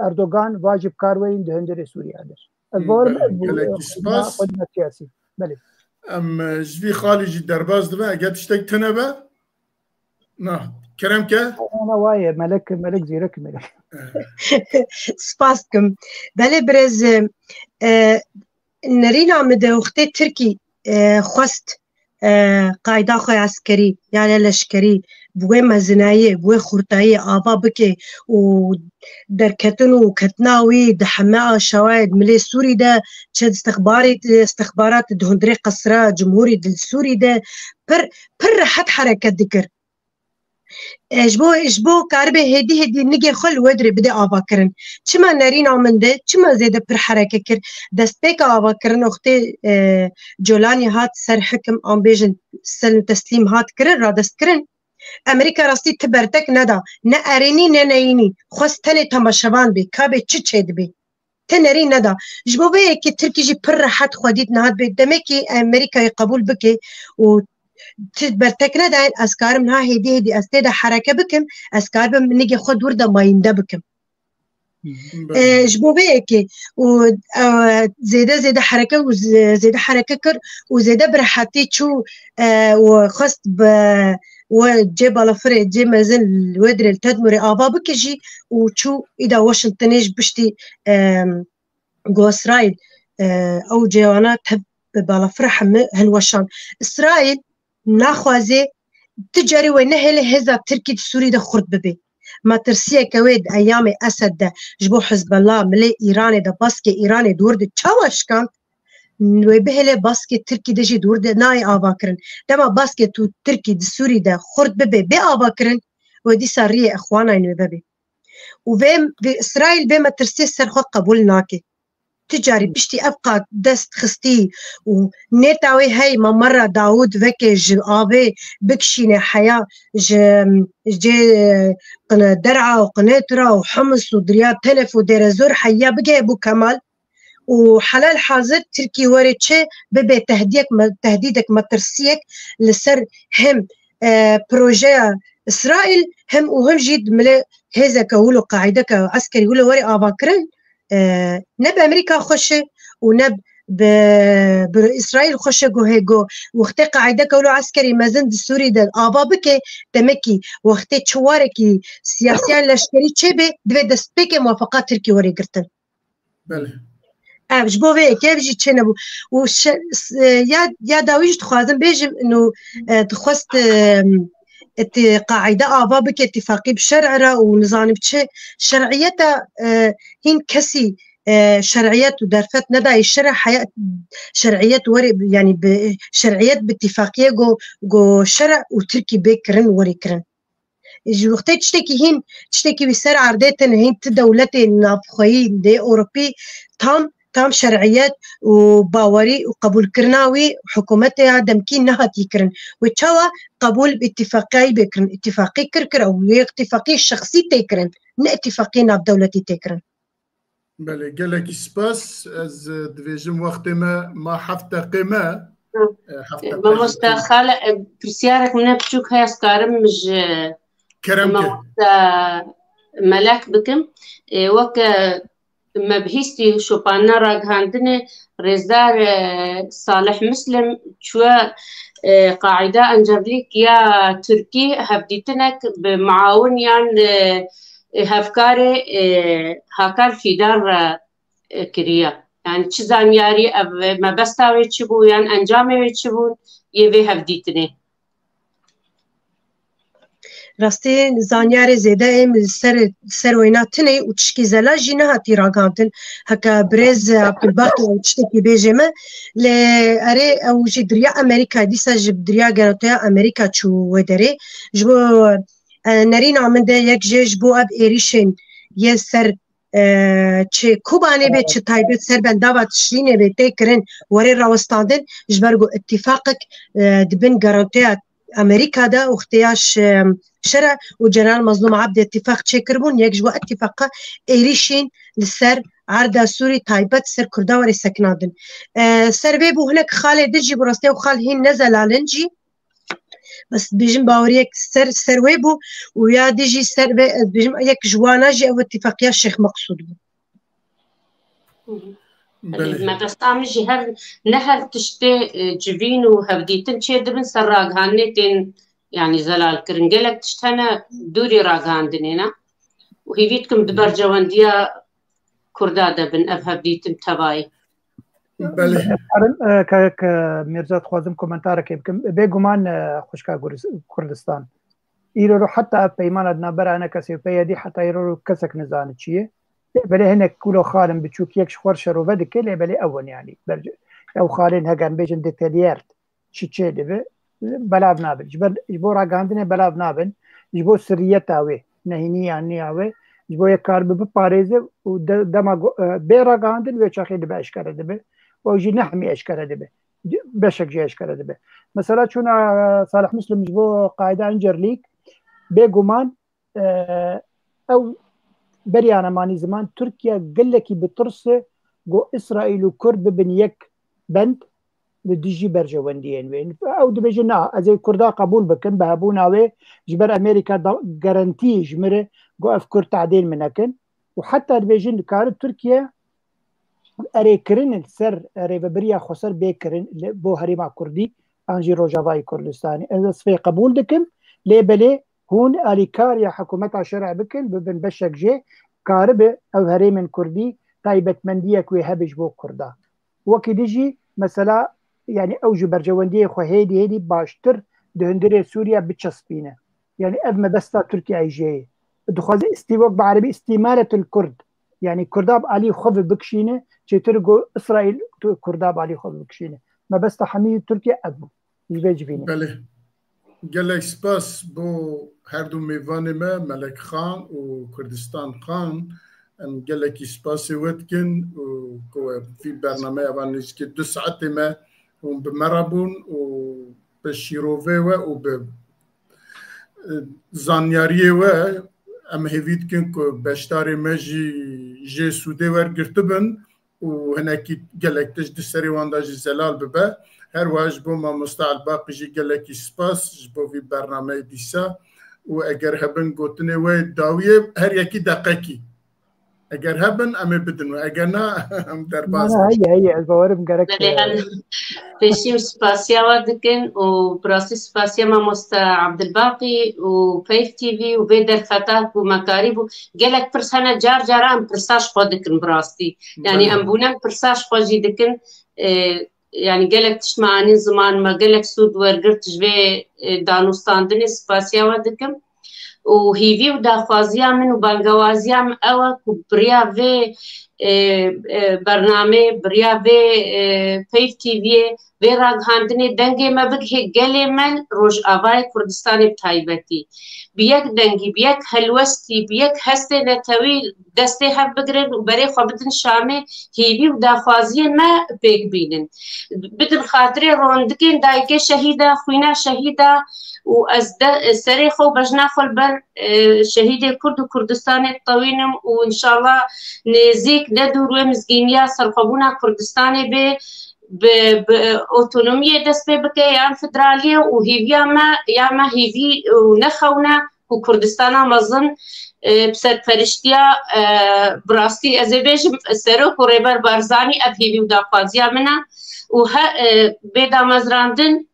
Erdogan vacib kar werîn di hundirê Sûriya de. Ez bawer Belê, me bu, gelekî e, spas. Xwedîna siyasî. Belê. Em, e, ji vî xalî jî derbas dibe, eger tiştek tune be, na, kerem ke. Ana waye, melek, melek zîrek melek. Spas dikim. Belê birêz, e, nerîna min de wextê Tirkî, e, xwest, e, qayda xwe eskerî, ya leşkerî, bi wê mezinayê, bi wê xurtayê ava bike û derketin û ketina wî di heme aşawayê di milê Sûrî de, çi di istixbarê, istixbarat di hundirê qesra cumhurî di Sûrî de pir, pir rehet hereket dikir. E, ji bo, ji bo karibe hêdî hêdî nigê xwe li we dirê bide avakirin. Çima nerîna min de, çima zêde pir hereke kir? Destpêka avakirin wextê, e, Colanî hat ser hikim, an bêjin sel teslîm hat kirin, radest kirin. Amerîka rastî ti bertek neda. Ne erênî ne neyînî. Xwest tenê temaşevan bê. Ka bê çi çêdibê. Te nerî neda. Ji bo vê yekê Tirkî jî pir rehet xwe dît niha dibê demekî Amerîkayê qebûl bike û ti bertek nedayên, ez karim niha hêdî hêdî ez tê de hereke bikim, ez karibim nigê xwe dûr de mayînde bikim. Hı hı. E, ji bo vê yekê û, e, zêde zêde hereke û z-, zêde hereke kir û zêde bi rehetî çû, e, û xwest bi we cê balafirê, cê mezin li wê dirê li Tedmurê ava bike jî û çû îda Washingtonê ji piştî, e, ku Îsraîl, e, ew cêwana tev bi balafira heme hilweşand. Îsraîl naxwaze tu carî wê nehêle hêza Tirkî di Sûrî de xurt bibe. Metirsiyeke wê di eyamê Esed de ji bo Hizbullah, milê Îranê de baskê Îranê dûr de çawa şikand? Wê bihêle baskê Tirkî de jî dûr de nayê ava kirin. Dema baskê tu Tirkî di Sûrî de xurt bibe bê ava kirin, wê dîsa riyê exwanayên wê vebe. Û vê, vê Îsraîl vê metirsiyê ser xwe qebûl nake. Ti carî piştî ev qat dest xistî û nêta wê hey Mamera Dawûd veke ji avê bikişîne heya ji, ji cê, qine Der'a û Qinêtra û Himis û Dirya Tenef û Dêrezor heya bigeye bo Kemal û helal hazir Tirkî were çi bibe tehdiyek me-, tehdîdek metirsiyek li ser hem, e, projeya Îsraîl hem û hem jî di milê hêzeke wilo qaîdeke eskerî wilo were avakirin, e, ne bi Amerîka xweş e û ne bi, bi Îsraîl xweş e ku hê ku wextê qaîdeke wilo eskerî mezin di Sûrî de ava bike, demekî wextê çi warekî siyasiyan leşkerî çêbe, divê destpêkê muwafeqa Tirkî were girtin. Belê. Ev ji bo vê yekê ev jî çênebû. Û şe-, s-, e, ya, ya dawî jî dixwazim bêjim, ino, e, dixwest, e, îtî-, qaîde ava bike îtîfaqî bi şer'e re û nizanim çi şer'iyeta, e, hîn kesî, e, şer'iyet û derfet nedayê şer'e heya şer'iyet were, yanî bi şer'iyet bi îtîfaqiyê go, go şer'e û Tirkî bê kirin were kirin. Ji wextê tiştekî hîn, tiştekî wî ser erdê tine hîn ti dewletê navxweyî dê Ewropî tam, tam şer'iyet û bawerî û qebûlkirina wî hikûmetê ya demkî nehatî kirin. Wê çawa qebûl bi îtîfaqiyayî bê kirin? Îtîfaqî kir kir ew wê îtîfaqî şexsî tê kirin, ne îtîfaqî navdewletî tê kirin. Belê, gelekî spas. Ez, e, dibêjim wextê me ma heft deqê me. Hı. E, heft E, deqe Mamoste jî. Xale, e, pirsiyarek min e piçûk heye, ez karim ji Kerem ke. Mamoste Melek bikim. E, weke me bihîstî şopana ragihandinê rêzdar, e, Salih Muslim çûye, e, qaîda Encevlîk ya Tirkî hevdîtinek bi muawin yan, e, e, hevkarê, e, Hakan Fîdar re, e, kiriye. Yani çi zanyarî ev mebesta wê çi bû yan encamê wê çi bû yê vê hevdîtinê? Rastî zanyarê zêde êm li ser, ser wêna tune û tişkî zelal jî nehatî ragihandin. Heke birêz Abdulbak ew tiştekî bêje me, lê erê ew jî diriya Amerîka, dîsa ji diriya geroteya Amerîka çû wê derê. Ji bo, e, nerîna min de yek jê ji bo ev êrîşên yê ser, e, çi Kobanê bê, çi taybet ser bendava Tişrînê bê tê kirin, were rawestandin, ji ber ku îtîfaqek, e, di bin garantiya Amerîka de wextê ya şe-, şere û General Mazlûm Abdî îtîfaq çêkiribûn, yek ji we îtîfaqa êrîşîn li ser erda Sûrî taybet ser Kurda werê sekinandin. E, ser vê bû hinek xalê din jî, bi rastî ew xal hîn ne zelal in jî. Bes dibêjim baweriyek ser, ser wê bû û ya dî jî ser vê, ez dibêjim yek ji wana jî ew îtîfaqiya Şêx Meqsûd bû. Belê. Mebesta min jî her, ne her tiştê, e, civîn û hevdîtin çê dibin ser ragihandinê tên, yanî zelal kirin. Gelek tişt hene dûrî ragihandinê ne. Û hîvî dikim di bercewendiya Kurda de bin ev hevdîtin tevayî. Belê. Karim, e, ke, ke Mirza, dixwazim komentareke bikim. Bêguman, e, xwişka Guriz-, Kurdistan. Îro ro heta ev peymana di navbera ene kesê û P Y D heta îro ro kesek nizane çi ye. Lê belê hinek kulo xalin biçûk yek ji xwe şerove dike, lê belê ew in yanî. Ber-, ew xalên heger bêjin detaillert çi çê dibe, belav nabin. Ji ber, ji bo ragihandinê belav nabin. Ji bo sirriyeta wê, nehîniya niya wê, ji bo yek karibe biparêze û de-, dema go-, e, bê ragihandin wê çaxê dibe eşkere dibe. Û jî ne hemî eşkere dibe. Beşek jî eşkere dibe. Mesela çûna, e, Salih Muslim ji bo Qaîda Încerlîk, bêguman, e, ew beriya nemanî ziman Tirkiye gelekî bi tirs e ku Îsraîl û Kurd bibin yek bend li dijî berjewendiyên wê. Ew dibêje, na, ez ê Kurda qebûl bikim, bi hebûna wê ji ber Amerîka da garantî ji min re ku ev Kurd tehdên min nekin. Û heta dibêjin dikare Tirkiye erêkirin li ser rêvebiriya xweser bê kirin li, bo herêma Kurdî an jî Rojavayê Kurdistanê. Ez, ez vê qebûl dikim, lê belê hûn alîkariya hikûmeta şerê bikin, bibin beşek jê, karibe ew herêmên Kurdî taybetmendiyek wê hebe ji bo Kurda. Wekî dî jî mesela, yanî ew ji berjewendiyê xwe hêdî hêdî baştir di hundirê Sûriye biçespîne. Yanî ev mebesta Tirkiyeyê jê ye. Dixwaze îstî-, wek bi erebî îstîmaretul Kurd. Yanî Kurda bi alî xwe ve bikişîne, çêtir ku Îsraîl tu-, Kurda bi alî xwe ve bikişîne. Mebesta hemî Tirkiye ev bû. Ji vê civînê. Belê. Gelek spas bo her du mêvanê me, Melek Xan û Kurdistan Xan. Em gelekî spasê we dikin û ku we vî bernameya van nêzîkî du saetê me hûn bi me re bûn û bi şîrovê we û bi, e, zanyariyê we em hêvî dikin ku beşdarê me jî jê sûdê wergirtibin û hinekî gelek tişt di serê wan de jî zelal bibe. Her wiha ji bo mamoste Elbaqî jî gelekî spas ji bo vî bernameyê dîsa û eger hebin gotinê we dawiyê her yekî deqekî. Eger hebin em ê bidin we. Eger na em derbas. Na, na, heye, heye, ez bawerim gerek. Belê, e, em pêşî em spasiya we dikin û bi rastî spasiya mamoste Abdilbaqî û Peyv T V û vê derfeta ku me karîbû. Gelek pirs hene, car cara em pirsa ji xwe dikin bi rastî. Yanî belê, em bûne em pirsa ji xwe jî dikin. E, yanî gelek tişt me anîn ziman me, gelek sûd wergirt ji vê, e, danûstandinê, spasiya we dikim. Û hîvî û daxwaziya min û bangewaziya min ew e ku bi riya vê, e, e, bernamê, bi riya vê, e, Peyv T V'yê, vê ragihandinê dengê me bigihê gelê me Rojavayê Kurdistanê bi taybetî. Bi yek dengî, bi yek helwestî, bi yek hestê netewî destê hev bigirin û berê xwe bidin Şamê, hîvî û daxwaziyên me pêk bînin. Bidin xatirê rondikên dayikê şehîda, xwîna şehîda û ez de, serê xwe û bejna xwe li ber, e, şehîdê Kurd û Kurdistanê ditewînim û înşallah nêzîk ne dûr wê mizgîniya serxwebûna Kurdistanê bê, bi, bi otonomiyê dest pê bike yan federaliyê û hîviya me ya me hîvî û ne xewna ku Kurdistana mezin, e, bi serperiştiya, e, bi rastî ez ê bêjim serok û Rêber Barzanî ev hîvî û daxwaziya min e û he, e, bê damezrandin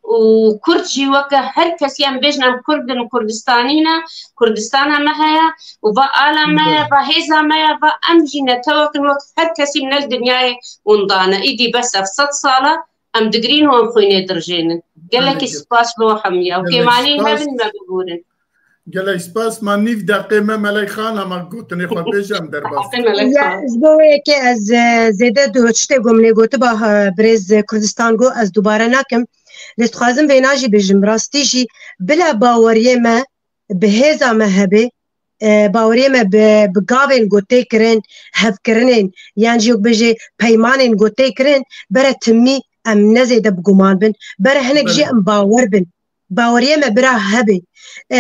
û Kurd jî weke her kesî em bêjin em Kurd in, Kurdistanî ne, Kurdistana me heye û va ala me ye, va hêza me ye, va em jî netewek in wek her kesî ne li dinyayê winda ne. Îdî bes ev sed sal e em digirîn û em xwînê dirijênin. Gelekî spas bo hemiya û kêmanî hebin me bibûrin. Gelek spas. Ma nîv deqê me Melek Xan hema gotinê xwe bêje em derbas. Melek Xan. Ji bo wê yekê ez, e, zêde du tiştê ku min ê gotiba, e, birêz Kurdistan got, ez dubare nakim. Lê dixwazim vêna jî bêjim, rastî jî bila baweriyê me bi hêza me hebe, e, baweriyê me bi, bi gavên ku tê kirin, hevkirinên, yan jî wek bêjê peymanên ku tê kirin, bere timî em ne zêde bi guman bin, bere hinek jî em bawer bin. Baweriyê me bira hebe. E,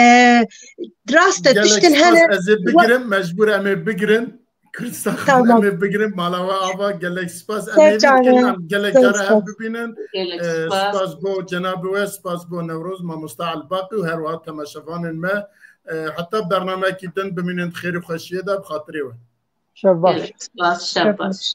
rast e, Gelek tiştin spas, hene. ez ê bigirim, mecbûr em ê bigirin. Kurdistan Tamam. Em ê bigirin, mala we ava, gelek spas. Em Ser ê çavan, bigirin, em gelek ser cara hev spas. bibînin. Gelek E, spas. Spas bo cenabê we, spas bo Newroz, mamosta Elbaqî û her wiha temaşevanên me. E, heta bernameyekî din bimînin di xêr û xweşiyê de, bi xatirê we. Şev baş. Gelek spas, şev baş.